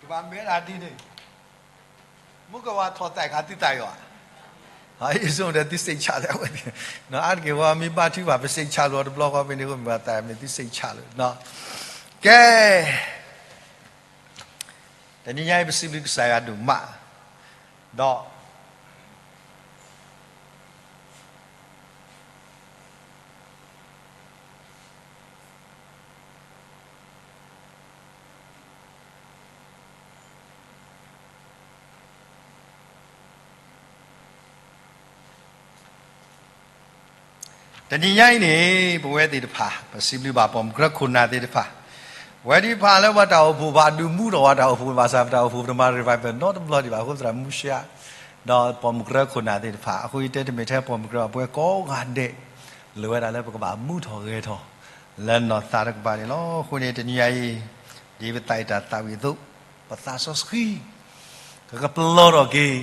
ကဘၣ်မ့ၢ်ဒၣ်ဒ်န့ၣ်, မုၢ်ကဝၤထီၣ်သးခါသုသးယီၤဧါ, ယဆိကမိၣ်ဒီးသုစိတ်ချလၢအဝဲသ့ၣ်, အါတက့ၢ်ဝဲမ့ၢ်ဘါထုကဖၣ် ပစိတ်ချလီၤတဘျီဃီဖဲန့ၣ် မ့ၢ်ဘၣ်သးမ့ၢ်သုစိတ်ချလီၤ, ကဲ တနံၤညါအံၤ ပစံးဘျုးကစၢ်ယွၤဒိၣ်မး, ဒီး တနံၤညါအံၤန့ၣ် ပဝဲသ့ၣ်တဖၣ် ပစံးဘျုးဘၣ်ပိာ်မုၣ်ကရၢခိၣ်နၢ်သ့ၣ်တဖၣ်, ပဝဲသ့ၣ်တဖၣ်လၢပှၤတၢ်အိၣ်ဖှိၣ်ဘၣ်ဒုးမူထီၣ်ပှၤတၢ်အိၣ်ဖှိၣ်ဘၣ်ဆၣ် ပတၢ်အိၣ်ဖှိၣ်ပတမၤ revival နီတဘျီဒံးဘၣ်အဃိသတးမူရှါ, ဒီးပိာ်မုၣ်ကရၢခိၣ်နၢ်သ့ၣ်တဖၣ် အဃိယတဲတမ့ၢ်ထဲပိာ်မုၣ်ကရၢ ပဝဲကိးဂၤဒဲး လိၣ်ဝဲဒၣ်လၢပကဘၣ်မူထီၣ်ဂဲၤထီၣ် လၢနီၢ်သးတကပၤန့ၣ်လီၤ. အဃိန့ၣ် တနံၤညါအံၤ ဒ်ပသးအံၤတၢ်သးဝံၣ်အသိး ပသးစီဆှံ ကကပလီၢ်ထီၣ်က့ၤ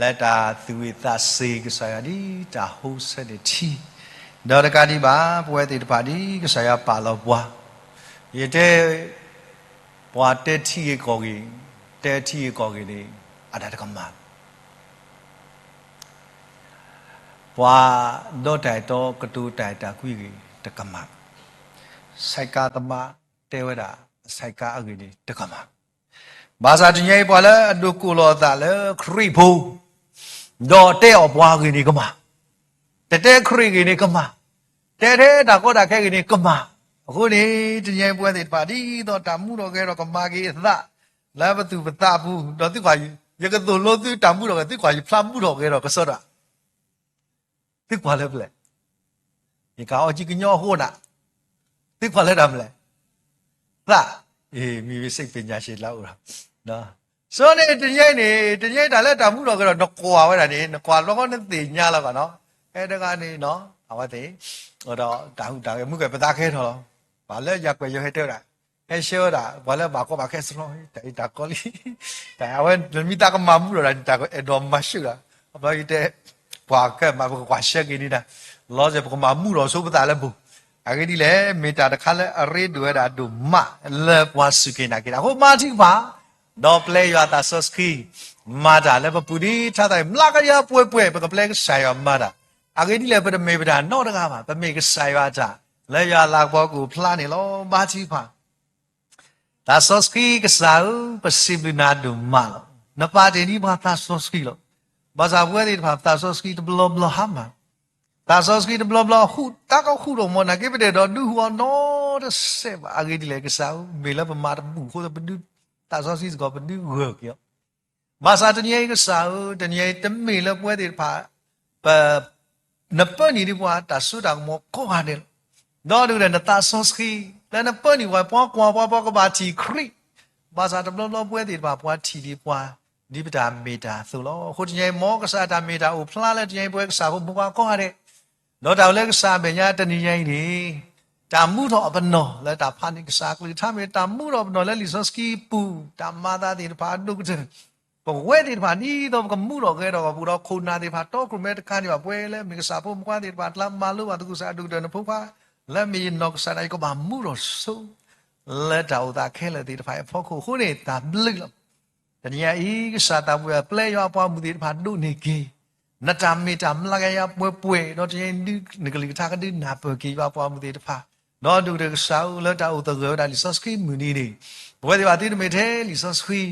လၢတၢ်သူၣ်ဝံၣ်သးစ့ၤကစၢ်ယွၤဒ်တၢ်ဟိဆၢန့ၣ်ထံ, ဒီးတကးဒံးဘၣ် ပဝဲသ့ၣ်တဖၣ်ဒ်ကစၢ်ယွၤပာ်လီၤပှၤ, ယတဲ ပှၤတဲထံဂ့ၤကီၢ်ဂ့ၤ, တဲထံဂ့ၤကီၢ်ဂ့ၤန့ၣ် အတၢ်တကမၣ် ပှၤဒီတၢ်အဲၣ်တီကတိၤတၢ်အဲၣ်တၢ်ကွံဂ့ၤ တကမၣ်, ဆဲးကါသမားတဲဝဲဒၣ် ဆဲးကါအဂ့ၢ်န့ၣ် တကမၣ်. ဘၣ်ဆၣ်တနံၤအံၤ ပှၤလၢအဒိးကိးလီၤအသးလၢခရံာ်ဖိ ဒီးတဲအီၣ်ပှၤဂ့ၢ်န့ၣ်ကမၣ်, တတဲခရံာ်ဂ့ၢ်န့ၣ်ကမၣ်, တဲထဲတၢ်ကီတၢ်ခဲဂ့ၢ်န့ၣ်ကမၣ်. အဃိန့ၣ် တနံၤအံၤပဝဲသ့ၣ်တဖၣ် ဒ်သိးတၢ်မူထီၣ်ဂဲၤထီၣ်ကမၤက့ၤအသး လၢပသူၣ်ပသးအပူၤ, ဒီးသုကွၢ် ယကသိၣ်လိသုတၢ်မူထီၣ်ဂဲၤ သုကွၢ်ယဖျါမူထီၣ်ဂဲၤထီၣ်ကစီဒီး သုကွၢ်လၢပျဲၢ်, ယကအီကံကညီအဃိနၤ, သုကွၢ်လၢတၢ်ပျဲၢ်, သး, အ့ မံၤဝံၤ စိတ်ပညာရှင်လၢအိၣ်ဒီး, ဆိန့ၣ် တနံၤအံၤန့ၣ် တနံၤအံၤတၢ်လၢတၢ်မူထီၣ်ဂဲၤထီၣ် နကွၢ်ဝဲဒၣ်န့ၣ် နကွၢ်ဘျီဃီနသ့ၣ်ညါလီၤဘၣ်နီၤ, ဖဲတဂၤန့ၣ်နီၤ အဝဲသ့ၣ် ဒီးတၢ်ဟူးတၢ်ဂဲၤ မုၢ်ကဲၤပသးကဟဲထီၣ်လီၤ, ပှၤလၢယၤကွဲးယဟဲတဲဝဲဒၣ်, ဟဲရှဲဝဲဒၣ် ပှၤလၢဘၣ်ကီဘၣ်ခဲစရီ တၢ်အံၤတၢ်ကီလံ, တၢ်အဝဲမ့ၢ်သးကမၤမူထီၣ်ဒၣ်န့ၣ် တၢ်အဲၣ်ဒိးမၤဆူၣ်ဒၣ်, အဘျီယတဲ ပှၤကဲမၤ ပကကွၢ်ဆၢက့ၤန့ၣ်ဒၣ်, လီၤစဲၤ ပကမၤမူထီၣ်ဆိပသးလၢပူၤ, အဂ့ၢ်ဒ်လဲၣ် မ့ၢ်တၢ်တခါလၢအရ့ဒိၣ်ဝဲဒၣ်ဒိၣ်မး လၢပှၤစူၢ်က့ၤနာ်က့ၤတၢ်, အဃိမၤထံကပၤ ဒီးပျဲယွၤသးစီဆှံ မၤတၢ်လၢပပူၤဒ်ထါသးအံၤ မျးကယၤပှဲၤပှဲၤ ပကပျဲကစၢ်ယွၤမၤတၢ်, အဂ့ၢ်ဒ်လဲၣ် ပတမ့ၢ်ပတၢ်နီတဂၤဘၣ်, ပမ့ၢ်ကစၢ်ယွၤအတၢ်, လၢယွၤလၤကပီၤကအိၣ်ဖျါန့ၣ်လီၤ. မၤထံကပၤ သးစီဆှံကစၢ်ဧၢ, ပစံးဘျုးနၤဒိၣ်မးလီၤ. နပာ်တ့ၢ်ဒံးပှၤသးစီဆှံလီၤ. ဘၣ်ဆၣ်ပဝဲသ့ၣ်တဖၣ် သးစီဆှံတဘျီဘျီဟါမၢ်, သးစီဆှံတဘျီဘျီဟူး တၢ်ကဟူးထီၣ်မီၢ် နာ်က့ပတအဲၣ်ဒိးဒုးဟူးအီၤနီတစဲးဘၣ်. အဂ့ၢ်ဒ်လဲၣ်ကစၢ်ဧၢ, မ့ၢ်လၢပမၤတဘူၣ်အဃိ ပဒုး သးစီဆှံစ့ၢ်ကီး ပဒုးဂၢၢ်က့ၤအီၤ ဘၣ်ဆၣ်တနံၤအံၤကစၢ်ဧၢ, တနံၤအံၤတမ့ၢ်လၢပဝဲသ့ၣ်တဖၣ် ပ နပၢနုာ်ဒံးပှၤတၢ်စိတၢ်ကမီၤကိးဂၤဒဲးလီၤ. ဒီးဒ်လဲၣ်နသးစီဆှံ လၢနပၢနုာ်ပှၤ ပှၤကွၢ်ပှၤ ပှၤကဘၣ်ထံၣ်ခရံာ်, ဘၣ်ဆၣ်တဘျီဘျီပဝဲသ့ၣ်တဖၣ် ပှၤထံၣ်ဒံးပှၤ ဒ်ပတၢ်မ့ၢ်တၢ်အသိးလီၤ. အဃိတနံၤအံၤ မ်ကစၢ်တၢ်မ့ၢ်တၢ်အိၣ်ဖျါလၢတနံၤအံၤ ပဝဲကစၢ်ဖိမုၣ်ဖိခွါကိးဂၤဒဲး ဒီးတၢ်ဝဲလၢကစၢ်အမဲာ်ညါတနံၤညါအံၤန့ၣ် တၢ်မူထီၣ်အပနီၣ်လၢတၢ်ဖးန့ၣ် ကစၢ်ကလုၢ်ကထါမ့ၢ်တၢ်မူထီၣ်အပနီၣ်လၢလံာ်စီဆှံပူၤ, တၢ်မၤသးသ့ၣ်တဖၣ်အဒိၣ်ကတၢၢ်, ပဝဲသ့ၣ်တဖၣ်ဒ်သိးပကမူထီၣ်ဂဲၤထီၣ်အပူၤဒီး ခိၣ်နၢ်သ့ၣ်တဖၣ်တီခိၣ်ရိၣ်မဲတခါန့ၣ်ဘၣ် ပဝဲလၢမ့ၢ်ကစၢ်ဖိမုၣ်ဖိခွါသ့ၣ်တဖၣ် တလၢမၤလိဘၣ်သကိးကစၢ်အဒိၣ်ကတၢၢ်နဖိခွါ လၢမ့ၢ်ယနီၢ်ကစၢ်ဒၣ်ယကဘၣ်မူထီၣ်ဆိ လၢတၢ်အိၣ်သးခဲလၢာ်သ့ၣ်တဖၣ်အဖီခိၣ်အဃိန့ၣ် တၢ်ဘျုးလီၤ. တနံၤညါအံၤ ကစၢ်သးပှၢ်ပျဲယွၤအပှၤမုၣ်သ့ၣ်တဖၣ်ဒိးန့ၢ်က့ၤ နတၢ်မ့ၢ်တၢ်မျးကယၤပှဲၤပှဲၤ ဒီးတနံၤအံၤ နကလုၢ်ကထါကဒုးနၢ်ပၢၢ်က့ၤယွၤအပှၤမုၣ်သ့ၣ်တဖၣ်, ဒီးဒိၣ်ကတၢၢ်ကစၢ်ဧၢ လၢတၢ်အိၣ်သဂၢၢ်ဝဲဒၣ်လံာ်စီဆှံမုၢ်နံၤန့ၣ် ပဝဲသ့ၣ်တဖၣ်သုတမ့ၢ်ထဲလံာ်စီဆှံ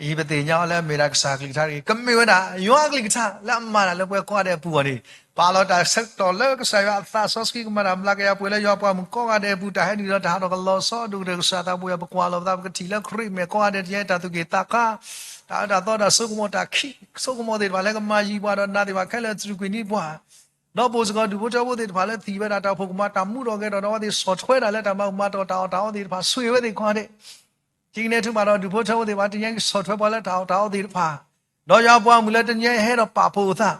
အံၤပသ့ၣ်ညါအီၤလၢအမ့ၢ်ဒၣ်ကစၢ်ကလုၢ်ကထါတဂ့ၤ, ကမ့ၢ်ဝဲဒၣ် ယွၤအကလုၢ်ကထါလၢအမၤတၢ်လၢပှၤကိးဂၤဒဲးအပူၤအဂီၢ်န့ၣ် ပာ်လီၤတၢ်ဆၢကတီၢ်လၢကစၢ်ယွၤအသးစီဆှံကမၤတၢ် မျးကယၤပှဲၤလၢယွၤပှၤမုၣ်ကိးဂၤဒဲးအပူၤ တၢ်ဟဲနုာ်လီၤတၢ်ဟးထီၣ်ကလီၤဆီ ဒိၣ်ကတၢၢ်ကစၢ်သးပှၢ်ယွၤ ပကွၢ်လီၤပသး ပကထံၣ်လၢခရံာ်မဲာ်ကိးဂၤဒဲး တနံၤအံၤတၢ်သူၣ်က့ၣ်သးကါ တၢ်အၢတၢ်သီတၢ်စိကမီၤ တၢ်ခံးစိကမီၤသ့ၣ်တဖၣ် လၢကမၤယံၤပှၤဒီးနာ်သ့ၣ်တဖၣ်ခဲလၢာ် တြူာ်ကွံာ်န့ၢ်ပှၤ ဒီးပိာ်စ့ၢ်ကီးဒူၣ်ဖိထၢဖိသ့ၣ်တဖၣ်လၢသံၣ်ဝဲဒၣ်တၢ်အိၣ်ဖှိၣ်ကမၤတၢ်မူထီၣ်ဂဲၤထီၣ်ဒီး အဝဲသ့ၣ်ဆီၣ်ထွဲဒၣ်လၢတၢ်မၤမူမၤတီၢ်တၢ်အီၣ်တၢ်အီသ့ၣ်တဖၣ် ဆိၣ်ဂ့ၤဝဲသ့ၣ်ကိးဂၤဒဲး ဒ်န့ၣ်အသိးဘၣ်ဒီးဒူၣ်ဖိထၢဖိသ့ၣ်တဖၣ် တနံၤအံၤဆီၣ်ထွဲပှၤလၢတၢ်အီၣ်တၢ်အီသ့ၣ်တဖၣ် ဒီးယွၤအပှၤမုၣ်လၢတနံၤအံၤဟဲဒီးပာ်ဖှိၣ်အသး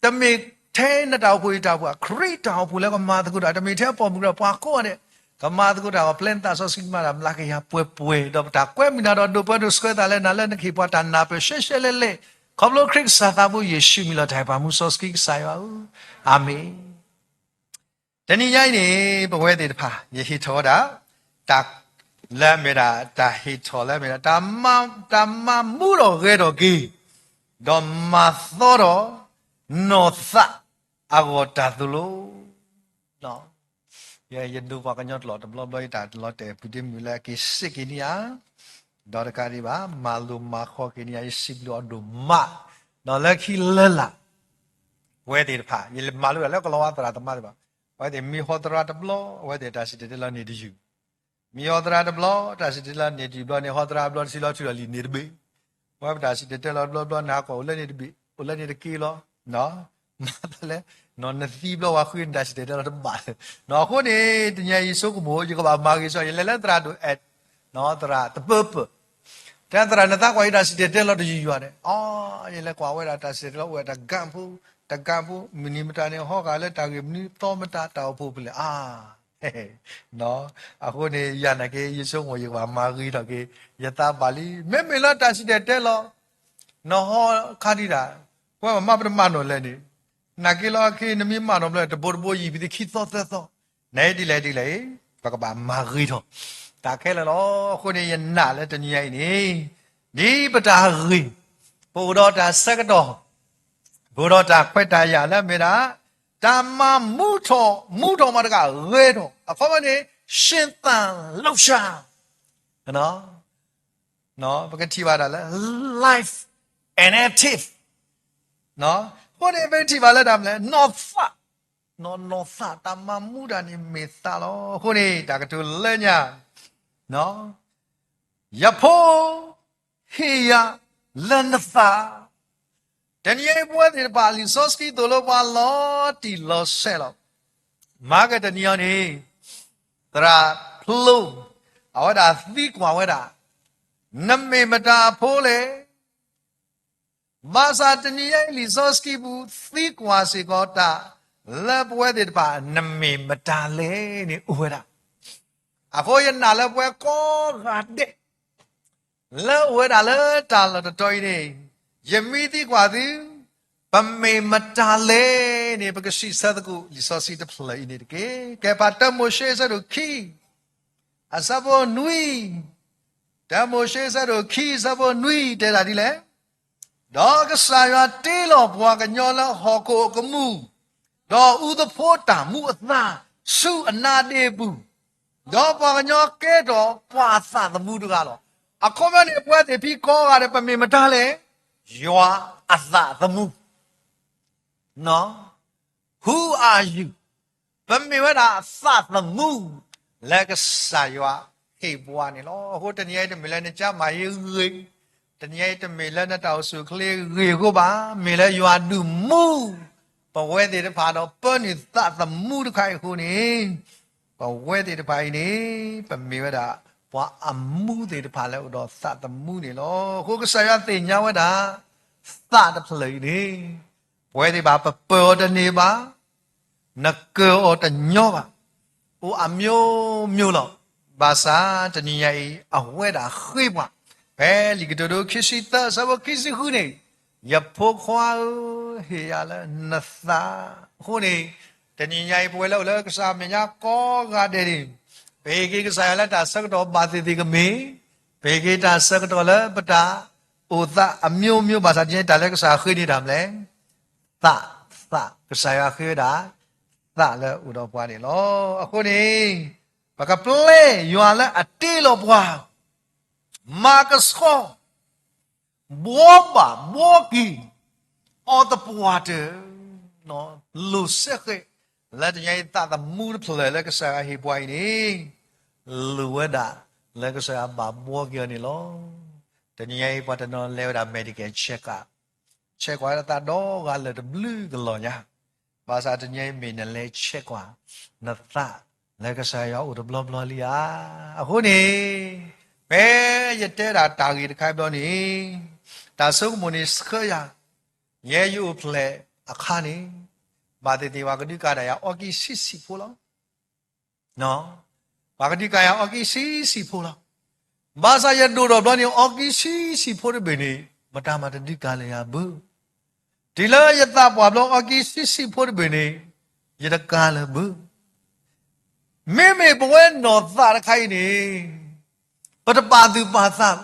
တမ့ၢ်ထဲနတၢ်အိၣ်ဖှိၣ်အံၤတၢ်အိၣ်ဖှိၣ်ဘၣ် ခရံာ်တၢ်အိၣ်ဖှိၣ်လၢကမၤသကိးတၢ် တမ့ၢ်ထဲပိာ်မုၣ်ဒီးပှၤကိးဂၤဒဲး ကမၤသကိးတၢ်အီၤ ပျဲနသးစီဆှံကမၤတၢ် မျးကယၤပှဲၤပှဲၤ ဒီးပတၢ်ကွဲမုာ်နၤဒီးဒိးပၢဒိးဆှၢသးလၢနၤလၢနကဟ့ၣ်ပှၤတၢ်နၢ်ပၢၢ်ရှဲရှဲလဲၣ်လဲၣ် ခီဖျိခရံာ်ကစၢ်သးဘိယ့ၣ်ၡူးမံၤလီၤ တၢ်ဟ့ၣ်ပှၤမူစီဆှံကစၢ်ယွၤဧၢ, အၤမ့ၣ်. တနံၤညါအံၤန့ၣ် ပဝဲသ့ၣ်တဖၣ် ယဟ့ၣ်ထီၣ်ဝဲဒၣ် တၢ် လၢအမ့ၢ်ဒၣ်တၢ်ဟ့ၣ်ထီၣ်လၢအမ့ၢ်ဒၣ် တၢ်မၤမူထီၣ်ဂဲၤထီၣ်က့ၤ, ဒီးမၤသီထီၣ် နီၢ်သးအဂီၢ်တၢ်သိၣ်လိ ယဒိးပှၤကညီတလီၢ်တဘျီဘျီ ယတၢ်လီၤတဲာ်ပူၤတမုာ်လၢအက့ၤစ့ၢ်က့ၤန့ၣ်ဧါ, ဒီးတကးဒံးဘၣ် မၤလိမၤဃီက့ၤန့ၣ်ဧါ ယစံးဘျုးအီၤဒိၣ်မး, ဒီးလၢခံလၢလာ် ပဝဲသ့ၣ်တဖၣ် ယမၤလိတၢ်လၢကလီၤဝါသရၣ်သမါသ့ၣ်တဖၣ်, အဝဲသ့ၣ်မ့ၢ်ဟီသရၣ်တဘျီ အဝဲသ့ၣ်တၢ်စံၣ်တဲၤတဲလီၤန့ၣ်တယုၢ် မ့ၢ်ဟီသရၣ်တဘျီ တၢ်စံၣ်တဲၤတဲလီၤန့ၣ်တယုၢ်ဘျီန့ၣ် ဟီသရၣ်ဘျီတဆံလီၤထုးလီၤလံာ်န့ၣ်တဘ့ၣ်, ပဝဲပတၢ်စံၣ်တဲၤတဲလီၤတဘျီဘျီ နဟးကီၢ်အိၣ်လၢန့ၣ်တဘ့ၣ် အိၣ်လၢန့ၣ်တက့ၢ်လီၤ, မၤသးလဲၣ်, နသံဘျီဝဲဃုနတၢ်စံၣ်တဲၤတဲလီၤတဘၣ်, အဃိန့ၣ် တနံၤအံၤယဆိကမိၣ် ယကဘၣ်မၤဂ့ၤဆၢ ယလဲၤလၢသရၣ်ဒိၣ်အဲၣ် သရၣ်တပၢပၢၢ်, တဲသရၣ်နသးကွၢ်ယတၢ်စံၣ်တဲၤတဲလီၤတယုၢ်ယွၤန့ၣ် အ ယလဲၤကွၢ်ဝဲဒၣ်တၢ်စံၣ်တဲၤတဲလီၤအိၣ်ဝဲတကၣ်ဖိ, တကၣ်ဖိ မုၢ်နံၤမတၤန့ၣ် ဟီဂာ်လၢတၢ်ဂ့ၢ်မနုၤ သီမတၤတၢ်အိၣ်ဖှိၣ်ဖဲလဲၣ် အါ အဃိန့ၣ် ယၤနာ်က့ ယဆိကမိၣ်ယကဘၣ်မၤဂ့ၤထီၣ်က့ၤ ယသးဘၣ်လံ မ့မ့ၢ်လၢတၢ်စံၣ်တဲၤတဲလီၤ နဟီခါဒံးဒၣ် ပဝဲပမၤပတမၤနီၣ်လဲၣ်န့ၣ်, နာ်က့လီၤ အခဲအံၤနမ့ၢ်မၤနီၣ်ဘျီ တဘိတဘိယံာ်ပသံခံသီသၢသီ, နဒ်လဲၣ်ဒ်လဲၣ်အံၤ ပကဘၣ်မၤဂ့ၤထီၣ် တၢ်ခဲလၢာ်လီၤ. အဃိန့ၣ် ယနာ်လၢတနံၤညါအံၤန့ၣ် ဒ်ပတၢ်ဂ့ၢ် ပအိၣ်ဒီးတၢ်ဆၢကတီၢ် ပအိၣ်ဒီးတၢ်ခွဲးတၢ်ယာ်လၢအမ့ၢ်ဒၣ် တၢ်မၤမူထီၣ် မူထီၣ်မးတဂၤဂဲၤထီၣ် အခီပညီန့ၣ် ရှင်သန်လှုပ်ရှား ပကထံၣ်ဘၣ်တၢ်လၢ life and active အဃိန့ၣ် ပကထံၣ်ဘၣ်လၢတၢ်မနုၤလဲၣ် နီၢ်သး, နီၢ်သး တၢ်မၤမူတၢ်န့ၣ်မ့ၢ်သးလီၤ. အဃိန့ၣ် တၢ်ကတိၤလၢညါ ယဖိ ဟ့ၣ်ယၤလၢနသး, တနံၤအံၤပဝဲသ့ၣ်တဖၣ် လံာ်စီဆှံသိၣ်လိပှၤလီၤတံၢ်လီၤဆဲးလီၤ. မၤကတနံၤအံၤန့ၣ် သရၣ်ဖျိ အဝဲဒၣ်သံကွၢ်ဝဲဒၣ် နမ့ၢ်မတၤအဖိလဲၣ် ဘၣ်ဆၣ်တနံၤညါအံၤ လံာ်စီဆှံပူၤ သံကွၢ်စ့ၢ်ကီးတၢ် လၢပဝဲသ့ၣ်တဖၣ် နမ့ၢ်မတၤလဲၣ်န့ၣ်အိၣ်ဝဲဒၣ်. အဃိယနာ်လၢပဝဲကိးဂၤဒဲး လၢအိၣ်ဝဲဒၣ်လၢတၢ်လီၢ်တတီၤအံၤန့ၣ် ယမ့ၢ်သံကွၢ်သု ပမ့ၢ်မတၤလဲၣ်န့ၣ် ပကစံးဆၢသကိး လံာ်စီဆှံတဖျၢၣ်အံၤန့ၣ်တက့ၢ်. ကဲပှၤတၢမိၤၡ့အဆၢဒိၣ်ခံ အဆၢဖိနွံ, တၢမိၤၡ့အဆၢဒိၣ်ခံ အဆၢဖိနွံ တဲဒၣ်ဒ်လဲၣ်, ဒီးကစၢ်ယွၤတ့လီၤပှၤကညီလၢဟီၣ်ခိၣ်အကမူၣ်, ဒီးအူသဖိတၢ်မူအသါ ဆူအနါဒ့အပူၤ, ဒီးပှၤကညီကဲထီၣ်ပှၤအသးသမူတဂၤလီၤ. အခီပညီန့ၣ် ပဝဲသ့ၣ်ဖံကိးဂၤဒဲး ပမ့ၢ်မတၤလဲၣ်, ယွၤအသးသမူ Who are you? ပမ့ၢ်ဝဲဒၣ်သးသမူ လၢကစၢ်ယွၤဟ့ၣ်ပှၤန့ၣ်လီၤ. အဃိတနံၤအံၤတမ့ၢ်လၢနကၢ်မၤယ့ဂ့ၤ, တနံၤအံၤတမ့ၢ်လၢနတၢ်အိၣ်ဆူၣ်အိၣ်ချ့ဂ့ၤအဃိဘၣ်, မ့ၢ်လၢယွၤဒုးမူ ပဝဲသ့ၣ်တဖၣ်ဒီးပၢနုာ်သးသမူတခါအံၤအဃိန့ၣ်, ပဝဲသ့ၣ်တဖၣ်အံၤန့ၣ် ပမ့ၢ်ဝဲဒၣ် ပှၤအမူသ့ၣ်တဖၣ်လၢအိၣ်ဒီးသးသမူန့ၣ်လီၤ. အဃိကစၢ်ယွၤသ့ၣ်ညါဝဲဒၣ် သးတဖျၢၣ်အံၤန့ၣ် ပဝဲသ့ၣ်တဖၣ်ပပၢအီၤတန့ၢ်ဘၣ်, နကၢၤအီၤတညီဘၣ်, အိၣ်အမျိုးမျိုးလီၤ. ဘၣ်ဆၣ်တနံၤညါအံၤ အဝဲဒၣ်ဃ့ပှၤ, ဖဲလံာ်ကတိၤဒိခံဆံသၢ အဆၢဖိခံဆံဃုန့ၣ်, ယဖိခွါဧၢ, ဟ့ၣ်ယၤလၢနသး. အဃိန့ၣ် တနံၤညါအံၤ ပဝဲလၢအိၣ်လၢကစၢ်အမဲာ်ညါကိးဂၤဒဲးန့ၣ်, ပဟ့ၣ်က့ၤကစၢ်ယွၤလၢတၢ်ဆၢကတီၢ်ဘၣ်သ့ၣ်သ့ၣ်ကမ့ၢ်, ပဟ့ၣ်က့ၤတၢ်ဆၢကတီၢ်လၢပတၢ်အိၣ်သးအမျိုးမျိုး ဘၣ်ဆၣ်တနံၤညါအံၤ တၢ်လၢကစၢ်ဃ့န့ၢ်တၢ်မနုၤလဲၣ်, သး, သး, ကစၢ်ယွၤဃ့ဝဲဒၣ် သးလၢအိၣ်ဒီးပှၤန့ၣ်လီၤ. အဃိန့ၣ် ပကပျဲယွၤလၢအတ့လီၤပှၤ, မၤကဆှီ ဘှီဘၣ်ဘှီက့ၤ အီၤသပှၢ်တၢၢ်, လိာ်စဲဃဲး လၢတနံၤအံၤသးသမူတဖျၢၣ်လၢကစၢ်ယွၤဟ့ၣ်ပှၤအံၤန့ၣ်, လိၣ်ဝဲဒၣ်လၢကစၢ်ယွၤဘၣ်ဘှီက့ၤအီၤန့ၣ်လီၤ. တနံၤအံၤပှၤတနီၤလဲၤဝဲဒၣ် medical check up, check ကွၢ်သးဒီဂၤလၢာ်တဘျုးကလီၤညါ, ဘၣ်ဆၣ်တနံၤအံၤမ့ၢ်နလဲၤ check ကွၢ် နသးလၢကစၢ်ယွၤအိၣ်တဘျီဘျီလံဧါ. အဃိန့ၣ် ဖဲယတဲဒၣ်တၢ်ဂ့ၢ်တခါအံၤဘျီန့ၣ်, တၢ်ဆိကမိၣ်န့ၣ်ဆှၢယၤ, ယဲယအိၣ်ဖျဲၣ်အခါန့ၣ်, ဘၣ်သ့ၣ်သ့ၣ်ပှၤကဒုးကၤဒၣ်ယၤအီကံၢ်ဆံးဆံးဖိလီၤ. ပှၤကဒုးကၤယၤအီကံၢ်ဆံးဆံးဖိလီၤ. ဘၣ်ဆၣ်ယဒိၣ်ထီၣ်ဘျီန့ၣ် အီကံၢ်ဆံးဆံးဖိတဘ့ၣ်န့ၣ် မတၤမၤတဒုးကၤလၢယၤဘၣ်. တုၤလၢယသးပှၢ်ဘျီ အီကံၢ်ဆံးဆံးဖိတဘ့ၣ်န့ၣ် ယတကၤလၢၤဘၣ်. မ့မ့ၢ်ပဝဲနီၢ်သးတခါအံၤန့ၣ် ပတပာ်သူၣ်ပာ်သး,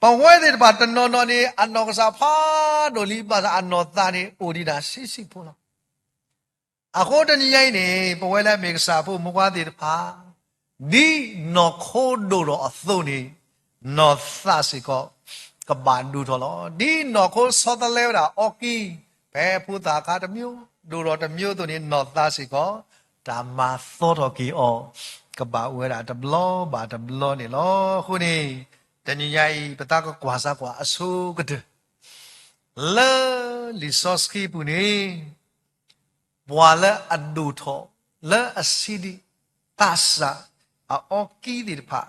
ပဝဲသ့ၣ်တဖၣ်တနီၤနီၤန့ၣ် အနီၢ်ကစၢ်ဖးဒိၣ်လံ ဘၣ်ဆၣ်အနီၢ်သးန့ၣ် အိၣ်ဒံးဒၣ်ဆံးဆံးဖိလီၤ. အဃိတနံၤညါအံၤန့ၣ် ပဝဲလၢအမ့ၢ်ကစၢ်ဖိမုၣ်ဖိခွါသ့ၣ်တဖၣ် ဒ်နီၢ်ခိဒိၣ်ထီၣ်အသိးန့ၣ် နီၢ်သးစ့ၢ်ကီး ကဘၣ်ဒိၣ်ထီၣ်လီၤ. ဒ်နီၢ်ခိဆီတလဲဝဲဒၣ်အီကံ ဖဲဖိသၣ်အခါတမျိုး ဒိၣ်ထီၣ်တမျိုးအသိးန့ၣ် နီၢ်သးစ့ၢ်ကီး တၢ်မၤသီထီၣ်က့ၤအီၤ ကဘၣ်အိၣ်ဝဲဒၣ်တဘျီဘၣ်တဘျီန့ၣ်လီၤ. အဃိန့ၣ် တနံၤညါအံၤ ပသးကကွၢ်စၢ်ကွၢ်အဆိကတၢၢ် လၢလံာ်စီဆှံပူၤန့ၣ် ပှၤလၢအဒိၣ်ထီၣ်လၢအဆံးဒံး သးစၢ်အအီကံသ့ၣ်တဖၣ်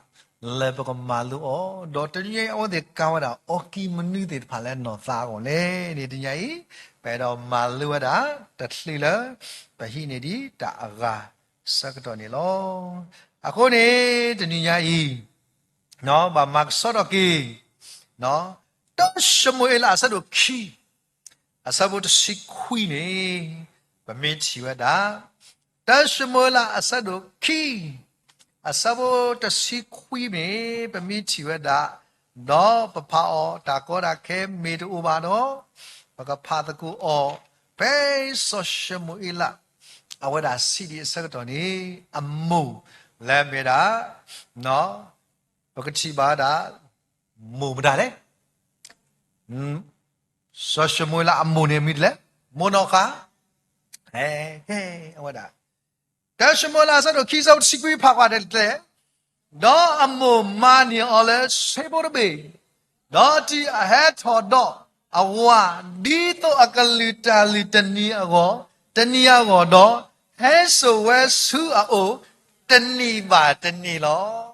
လၢပကမၤလိအီၤ, ဒီးတနံၤညါအံၤ အဝဲသ့ၣ်ကၤဝဲဒၣ်အီကံမနုၤသ့ၣ်တဖၣ်လၢနီၢ်သးအဂီၢ်လဲၣ်န့ၣ် တနံၤညါအံၤ ပအဲၣ်ဒိးမၤလိဝဲဒၣ်တချုးလၢ ပဟံးန့ၢ်ဒံးတၢ်အဂၤဆၢကတီၢ်န့ၣ်လီၤ. အဃိန့ၣ် တနံၤညါအံၤ ဘၣ်မၤကဆှီထီၣ်က့ၤ တၢၡမူၤအ့လးအဆၢဒိၣ်ခံ အဆၢဖိတဆံခွံန့ၣ် ပမ့ၢ်ထံၣ်ဝဲဒၣ်, တၢၡမူၤအ့လးအဆၢဒိၣ်ခံ အဆၢဖိတဆံခွံန့ၣ် ပမ့ၢ်ထံၣ်ဝဲဒၣ်, ဒီးပဖးအီၤ တၢ်ကီတၢ်ခဲမ့ၢ်တအိၣ်ဘၣ်ဒီး ပကဖးသကိးအီၤ ဖဲစီၤၡမူၤအ့လး အဝဲဒၣ်ဆံးဒံးအဆၢကတီၢ်န့ၣ် အမိၢ်လၢအမ့ၢ်ဒၣ် ပကထံၣ်ဘၣ်ဝဲဒၣ် မိၢ်မတၤလဲၣ်. စီၤၡမူၤအ့လးအမိၢ်န့ၣ်မံၤဒ်လဲၣ်, မိၢ်နီၢ်ဃါ, အဝဲဒၣ်, တၢၡမူၤအ့လးအဆၢဒိၣ်ခံ အဆၢဖိတဆံခွံ ဖးကွၢ်ဒ်လဲၣ်, ဒီးအမိၢ်မၤန့ၢ်အီၤလၢဆ့ဖိတဘ့ၣ်, ဒီးတုၤအဟဲထီၣ်ဒီးအဝၤ ဒ်သိးအကလုၢ်တၢ်လုၢ်တနံၤအဂီၢ်, တနံၤအဂီၢ်ဒီး ဟဲစိာ်ဝဲဆူအအိၣ် တနံၤဘၣ်တနံၤလီၤ.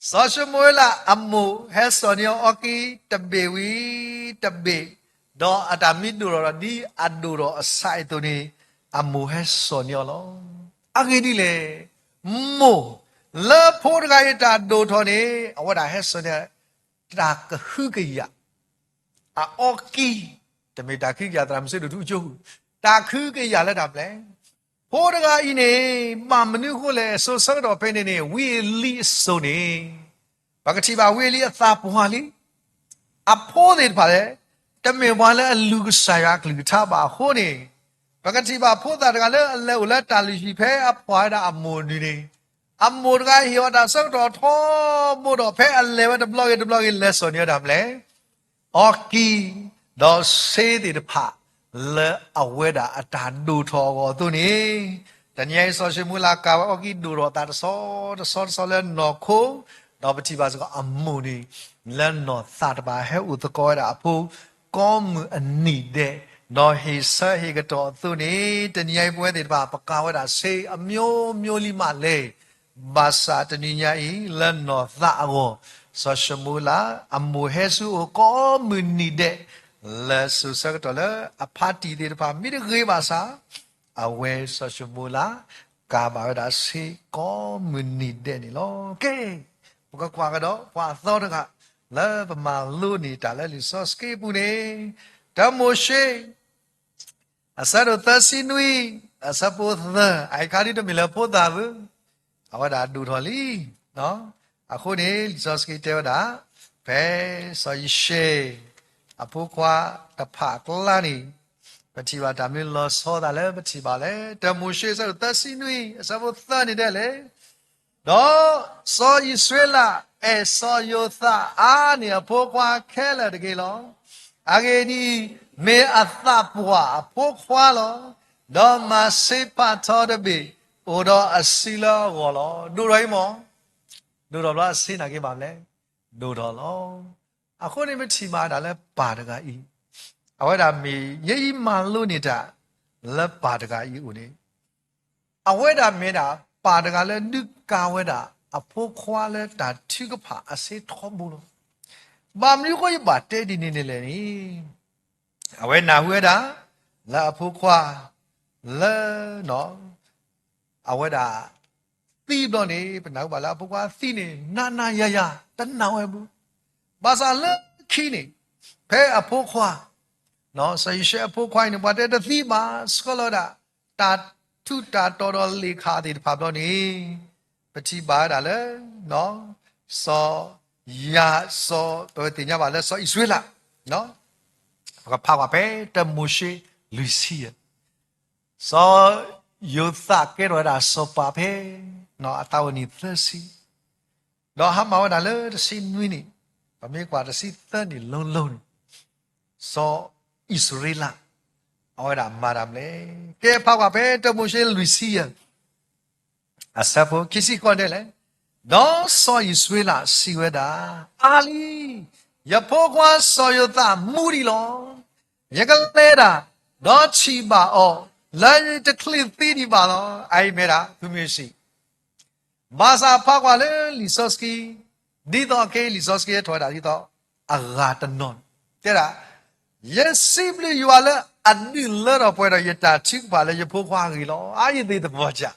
စီၤၡမူၤအ့လးအမိၢ်ဟဲစိာ်န့ၢ်အီၤအီကံတဘ့ၣ်ဝံၤတဘ့ၣ်, ဒီးအတၢ်မ့ၢ်ဒိၣ်ထီၣ်ဒီးဒ်အဒိၣ်ထီၣ်အဆၣ်အသိးန့ၣ် အမိၢ်ဟဲစိာ်န့ၢ်အီၤလီၤ. အဂ့ၢ်ဒ်လဲၣ်, မိၢ်လၢဖိတဂၤအံၤတၢ်ဒိၣ်ထီၣ်န့ၣ် အဝဲဒၣ်ဟဲစိာ်န့ၢ် တၢ်ကဟုကယာ် အအီကံ, တမ့ၢ်တၢ်ကဟုကယာ်သရၣ်မုၣ်စ့ဒိၣ်ထူအကၠိပူၤ, တၢ်ကဟုကယာ်လၢတၢ်မနုၤလဲၣ်. ဖိတဂၤအံၤန့ၣ် ဘၣ်မနုၤအဃိလဲၣ်, စိၤဆၢကတီၢ်ဖဲန့ၣ်န့ၣ် ဝံအ့လံအစိၤန့ၣ် ပကထံၣ်ဘၣ်ဝံအ့လံအသးပှၢ်လံ. အဖိသ့ၣ်တဖၣ်လဲၣ်, တမ့ၢ်ပှၤလၢအလူၤကစၢ်ယွၤအကလုၢ်ကထါဘၣ်အဃိန့ၣ်, ပကထံၣ်ဘၣ်ဖိသၣ်တဂၤလၢအလဲၤအိၣ်လၢတၢ်လုၢ်ဟံၣ်ဖဲအပှၢ်ဝဲဒၣ်အမိၢ်ဒုန့ၣ်, အမိၢ်တဂၤဟ့ၣ်အီၤတၢ်ဆၢကတီၢ်ထီဘိဒီး ဖဲအလဲၤဝဲတဘျီဂ့ၤတဘျီဂ့ၤ လဲၤစိာ်န့ၢ်ဝဲဒၣ်မနုၤလဲၣ်, အီကံ, ဒီးဆ့သ့ၣ်တဖၣ် လၢအဝဲဒၣ်အတၢ်ဒိၣ်ထီၣ်အဂီၢ်အသိးန့ၣ်, တနံၤအံၤ စီၤၡမူၤအ့လးကၤဝဲအီကံဒိၣ်ထီၣ်အသးတဆီတဆီတဆီလၢနီၢ်ခိ, ဒီးပထံၣ်ဘၣ်စ့ၢ်ကီးအမိၢ်န့ၣ် လၢနီၢ်သးတဖၣ်ဟဲအိၣ်သကိးဝဲဒၣ်အဖိ ကိးမုၢ်အနံၤဒဲး, ဒီးဟ့ၣ်ဆၢဟ့ၣ်ကတီၢ်အသိးန့ၣ်, တနံၤအံၤပဝဲသ့ၣ်တဖၣ် ပကၤဝဲဒၣ်ဆ့အမျိုးမျိုးလံမးလဲၣ်. ဘၣ်ဆၣ်တနံၤညါအံၤ လၢနီၢ်သးအဂီၢ်, စီၤၡမူၤအ့လး အမိၢ်ဟဲဆူအအိၣ်ကိးမုၢ်နံၤဒဲး လၢစိၤဆၢကတီၢ်လၢအဖါတံၢ်သ့ၣ်တဖၣ် မ့ၢ်တဂ့ၤဘၣ်ဆၣ်, အဝဲစီၤၡမူၤအ့လး ကၤဘၣ်ဝဲဒၣ်ဆ့ကိးမုၢ်နံၤဒဲးန့ၣ်လီၤ. ကဲ, ပကကွၢ်ကဒီး ပှၤအသီတဂၤ လၢပမၤလိန့ၢ်တၢ်လၢလံာ်စီဆှံပူၤန့ၣ်, တၢမိၤၡ့ အဆၢဒိၣ်သၢဆံနွံ, အဆၢဖိသၢ, အအံၤခါဒ်တမ့ၢ်လၢဖိသၣ်ဘၣ်, အဝဲဒၣ်ဒိၣ်ထီၣ်လံ. အဃိန့ၣ် လံာ်စီဆှံတဲဝဲဒၣ်, ဖဲစီၤယံၤၡဲၣ် အဖိခွါတဖၣ်အကျါန့ၣ်, ပထံၣ်ဘၣ်တၢ်မနုၤလီၤဆီသးလၢပထံၣ်ဘၣ်လဲၣ်. တၢမိၤၡ့အဆၢဒိၣ်သၢဆံနွံ အဆၢဖိသၢန့ၣ်ဒ်လဲၣ် ဒီးစီၤအံၣ်စရ့လးအဲၣ်စီၤယိၤသးအါန့ၢ်အဖိခွါခဲလၢာ်တက့ၢ်လီၤ. အဂ့ၢ်ဒ်အံၤ, မ့ၢ်အသးပှၢ်အဖိခွါလီၤ. ဒီးမၤဆ့ဖးထီတဘ့ၣ်အိၣ်ဒီးအစုလၢအဂီၢ်လီၤ. ဒိၣ်ထီၣ်အံၤမ့ၢ်, ဒိၣ်ထီၣ်ဘျီအဆ့နာ်က့ဘၣ်မလဲၣ်, ဒိၣ်ထီၣ်လီၤ. အဃိန့ၣ်ပထံၣ်ဘၣ်ဒၣ်လၢပၢ်တဂၤအံၤ, အဝဲဒၣ်မ့ၢ်ယဲအံၤမၤလိန့ၢ်တၢ်လၢပၢ်တဂၤအံၤအိၣ်န့ၣ် အဝဲဒၣ်မ့ၢ်ဒၣ်ပၢ်တဂၤလၢဒုးကၤဝဲဒၣ်အဖိခွါလၢတၢ်ထုကဖၣ်အဆ့ထီဘိလီၤ. ဘၣ်မနုၤအဃိယဘၣ်တဲဒ်န့ၣ်န့ၣ်လဲၣ်န့ၣ်, အဝဲနၢ်ဟူဝဲဒၣ် လၢအဖိခွါ လၢ အဝဲဒၣ် သံဘျီန့ၣ်, ပနၢ်ဟူဘၣ်လၢအဖိခွါသံန့ၣ် နးနးယၤယၤ တနာ်ဝဲဘူး. ဘၣ်ဆၣ်လၢခံန့ၣ် ဖဲအဖိခွါ စီၤယံၤၡဲအဖိခွါအံၤန့ၣ် ပှၤတဲတသံဘၣ် ဆှၢလီၤဝဲဒၣ် တၢ်ထူးတၢ်တီၤဒီးလ့ၣ်ခၣ်သ့ၣ်တဖၣ်ဘျီန့ၣ်, ပထံၣ်ဘၣ်ဝဲဒၣ်လၢ စီၤယၤ စီၤ ပဝဲသ့ၣ်ညါဘၣ်လၢစီၤအံၣ်စရ့လး, ပကဖးကွၢ်ဖဲတၢမိၤၡ့လွံၢ်ဆံယဲၢ်, စီၤယိၤသးကဲထီၣ်ဝဲဒၣ်စီၤပၤဖဲ အသးဝဲနံၣ်သၢဆံ, ဒီးဟါမၢ်ဝဲဒၣ်လၢတဆံနွံနံၣ်, ပမ့ၢ်ကွၢ်တဆံသၢနံၣ်လၢလၢန့ၣ်, စီၤအံၣ်စရ့လး အဝဲဒၣ်မၤတၢ်မနုၤလဲၣ်. ကဲဖးကွၢ်ဖဲတၢမိၤၡ့လွံၢ်ဆံယဲၢ် အဆၢဖိခံဆံဃိးတဲလဲၣ်, ဒီးစီၤအံၣ်စရ့လးစံးဝဲဒၣ်, အါလံ, ယဖိခွါစီၤယိၤသးမူဒံးလီၤ. ယကလဲၤတၢ်, ဒီးထံၣ်ဘၣ်အီၤ, လၢယတချုးသံဒံးဘၣ်လီၤ. အအံၤမ့ၢ်ဒၣ်သုမ့ၢ်စံး ဘၣ်ဆၣ်ဖးကွၢ်လၢလံာ်စီဆှံ, ဒ်သိးခဲအံၤလံာ်စီဆှံဟဲထီၣ်ဝဲဒၣ်ဒ်သိး အဂၤတနီၤန့ၣ် တဲဒၣ်, ယစံးဘျုးယွၤလၢအဒုးလၢထီၣ်ပှဲၤဒီးယတၢ်ထုကဖၣ်လၢယဖိခွါအဂ့ၢ်လီၤ. အါယသ့ၣ်တဘီၣ်စၢ်,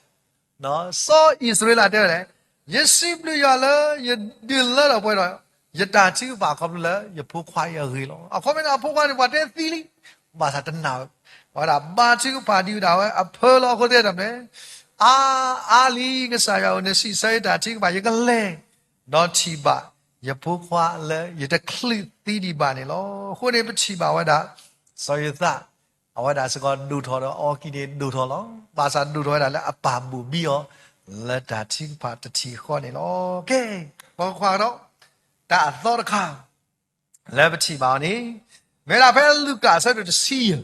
စီၤအံၣ်စရ့လးတဲဝဲလဲၣ်, ယစံးဘျုးယွၤလၢယဒုးလၢထီၣ်ပှဲၤဒီး ယတၢ်ထုကဖၣ်ခီဖျိလၢယဖိခွါအံၤအဂ့ၢ်လီၤ. အခီပညီအဖိခွါန့ၣ် ပှၤတဲသံလံ, ဘၣ်ဆၣ်တနာ်ဝဲ, အဝဲဒၣ်ဘါထုကဖၣ်ဒံးဝဲဒၣ်ဝဲအဖၢလီၤ. အဃိသတးဒီးမနုၤလဲၣ်, အါ, အါလံ, ကစၢ်ယွၤဧၢ, နစံးဆၢယတၢ်ထုကဖၣ်, ယကလဲၤ ဒီးထံၣ်ဘၣ်ယဖိခွါလၢယတချုးသံဒံးဘၣ်န့ၣ်လီၤ. အဃိန့ၣ်ပထံၣ်ဘၣ်ဝဲဒၣ် စီၤယိၤသး အဝဲဒၣ်စ့ၢ်ကီးဒိၣ်ထီၣ်ဒီးအီကံန့ၣ်ဒိၣ်ထီၣ်လီၤ. ဘၣ်ဆၣ်ဒိၣ်ထီၣ်ဝဲဒၣ်လၢအပၢ်ဘိၣ်ဘံအီၤ လၢတၢ်ထုကဖၣ်တထံၣ်ဃီန့ၣ်လီၤ. ကဲ, ပကကွၢ်ကဒီး တၢ်အသီတခါ လၢပထံၣ်ဘၣ်အီၤန့ၣ် မ့ၢ်ဒၣ်ဖဲလူၤကၣ်အဆၢဒိၣ်တဆံယဲၢ်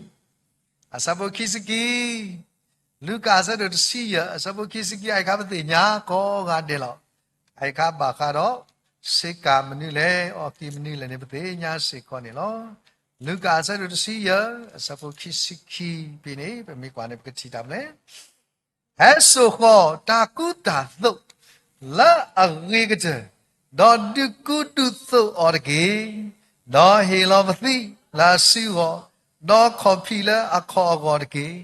အဆၢဖိခံဆံခံ, လူၤကၣ်အဆၢဒိၣ်တဆံယဲၢ် အဆၢဖိခံဆံခံ အအံၤအခါပသ့ၣ်ညါကိးဂၤဒဲးလီၤ. အအံၤအခါဘၣ်ဃးဒီး ဆ့ကၤမနုၤလဲၣ်, အီကံမနုၤလဲၣ်န့ၣ် ပသ့ၣ်ညါစ့ၢ်ကီးန့ၣ်လီၤ. လူၤကၣ်အဆၢဒိၣ်တဆံယဲၢ် အဆၢဖိခံဆံခံဖဲန့ၣ် ပမ့ၢ်ကွၢ်န့ၣ် ပကထံၣ်တၢ်မနုၤလဲၣ်. ဟဲစိာ်ဃီၤတၢ်ကူတၢ်သိး လၢအဂ့ၤကတၢၢ်, ဒီးဒုးကူဒုးသိးအီၤတက့ၢ်. ဒီးဟ့ၣ်လီၤပသံလၢအစုအဂီၢ်, ဒီးခီၣ်ဖံးလၢအခီၣ်အဂီၢ်တက့ၢ်.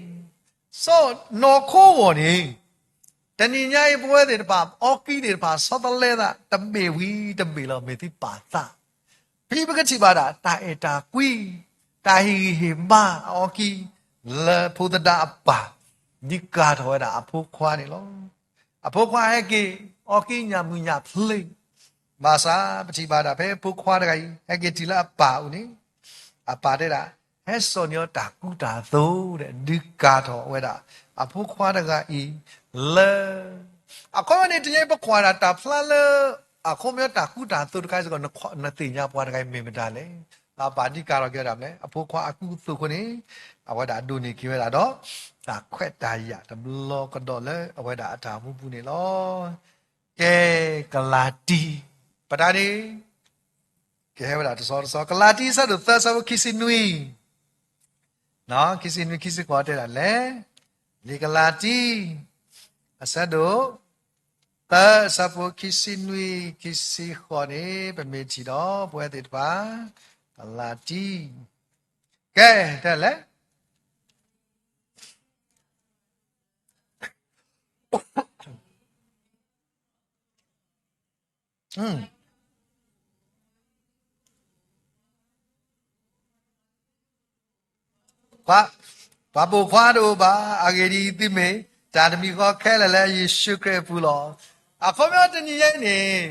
စီၤနီၢ်ခိဂီၢ်န့ၣ် တနံၤညါအံၤ ပဝဲသ့ၣ်တဖၣ် အီကံသ့ၣ်တဖၣ် ဆီတလဲသး တဘ့ၣ်ဝံၤတဘ့ၣ်လီၤ မ့ၢ်သုပာ်သး ဖဲပကထံၣ်ဘၣ်ဒၣ် တၢ်အဲၣ်တၢ်ကွံ, တၢ်ဟ့ၣ်ဂံၢ်ဟ့ၣ်ဘါအီကံ လၢဖိသဒါအပၢ် ဒုးကၤထီၣ်ဝဲဒၣ်အဖိခွါန့ၣ်လီၤ. အဖိခွါဟဲက့ၤ အီကံညၣ်မုၢ်ညၣ်ဖျ့, ဘၣ်ဆၣ်ပထံၣ်ဘၣ်ဒၣ်ဖဲဖိခွါတဂၤအံၤ ဟဲက့ၤတုၤလၢအပၢ်အအိၣ်န့ၣ်, အပၢ်တဲဒၣ် ဟဲစိာ်န့ၢ်အီၤတၢ်ကူတၢ်သိးဒီး ဒုးကၤထီၣ်ဝဲဒၣ် အဖိခွါတဂၤအံၤ လၢ အခီပညီန့ၣ် တနံၤအံၤပကွၢ်ဒၣ်တၢ်ဖျါလၢ အခီပညီတၢ်ကူတၢ်သိးတခါစ့ၢ်ကီး နသ့ၣ်ညါပှၤတဂၤအံၤမ့ၢ်မတၤလဲၣ်. အပၢ်ဒုးကၤထီၣ်က့ၤဝဲဒၣ်မနုၤလဲၣ်, အဖိခွါအကူအသိးအဃိန့ၣ် အဝဲဒၣ်ဒိးန့ၢ်က့ၤဝဲဒၣ်ဒီး တၢ်ခွဲးတၢ်ယာ်တဘျီကဒီးလၢအဝဲဒၣ်အတၢ်အိၣ်မူပူၤန့ၣ်လီၤ. ကဲ, ကလၤတံ ပတၢ်န့ၣ် ကဟဲဝဲဒၣ်တဆီတဆီ, ကလၤတံ အဆၢဒိၣ်သၢ အဆၢဖိခံဆံနွံ, ခံဆံနွံ ခံဆံဃိးတဲဒၣ်လဲၣ်, လံာ်ကလၤတံ အဆၢဒိၣ်သၢ အဆၢဖိခံဆံနွံ ခံဆံဃိးန့ၣ် ပမ့ၢ်ထံၣ်ဒီး ပဝဲသ့ၣ်တဖၣ် ကလၤတံ ကဲ, တဲလဲၣ် ပှၤပိာ်ခွါတအိၣ်ဘၣ်. အဂ့ၢ်ဒ်အံၤသုမ့ၢ်တၢ်တမံၤဃီခဲလၢာ်လၢယ့ၣ်ၡူးခရံာ်အပူၤလီၤ. အခီပညီတနံၤညါအံၤန့ၣ်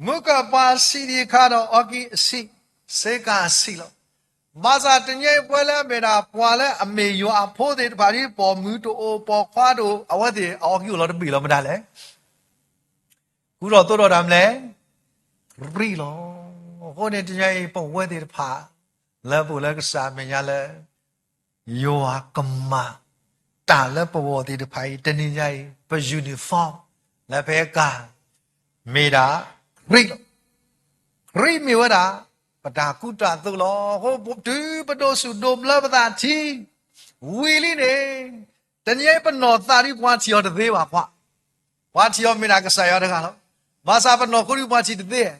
မုၢ်ကၢၢ်ပှၤဆံးဒံးအခါဒီးအီကံအဆံး, ဆ့ကၤအဆံးလီၤ. ဘၣ်ဆၣ်တနံၤညါအံၤပဝဲလၢအမ့ၢ်ဒၣ်ပှၤလၢအမ့ၢ်ယွၤအဖိသ့ၣ်တဖၣ်ဒ်ပိာ်မုၣ်တအိၣ်ပိာ်ခွါတအိၣ် အဝဲသ့ၣ်အအီကံအိၣ်လီၤတဘ့ၣ်လီၤမတၤလဲၣ် ကူထီၣ်သိးထီၣ်တၢ်မနုၤလဲၣ်, ခရံာ်လီၤ. အဃိန့ၣ်တနံၤညါအံၤ ပဝဲသ့ၣ်တဖၣ် လၢပအိၣ်လၢကစၢ်အမဲာ်ညါလၢ ယွၤကမၤတၢ်လၢပဂီၢ်သ့ၣ်တဖၣ်အံၤ တနံၤညါအံၤ ပ uniform လၢဖဲကၤ မ့ၢ်ဒၣ်ခရံာ်လီၤ. ခရံာ်မ့ၢ်ဝဲဒၣ် ပတၢ်ကူတၢ်သိးလီၤ. အဃိတုၤပဒိးဆူၣ်ဒိးဘျၢပသးထံ ဝံၤလံန့ၣ် တနံၤအံၤပနီၢ်သးဒ်ပှၤထံၣ်အီၤတသ့ဘၣ်ခွါ, ပှၤထံၣ်အီၤမ့ၢ်ဒၣ်ကစၢ်ယွၤတဂၤလီၤ. ဘၣ်ဆၣ်ပနီၢ်ခိဒ်ပှၤထံၣ်တသ့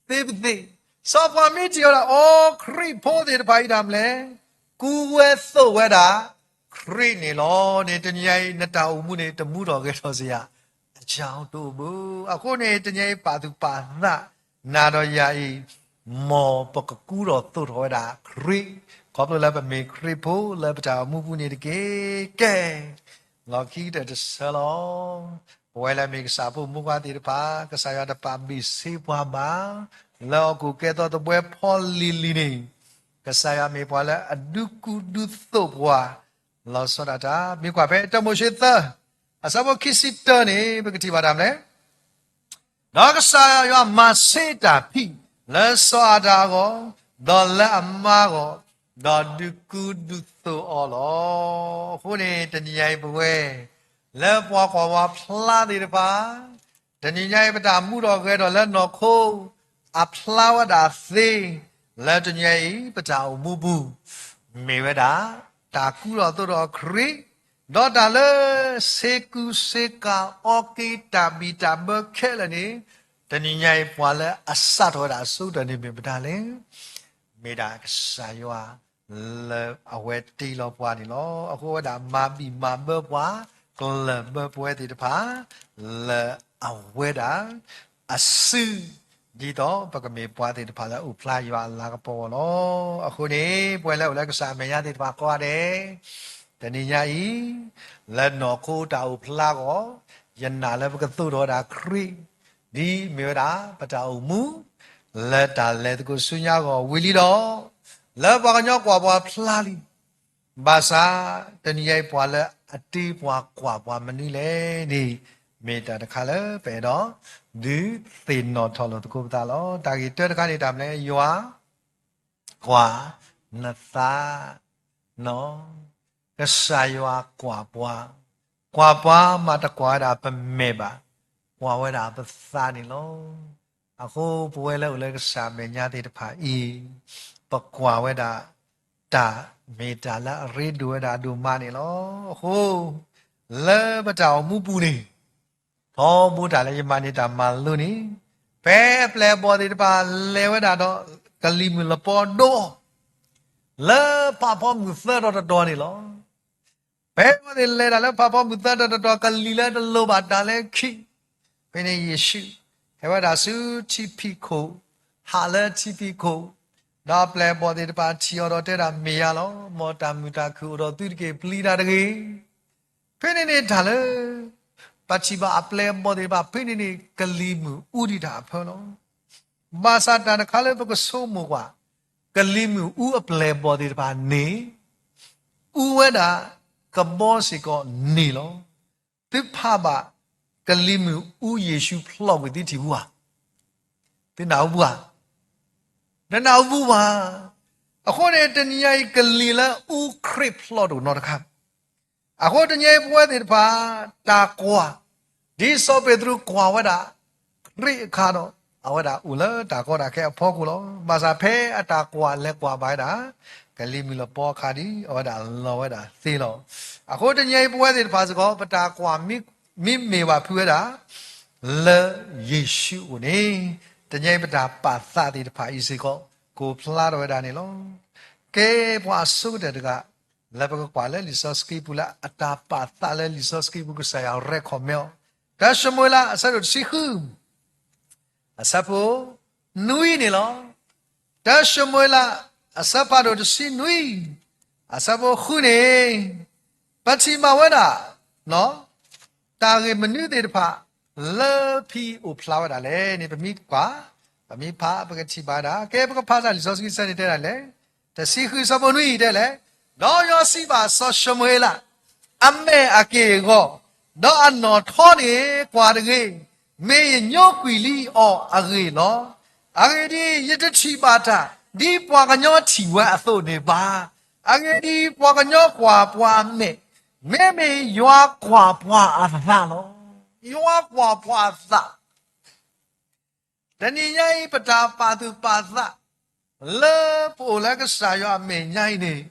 သ့ပသ့ၣ်. စီၤပၤမ့ၢ်ထံၣ်ဝဲဒၣ် အိ ခရံာ်ဖိသ့ၣ်တဖၣ်အံၤဒၣ်မနုၤလဲၣ်, ကူဝဲသိးဝဲဒၣ်ခရံာ်န့ၣ်လီၤန့ၣ် တနံၤညါအံၤ နတၢ်အိၣ်မူန့ၣ် တမူထီၣ်ဂဲၤထီၣ်စ့ၢ်ဧါ, အကၢ်တအိၣ်ဘၣ်. အဃိန့ၣ် တနံၤညါအံၤ ပာ်သူၣ်ပာ်သးနၤဒီးယၤအံၤ မ်ပကကူထီၣ်သိးထီၣ်ဝဲဒၣ်ခရံာ် ခီဖျိလၢပမ့ၢ်ခရံာ်ဖိလၢပတၢ်အိၣ်မူပူၤန့ၣ်တက့ၢ်. ကဲ လီၢ်ခံကတၢၢ်တဆၢလီၤ. ပဝဲလၢအမ့ၢ်ကစၢ်ဖိမုၣ်ဖိခွါသ့ၣ်တဖၣ် ကစၢ်ယွၤတပာ်ဘၣ်စ့ပှၤဘၣ်. လၢဟီၣ်ခိၣ်ကဲထီၣ်သဘှဲဖီလံၤလံၤန့ၣ် ကစၢ်ယွၤမ့ၢ်ပှၤလၢအဒုးကူဒုးသိးပှၤ လီၤဆီဒၣ်တၢ်. မ့ၢ်ကွၢ်ဖဲတၢမိၤၡ့သၢ အဆၢဖိခံဆံတၢန့ၣ် ပကထံၣ်ဘၣ်တၢ်မနုၤလဲၣ်. ဒီးကစၢ်ယွၤမၤဆ့တၢ်ဖံးလၢစီၤအၤဒၣ်အဂီၢ်, ဒီးလၢအမါအဂီၢ်, ဒီးဒုးကူဒုးသိးအီၤလီၤ. အဃိန့ၣ် တနံၤညါအံၤပဝဲ လၢပှၤကွၢ်ပှၤဖျါသ့ၣ်တဖၣ် တနံၤညါအံၤ ပတၢ်မူထီၣ်ဂဲၤထီၣ်လၢနီၢ်ခိ အဖျါဝဲဒၣ်သ့ လၢတနံၤညါအံၤ ပတၢ်အိၣ်မူပူၤ မ့ၢ်ဝဲဒၣ် တၢ်ကူထီၣ်သိးထီၣ်ခရံာ်, ဒီးတၢ်လၢ ဆ့ကူဆ့ကၤအီက့ၤတၢ်ဘံၣ်တၢ်ဘၢခဲလၢာ်န့ၣ် တနံၤညါအံၤ ပှၤလၢအစးထီၣ်ဝဲဒၣ်အဆိကတၢၢ်န့ၣ်မ့ၢ်မတၤလဲၣ်. မ့ၢ်ဒၣ်ကစၢ်ယွၤ လၢအဝဲတ့လီၤပှၤန့ၣ်လီၤ. အဃိဝဲဒၣ်မၤဘံၣ်မၤဘၢပှၤ ကျၢၢ်ဘၢပဝဲသ့ၣ်တဖၣ် လၢအဝဲဒၣ် အစု ဒ်သိးပကမ့ၢ်ပှၤသ့ၣ်တဖၣ်လၢအအိၣ်ဖျါယွၤအလၤကပီၤအဂီၢ်လီၤ. အဃိန့ၣ် ပဝဲလၢအိၣ်လၢကစၢ်အမဲာ်ညါသ့ၣ်တဖၣ်ကိးဂၤဒဲး တနံၤညါအံၤ လၢနီၢ်ခိတၢ်အိၣ်ဖျါအဂီၢ် ယနာ်လၢပကသိးထီၣ်ဝဲဒၣ်ခရံာ် ဒ်မ့ၢ်ဝဲဒၣ်ပတၢ်အိၣ်မူ လၢတၢ်လဲၤသကိးဆူညါအဂီၢ်ဝံၤလံဒီး လၢပှၤကညီကွၢ်ပှၤဖျါလံ ဘၣ်ဆၣ် တနံၤညါအံၤပှၤလၢအတ့ပှၤကွၢ်ပှၤမနုၤလဲၣ်န့ၣ် မ့ၢ်တၢ်တခါလၢပအဲၣ်ဒိး ဒုးသ့ၣ်နီၣ်ထီၣ်လိာ်သကိးပသးလီၤ. တၢ်ဂ့ၢ်တၢတခါန့ၣ် တၢ်မနုၤလဲၣ်, ယွၤ ကွၢ် နသး နီၣ်, ကစၢ်ယွၤကွၢ်ပှၤ, ကွၢ်ပှၤမးတကွၢ်ဝဲဒၣ်ပမဲာ်ဘၣ်, ကွၢ်ဝဲဒၣ်ပသးန့ၣ်လီၤ. အဃိပဝဲလၢအိၣ်လၢကစၢ်အမဲာ်ညါသ့ၣ်တဖၣ်အံၤ ပကွၢ်ဝဲဒၣ် တၢ်မ့ၢ်တၢ်လၢအရ့ဒိၣ်ဝဲဒၣ်ဒိၣ်မးန့ၣ်လီၤ. အဃိ လၢပတၢ်အိၣ်မူပူၤန့ၣ် ထီဘိတၢ်လၢယမၤန့ၢ်တၢ်မၤလိန့ၣ် ဖဲအပျဲၢ်အဘီၣ်သ့ၣ်တဖၣ်လဲၤဝဲဒၣ်ဒီး ကလံၤမုၢ်လပီဒိအီၤ လၢဖးဖီမုၢ်သၢတီၤတတီၤန့ၣ်လီၤ. ဖဲအဝဲသ့ၣ်လဲၤတၢ်လၢဖးဖီမုၢ်သၢတီၤတတီၤ ကလံၤလၢတလိၣ်ဘၣ်တၢ်လၢခံ ဖဲန့ၣ်ယ့ၣ်ၡူး ဟဲဝဲဒၣ်ဆူထံဖံးခိၣ်, ဟးလၢထံဖံးခိၣ်, ဒီးအပျဲၢ်အဘီၣ်သ့ၣ်တဖၣ်ထံၣ်အီၤဒီးတဲဒၣ် မ့ၢ်ယၤလီၤ, မ်တၢ်မုာ်တၢ်ခုၣ်အိၣ်ဒီးသုတက့ၢ် ပျံၤတၢ်တဂ့ၤ. ဖဲန့ၣ်န့ၣ်တၢ်လၢ ပထံၣ်ဘၣ်အပျဲၢ်အဘီၣ်သ့ၣ်တဖၣ် ဖဲန့ၣ်န့ၣ် ကလံၤမုၢ်အူဒံးတၢ်အဖၢလီၤ. ဘၣ်ဆၣ်တၢ်တခါလၢပကဆိကမိၣ်ကွၢ်, ကလံၤမုၢ်အူအပျဲၢ်အဘီၣ်သ့ၣ်တဖၣ်န့ၣ် အူဝဲဒၣ်ကဘီစ့ၢ်ကီးန့ၣ်လီၤ. သုဖးဘၣ် ကလံၤမုၢ်အူယ့ၣ်ၡူးဖျိးကွံာ် သုထံၣ်ဘူးဧါ, သုနၢ်ဟူဘူးဧါ, တနၢ်ဟူဘူးဘၣ်. အဃိန့ၣ် တနံၤညါအံၤ ကလံၤလၢအူခရံာ်ဖျိးတအိၣ်နီတခါ အဃိတနံၤအံၤပဝဲသ့ၣ်တဖၣ် တၢ်ကွၢ် ဒ်စီၤပ့းတရူးကွၢ်ဝဲဒၣ် ခရံာ်အခါဒီး အဝဲဒၣ်အိၣ်လၢတၢ်ကီတၢ်ခဲအဖီခိၣ်လီၤ. ဘၣ်ဆၣ်ဖဲအတၢ်ကွၢ်လဲၤကွၢ်ဘၣ်ဝဲဒၣ် ကလံၤမုၢ်လပီအခါဒီး အဝဲဒၣ်လီၤဝဲဒၣ်သ့လီၤ. အဃိတနံၤအံၤပဝဲသ့ၣ်တဖၣ်စ့ၢ်ကီး ပတၢ်ကွၢ်မ့မ့ၢ်ဘၣ်ဖုးဝဲဒၣ် လၢယ့ၣ်ၡူးအအိၣ်န့ၣ် တနံၤအံၤပတၢ်ပာ်သးသ့ၣ်တဖၣ်အံၤစ့ၢ်ကီး ကအိၣ်ဖျါထီၣ်ဝဲဒၣ်န့ၣ်လီၤ. ကဲပှၤအဆိကတၢၢ်တဂၤ လၢပကကွၢ်လၢလံာ်စီဆှံပူၤလၢအတၢ်ပာ်သးလၢလံာ်စီဆှံပူၤ ကစၢ်ယွၤရဲၣ်ခီၣ်မဲအီၤ, တၢၡမူၤအ့လး အဆၢဒိၣ်တဆံဃု အဆၢဖိ နွံန့ၣ်လီၤ. တၢၡမူၤအ့လး အဆၢဖးဒိၣ်တဆံနွံ အဆၢဖိဃုန့ၣ် ပထံၣ်ဘၣ်ဝဲဒၣ် တၢ်ဂ့ၢ်မနုၤသ့ၣ်တဖၣ် လၢဖဲအံၤအိၣ်ဖျါဝဲဒၣ်လဲၣ်န့ၣ် ပမ့ၢ်ကွၢ် ပမ့ၢ်ဖး ပကထံၣ်ဘၣ်ဝဲဒၣ် ကဲပကဖးစၢ်လံာ်စီဆှံဆၢန့ၣ်တဲဒၣ်လဲၣ်, တဆံဃု အဆၢဖိနွံတဲလဲၣ်, ဒီးယွၤစံးဘၣ်စီၤၡမူၤအ့လး အမဲာ်အက့ၢ်အဂီၤ, ဒီးအနီၣ်ထီန့ၣ် ကွၢ်တဂ့ၤ, မ့ၢ်ယညိကွံာ်လံအီၤအဂ့ၢ်လီၤ. အဂ့ၢ်ဒ်အံၤ, ယတထံၣ်ဘၣ်တၢ် ဒ်ပှၤကညီထံၣ်ဝဲအသိးန့ၣ်ဘၣ်. အဂ့ၢ်ဒ်အံၤ, ပှၤကညီကွၢ်ပှၤအမဲာ်, မ့မ့ၢ်ယွၤကွၢ်ပှၤအသးလီၤ. ယွၤကွၢ်ပှၤအသး တနံၤညါအံၤ ပတၢ်ပာ်သူၣ်ပာ်သး လၢပအိၣ်လၢကစၢ်ယွၤအမဲာ်ညါအံၤန့ၣ်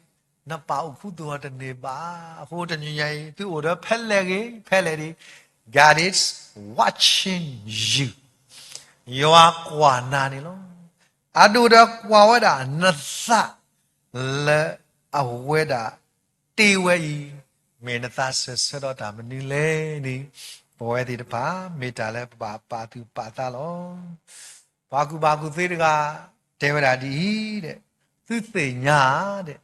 နပာ်အိၣ်ခူသူၣ်အီၤတန့ၢ်ဘၣ်. အဃိတနံၤညါအံၤ သုအိၣ်ဒီးဖဲလဲၣ်ဂ့ၤ ဖဲလဲၣ်ဒံး God is watching you. ယွၤကွၢ်နၤန့ၣ်လီၤ. အဒိၣ်ဒီးကွၢ်ဝဲဒၣ်နသး လၢအဝဲဒၣ်တ့ဝဲအံၤ မ့ၢ်နသးစၢၢ်ဆၢဒီးတၢ်မနုၤလဲၣ်န့ၣ် ပဝဲသ့ၣ်တဖၣ် မ့ၢ်တၢ်လၢပဘၣ်ပာ်သူၣ်ပာ်သးလီၤ. ပှၤကူၣ်ဘၣ်ကူၣ်သ့တဂၤ တဲဝဲဒၣ်ဒ်အံၤ, သုသ့ၣ်ညါဧါ,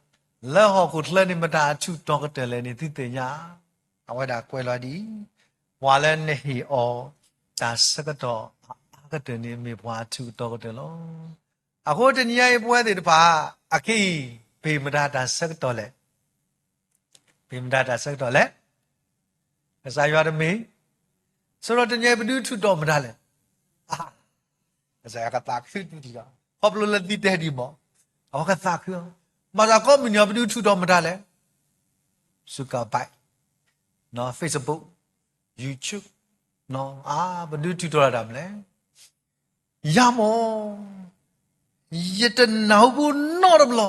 လၢဟီၣ်ခိၣ်ချၢန့ၣ် မတၤအထူးတီၤကတၢၢ်လဲၣ်န့ၣ် သုသ့ၣ်ညါဧါ. အဝဲဒၣ်ကွဲးလီၤဒ်အံၤ, ပှၤလၢနဟ့ၣ်အီၤတၢ်ဆၢကတီၢ်အအါကတၢၢ်န့ၣ် မ့ၢ်ပှၤအထူးအတီၤကတၢၢ်လီၤ. အဃိတနံၤညါအံၤ ပဝဲသ့ၣ်တဖၣ် အခဲအံၤ ပမ့ၢ်မတၤတၢ်ဆၢကတီၢ်လဲၣ်. ပမ့ၢ်မတၤတၢ်ဆၢကတီၢ်လဲၣ်. ကစၢ်ယွၤတမ့ၢ်. ဆိဒီးတနံၤညါအံၤ ပဒုးထူးတီၤမတၤလဲၣ်. ကစၢ်ယွၤကသးခုဒ်အံၤလီၤ. ခီဖျိလၢသုတဲဒ်အံၤမး, အဝဲကသးခုအီၤ. မၤသးကိးမုၢ်နံၤအံၤ ပဒုးထူးတီၤမတၤလဲၣ်. စူကၢ်ဘၣ် Facebook, YouTube, အါ ပဒုးထူးတီၤတၢ်မနုၤလဲၣ်. ယၤမး, ယတနၢ်ဟူဖိနီတဘျီ.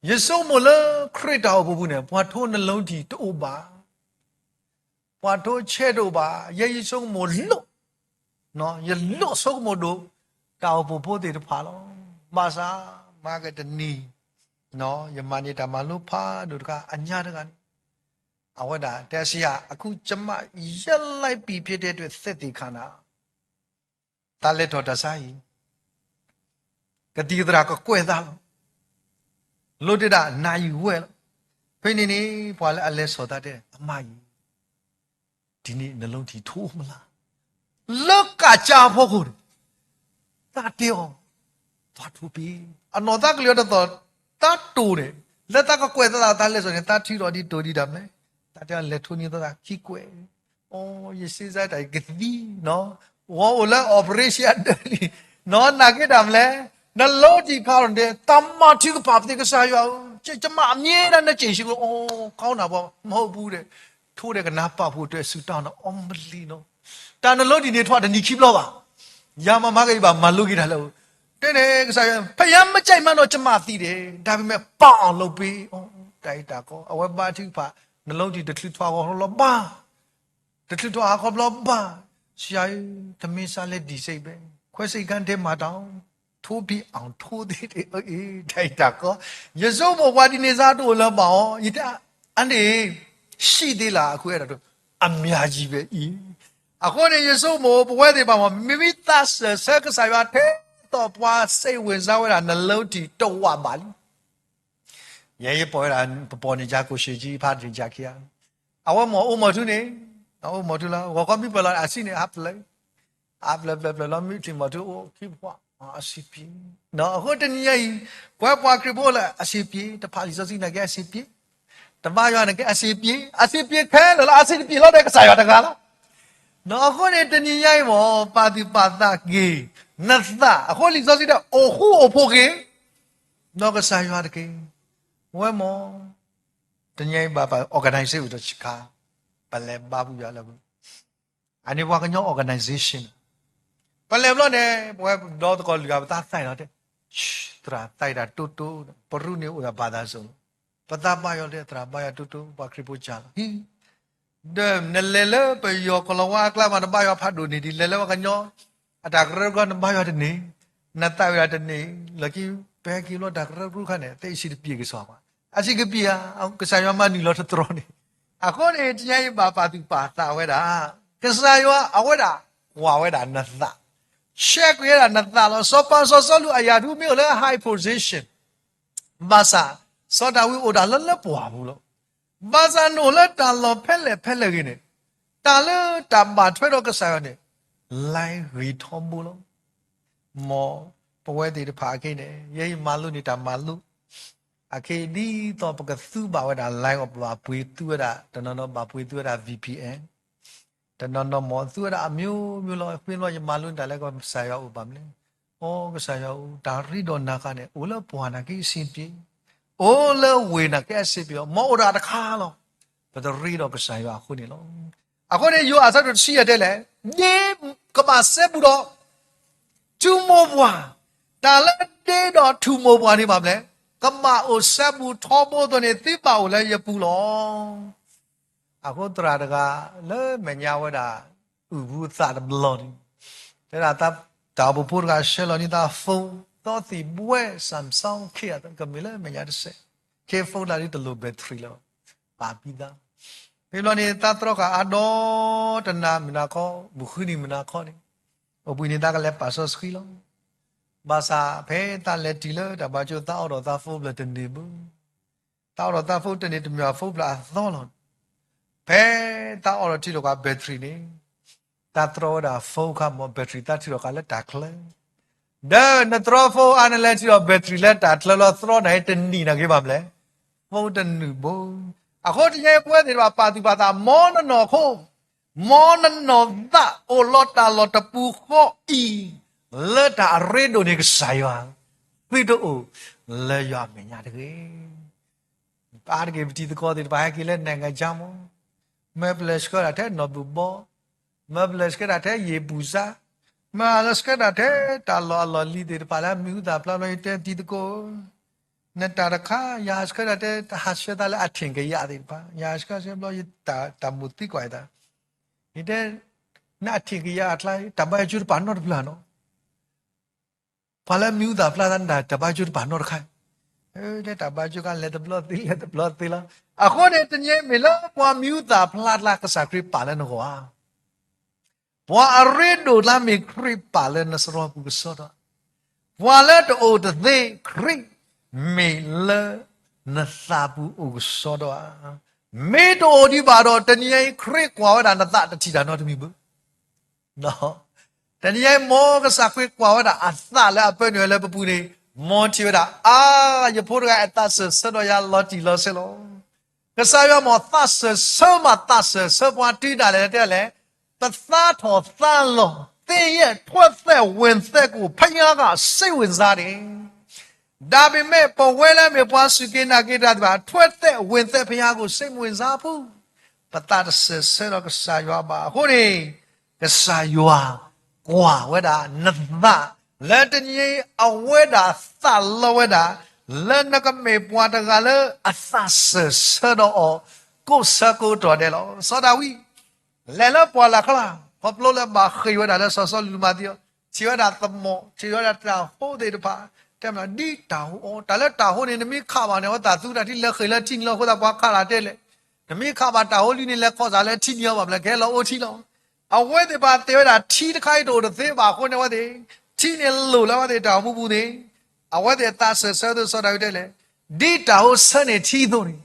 ယဆိကမိၣ်လၢခရံာ်တၢ်အိၣ်ဖှိၣ်ပူၤန့ၣ် ပှၤထိနလီၤတံၢ်တအိၣ်ဘၣ်, ပှၤထိဆဲးတအိၣ်ဘၣ်. ယဲယဆိကမိၣ်လိၣ်, ယလိၣ်ဆိကမိၣ်ဒိၣ် တၢ်အိၣ်ဖှိၣ်ဖိသ့ၣ်တဖၣ်လီၤ. ဘၣ်ဆၣ် မၤကတနံၤ ယမၤန့ၢ်တၢ်မၤလိဖးဒိၣ်တခါ အညါတဂၤန့ၣ် အဝဲဒၣ်တဲစံးယၤ အခုကျမ ယဲလိုက်ပြီဖြစ်တဲ့အတွက် သက်သေခံတာ, တၢ်လဲၤထီၣ်တၢ်ဆါအံၤ ကသံၣ်ကသရၣ်ကကွဲးသးလီၤ. လိၣ်တ့ၢ်ဒၣ်နၤယံာ်ဝဲလီၤ. ဖဲန့ၣ်န့ၣ် ပှၤလၢအလဲၤစိာ်သးတဲ အမါယံာ် ဒ်န့ၣ်နလီၤတံၢ်ထိမလါ. လၢကစၢ်အဖီခိၣ်န့ၣ် သးတဲအီၤ သးထိပ့ၤ, အနီၢ်သးကလံၤအီၤတသီၣ် သးတိၢ်န့ၣ် လၢသးကကွဲးသးသးလဲၤစိာ်န့ၣ် သးထံၣ်ထီၣ်ဒ်တိၢ်ဒံးတၢ်မနုၤလဲၣ်. သးတဲအီၤလဲၤထိန့ၢ်သးသးခံကွဲး, အိ ယစ့စါတၢ်အံၤကသံနီၤ, ဝဲအိၣ်လၢ operation အဒၢးလံ, နီၤ နာ်က့တၢ်မနုၤလဲၣ်. နလီၤတံၢ်ခါလီၤန့ၣ် တၢ်မၤထုကဖၣ်ပသ့ၣ် ကစၢ်ယွၤဧၢ, ကျမအမြဲတမ်း နကျင့်ရှိလို့ အိ ခေါင်းနား မဟုတ်ဘူးတဲ့, ထိဒီးကနၢ်ပၢ်ဖိတၢ်ဆူၣ်တၢ်နီၤ အီမလံနီၤ. တၢ်နလီၤတံၢ်န့ၣ် ထီၣ်တနံၤခံဘျီဘၣ်. ယၤမၤမၤက့ၤဘၣ် မၤလိက့ၤတၢ်လၢအအိၣ်, တဲန့ၣ် ကစၢ်ယွၤ ဖယါမကြိုက်မှန်းတော့ ကျမသိတယ်, ဒါပေမဲ့ ပာ်အောင်လုပ်ပေး, အိ တၢ်အံၤတၢ်ကီ အဝဲဘါထုကဖၣ် နလီၤတံၢ်တချုးထီၣ်အဂီၢ်လီၤဘၣ်, တချုးထီၣ်ဟးခီဘျီဘၣ်, ဆရာ, တမ့ၢ်စးလဲၤဒံၣ်စ့ၢ်ဘဲ, ခွဲစိတ်ခန်းထဲမှာတောင် ထိုးပြီးအောင်ထိုးသေးတယ်, အ့ တၢ်အံၤတၢ်ကီ, ယဆိကမိၣ်ပှၤဒ်န့ၣ်စးတအိၣ်လၢၤဘၣ်အီၤ, ယတဲ အန့ၣ် ရှိသေးလား အခုအဲ့ဒါတော့ အများကြီးပဲအံၤ. အဃိန့ၣ် ယဆိကမိၣ် ပဝဲသ့ၣ်တဖၣ်မ့ၢ် မ့မ့ၢ်သးစၢၢ်ဆၢကစၢ်ယွၤထဲသိးပှၤ စိတ်ဝင်စား ဝဲဒၣ် နလီၤတံၢ်တဝးဘၣ်လံ. ယဲယပီၢ်ဝဲဒၣ် ပပီၢ်န့ၣ် ယၤကိၣ်ရှ့ကၠံ ဖးတ့ၢ်ယၤခံဂၤ, အဝဲမ့ၢ်အိၣ်မီၤထူန့ၣ်, အိၣ်မီၤထူလၢ ဂီၤခီမ့ၢ်ပၢၢ်လီၤအစံၣ်န့ၣ် အါပျဲၢ်, အါပျဲၢ်ပျဲၢ်ပျဲၢ်လီၤ မ့ၢ်ထံၣ်မီၤထူအိၣ်ခံပှၤ, အစံၣ်ပှ့ၤ, အဃိတနံၤညါအံၤ ပဝဲပှၤခရံာ်ဖိလၢ အစံၣ်ပှ့ၤ, တဖးလံာ်စီဆှံနာ်က့ အစံၣ်ပှ့ၤ, တဘါယွၤနာ်က့ အစံၣ်ပှ့ၤ, အစံၣ်ပှ့ၤခဲလၢာ်လီၤ အစံၣ်တပှ့ၤလီၤဒီး ကစၢ်ယွၤတဂၤလီၤ. အဃိန့ၣ် တနံၤညါအံၤမ့ၢ် ပာ်သူၣ်ပာ်သးက့ၤ နသး, အဃိလံာ်စီဆှံတဲ အိၣ်ဃူအိၣ်ဖိးက့ၤ ဒီးကစၢ်ယွၤတက့ၢ်. ဝဲမ့ၢ် တနံၤညါအံၤဘၣ်ပ organize အိၣ်ဒီးဆံးခါ, ပလဲၤဘါပူၤယွၤလၢ အန့ၣ်ပှၤကညီ organization, ပလဲၤဘျီန့ၣ် ပဝဲဒီသကိးလွံၢ်ဂၤ ပသးသးအံၤလီၤတဲ, သရၣ်သးအံၤတၢ်တိတိ, ပရူးန့ၣ်အိၣ်ဒီး ဘာသာစုံ, ပသးဘါယွၤလၢသရၣ်ဘါယွၤတိတိ ပှၤခရံာ်ဖိစၢ်လီၤ. ဒီးနလဲၤလၢပယီၤကီၢ်လီၤဝါအကျါမး နဘါယွၤဖးဒိၣ်န့ၢ်ဒံး, လဲၤလၢပှၤကညီ အတၢ်ကရၢကရိ နဘါယွၤတန့ၢ်, နသးဝံၣ်ဒၣ်တန့ၢ်, လၢခံ ပဟဲက့ၤဘျီ တၢ်ကရၢကရိခါန့ၣ် သ့အစံၣ်တပှ့ၤကစီၣ်ဘၣ်, အစံၣ်ကပှ့ၤဧါ, ကစၢ်ယွၤမၤနုာ်လီၤတတြီန့ၣ်. အဃိန့ၣ် တနံၤညါအံၤ ဘၣ်ပာ်သူၣ်ပာ်သးဝဲဒၣ်, ကစၢ်ယွၤအဝဲဒၣ် ကွၢ်ဝဲဒၣ်နသး, check ဝဲဒၣ်နသးလီၤ. စီၤပၤစီၤစီလူးအယၤဒုး မ့ၢ်အိၣ်လၢ high position, ဘၣ်ဆၣ် စီၤဒၤဝံးအိၣ်ဒၣ်လၢလၢပှၢ်ပူၤလီၤ. ဘၣ်ဆၣ်နအိၣ်လၢတၢ်လီၢ်ဖဲလဲၣ်ဖဲလဲၣ်ဂ့ၤန့ၣ်, တၢ်လၢတၢ်ဘၣ်ထွဲဒီးကစၢ်ယွၤန့ၣ် လဲၤဂ့ၤထီဘိလီၤ. မ်ပဝဲသ့ၣ်တဖၣ်အခဲအံၤန့ၣ် ယဲယမၤလိန့ၢ်တၢ်မၤလိ အခဲအံၤ ဒ်သိးပကသူဘၣ်ဝဲဒၣ် line အီၤ ဘၣ်ပှ့ၤသူဝဲဒၣ် တနီၤနီၤဘၣ်ပှ့ၤသူဝဲဒၣ် VPN, တနီၤနီၤမ့ၢ်သူဝဲဒၣ်အမျိုးမျိုးလီၤ. ဖဲလီၤ ယမၤလိန့ၢ်တၢ်လၢကစၢ်ယွၤအိၣ်ဘၣ်မနုၤလဲၣ်. အိ ကစၢ်ယွၤဧၢ, တၢ်ရ့ဒီးနၤဃါန့ၣ် အိၣ်လၢပှၤနာ်က့အဆင်ပြေ, အိၣ်လၢဝ့ၢ်နာ်က့အဆင်ပြေလီၤ. မ်အိၣ်ဒီးတခါလီၤ. ပတရ့ဒီးကစၢ်ယွၤအဃိန့ၣ်လီၤ. အဃိန့ၣ် ယိၤဟၣ်အဆၢဒိၣ်တဆံယဲၢ်တဲလဲၣ်, ဒ်ကဘၣ်စဲဘူးဒီး ထူမိၢ်ပှၢ်, တၢ်လၢဒ်ဒီးထူမိၢ်ပှၢ်န့ၣ်ဘၣ်မနုၤလဲၣ်, ကဘၣ်အိၣ်စဲဘူးထီဘိအသိးန့ၣ် သုဘၣ်အိၣ်လၢယပူၤလီၤ. အဃိသရၣ်တဂၤလၢမဲာ်ညါဝဲဒၣ် အုၣ်ဘူးသးတဘျီန့ၣ် တဲဒၣ် တၢ်အိၣ်ဖှိၣ်ဖိတဂၤ ဆှၢလီၤန့ၢ်သး phone သီသံၣ်ဘှဲ Samsung ခံ ကမ့ၢ်လၢမဲာ်ညါတစဲး, ခဲ phone လၢဒ်တလိၣ် battery လၢၤဘၣ်, ပာ်ဘံသး. ဖဲဘျီန့ၣ် သးတြီဃာ်အါဒီတနၤမုၢ်နၤခီ, မုၢ်ဃုနံၤမုၢ်နၤခီန့ၣ်, အိၣ်ဘှံးန့ၣ် သးကလဲၤပာ်စီဆှံလီၤ. ဘၣ်ဆၣ်ဖဲသးလဲၤတုၤလၢတၢ်ဘါကၠိ သးအိၣ်ဒီးသး phone ဖျၢၣ်တန့ၢ်ဘၣ်. သးအိၣ်ဒီးသး phone တန့ၢ်တမံၤ phone ဖျၢၣ်အသီလီၤ. ဖဲတၢ်အိးထီၣ်ထံထီၣ်က့ၤ battery န့ၣ်, တၢ်တြီဝဲဒၣ် phone အခါမ့ၢ် battery တၢ်ထံထီၣ်က့ၤလၢတၢ်ချၢ, ဒီးနတြီ phone အါန့ၣ်လဲၣ် ထံထီၣ် battery လၢတၢ်ချၢလီၤ တြီနၤအံၤတနံၤနာ်က့ဘၣ်မလဲၣ်, phone တနုာ်ဘိ. အဃိတနံၤအံၤပဝဲသ့ၣ်တဖၣ် ပာ်သူၣ်ပာ်သး မ်နနီၢ်ခိ မ်နနီၢ်သးအိၣ်လီၤတၢ်လီၢ်တပူၤဃီအံၤ, လၢတၢ်အရ့ဒိၣ်န့ၣ်ကစၢ်ယွၤ, သုတအိၣ်လၢယွၤအမဲာ်ညါတဂ့ၤ. အါတက့ၢ်ပတံၤသကိးသ့ၣ်တဖၣ် ဟဲက့ၤလၢ နိုင်ငံခြား မ့ၢ်, မ့ၢ်ပလဲၤဆှၢဒၣ်ထဲနီၢ်ဘုၣ်ဘီ, မ့ၢ်ပလဲၤဆှၢဒၣ်ထဲယ့ၣ်ပူၤစါ, မ့ၢ်လၢဆှၢဒၣ်ထဲတၢ်လီၢ်အလီၢ်လံၤသ့ၣ်တဖၣ်လၢအမံၤဟူသၣ်ဖျါလီၤ ယတဲတံၤသကိးဧၢ, နတၢ်တခါ ယဟးဆှၢဒၣ်ထဲ တဟးဆှၢသးလၢအထ့ၣ်ကယၤသ့ၣ်တဖၣ်, ယဟးဆှၢဆှၢဘျီ ယတၢ်မိၣ်သံကွၢ်ယသး, ယတဲ, နအထ့ၣ်ကယၤအကျါ တၢ်ဘါယွၤကၠိတပာ်နီတဖျၢၣ်နီၤ ပှၤလၢမံၤဟူသၣ်ဖျါသးန့ၣ် တၢ်ဘါယွၤကၠိတပာ်နီတခါ, တဲတၢ်ဘါယွၤကၠိကလဲၤတဘျီသ့ လဲၤတဘျီသ့လီၤ. အဃိန့ၣ် တနံၤအံၤမ့ၢ်လၢပှၤမံၤဟူသၣ်ဖျါကျါ ကစၢ်ခရံာ်ပာ်လၢနဂီၢ်ဧါ. ပှၤအရ့ဒိၣ်ကျါမ့ၢ်ခရံာ်ပာ်လၢနစရီပူၤကစီဒီဧါ. ပှၤလၢတအိၣ်တသ့ ခရံာ်မ့ၢ်လၢနသးပူၤအိၣ်ကစီဒီဧါ. မ့ၢ်တအိၣ်ဒံးဘၣ်ဒီး တနံၤအံၤခရံာ်ကွၢ်ဝဲဒၣ်နသးတထံၣ်တၢ်နီတမံၤဘၣ်. တနံၤအံၤ မ်ကစၢ်ခရံာ်ကွၢ်ဝဲဒၣ်အသးလၢအပၢနုာ်ဝဲလၢပပူၤန့ၣ်, မ်ထံၣ်ဝဲဒၣ် အါ, ယဖိတဂၤအသးစၢၢ်ဆၢဒီးယၤလီၤတံၢ်လီၤဆဲးလီၤ. ကစၢ်ယွၤမ့ၢ်သးစၢၢ်ဆၢမးသးစၢၢ်ဆၢပှၤတုၤဒၣ်လဲာ်တဲလဲၣ်, ပသးထီၣ်သါလီၤ, သ့ၣ်ယဲၢ်ထွဲသဲးဝ့ၢ်သဲးကိၣ် ဖယါဂၤစ့ဝ့ၢ်စါန့ၣ် ဒါပေမဲ့ ပဝဲလၢအမ့ၢ်ပှၤစူၢ်က့ၤနာ်က့ၤတၢ်သ့ၣ်တဖၣ် ထွဲသဲးဝ့ၢ်သဲးဖယါကိၣ် စ့ဝ့ၢ်စါအပူၤ, ပသးတစၢၢ်ဆၢဒီးကစၢ်ယွၤဘၣ်. အဃိန့ၣ် ကစၢ်ယွၤကွၢ်ဝဲဒၣ်နသး, လၢတနံၤအံၤအဝဲဒၣ်သးလီဝဲဒၣ်, လၢနကမ့ၢ်ပှၤတဂၤလၢအသးစၢၢ်ဆၢဒီးအီၤ ကိးဆၢကိးတီၢ်ဒဲးလီၤ. စီၤဒၤဝံး လဲၤလၢပှၢ်လၢ်ခီလၢ်, ခီဖျိလၢဘၣ်ဃ့ၢ်ဝဲဒၣ်လၢစီၤစီလူးမၤသံအီၤ, ထံၣ်ဝဲဒၣ်သမီၣ်, ထံၣ်ဝဲဒၣ်တၢ်ဟိသ့ၣ်တဖၣ်, တဲမနုၤ ဒ်တၢ်ဟိအီၤ, တၢ်လၢတၢ်ဟိန့ၣ် နမ့ၢ်ခးဘၣ်န့ၣ် အဝဲသးသူတၢ်ထံၣ် လဲၤဃ့ၢ်လၢထံန့ၣ်လီၤ. အဃိသတးပှၤခးတၢ်တဲလဲၣ်, နမ့ၢ်ခးဘၣ်တၢ်ဟိလံန့ၣ် လဲၤခီၣ်စးလၢထံန့ၣ်အီၤဘၣ်မလဲၣ်, ကဟဲလီၤအိၣ်ထံလီၤ. အဝဲသ့ၣ်တဖၣ်တဲဝဲဒၣ်ထံတခါအံၤတအိၣ်တသ့ဘၣ်အဃိန့ၣ် အဝဲသ့ၣ်, ထံန့ၣ်လိၣ်လၢအဝဲသ့ၣ်တၢ်အိၣ်မူပူၤန့ၣ်, အဝဲသ့ၣ်အသးစၢၢ်ဆၢအသိး စီၤဒၤဝံးတဲလဲၣ်, ဒ်တၢ်ဟိဆၢန့ၢ်ထံအသိးန့ၣ်,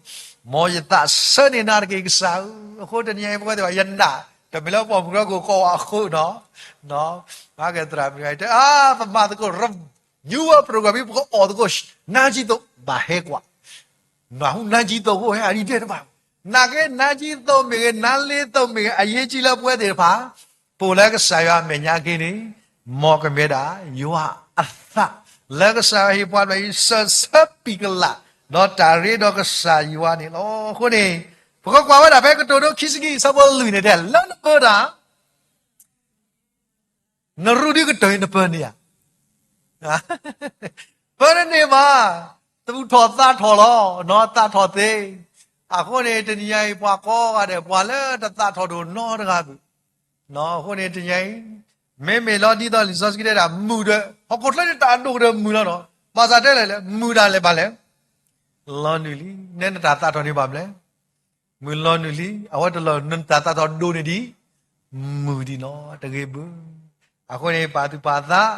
မ်ယသးဆၢန့ၢ်နၤတက့ၢ်ကစၢ်ဧၢ. အဃိတနံၤအံၤ ပဝဲသ့ၣ်ဘၣ် ယနာ်, တမ့ၢ်လၢပှၤမုၢ်ကရၢခိၣ်ကိးဝဲအဃိနီၤ, မၤကသရၣ်မုၣ်ဂၤအံၤတဲ အါ ပမၤသကိး renewal program မ့ၢ်ပကအီၣ်သကိး နါကံသိး ဘၣ်ဟဲကွၢ်, နၢ်ဟူနါကံသိးအဃိ ဟဲအံၤဒဲးတဘၣ်, နာ်က့ နါကံသိးမ့ၢ်ဂ့ၤ နါလ့သိးမ့ၢ်ဂ့ၤ အရေးကြီးလၢပဝဲသ့ၣ်တဖၣ် ပအိၣ်လၢကစၢ်ယွၤအမဲာ်ညါက့ၤန့ၣ်, မ်ကမ့ၢ်ဒၣ် ယွၤအသး လၢကစၢ်ယွၤဟ့ၣ်ပှၤတဖၣ်အံၤ စၢၢ်ဆၢပံာ်ကလၢ် ဒီးတၢ်ရ့ဒီးကစၢ်ယွၤန့ၣ်လီၤ. အဃိန့ၣ် ပကကွၢ်ဝဲဒၣ်ဖဲကတိၤဒိခံဆံခံ အဆၢဖိလွံၢ်န့ၣ်တဲ လၢနပၢတၢ် နရူဒ်ကတၢၢ်အံၤ နပၢန့ၢ်ဧါ. ပၢတန့ၢ်ဘၣ်, သူၣ်ထီၣ်သးထီၣ်လီၤ, နီၢ်သးထီၣ်သ့. အဃိန့ၣ် တနံၤညါအံၤ ပှၤကိးဂၤဒဲး ပှၤလၢတသးထီၣ်ဒိၣ်နီတဂၤဘၣ်. အဃိန့ၣ်တနံၤညါအံၤ မ့မ့ၢ်လီၤဒ်သိးလံာ်စီဆှံတဲဒၣ် မုာ်ဒီး ဟီၣ်ခိၣ်ချၢန့ၣ်တၢ်အဒိၣ်ကတၢၢ်မုာ်လီၤနီၤ. ဘၣ်ဆၣ်တဲလဲၣ်လဲၣ် မုာ်ဒၣ်လဲာ်ဘၣ်လဲၣ် လီၤနုာ်လံ. နဲနတၢ်သးထီၣ်န့ၢ်ဘၣ်မလဲၣ်. မုၢ်လီၤနုာ်လံ, အဝဲတလီၢ်နတၢ်သးထီၣ်ဒိၣ်န့ၢ်ဒံး, မုာ်ဒံးနီၤ, တဂ့ၤဘၣ်. အဃိန့ၣ် ပာ်သူၣ်ပာ်သး,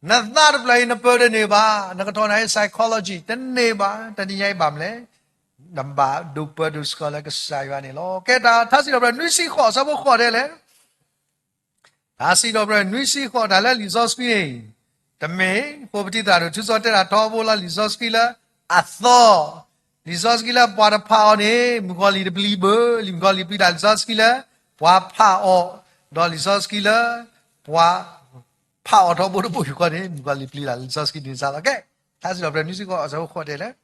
နသးတဖျၢၣ်အံၤ နပၢတန့ၢ်ဘၣ်, နကထီၣ်နၤ psychology တန့ၢ်ဘၣ်, တနံၤညါအံၤဘၣ်မလဲၣ်, နဘၣ်ဒိးပၢဒိးဆှၢလၢကစၢ်ယွၤန့ၣ်လီၤ. ကဲတၢ်ထါစံးထီၣ်ပတြၢၤနွံဆံဃိး အဆၢဖိဃိးတဲလဲၣ် ထါစံးထီၣ်ပတြၢၤနွံဆံဃိးတၢ်လၢလံာ်စီဆှံန့ၣ်, တမ့ၢ် ဖိပတံၢ်သရၣ်ဒိၣ်ထူစီတဲတၢ်ထီဘိလီၤ လံာ်စီဆှံလၢအသီ, လံာ်စီဆှံလၢပှၤတဖးအီၤန့ၣ် မုၣ်ကီၤလံၢ်တပျံၤဘၣ်, လံာ်မုၣ်ကီၤလံၢ်ပျံၤတၢ် လံာ်စီဆှံလၢပှၤဖးအီၤ, ဒီးလံာ်စီဆှံလၢပှၤဖးအီၤထီဘိတဘိယူၢ်ဃီန့ၣ် မုၣ်ကီၤလံၢ်ပျံၤတၢ် လံာ်စီဆှံန့ၣ်စးလီၤ. ကဲ, ထါစံးထီၣ်ပတြၢၤနွံဆံဃိး အဆၢဖိဃိးတဲလဲၣ်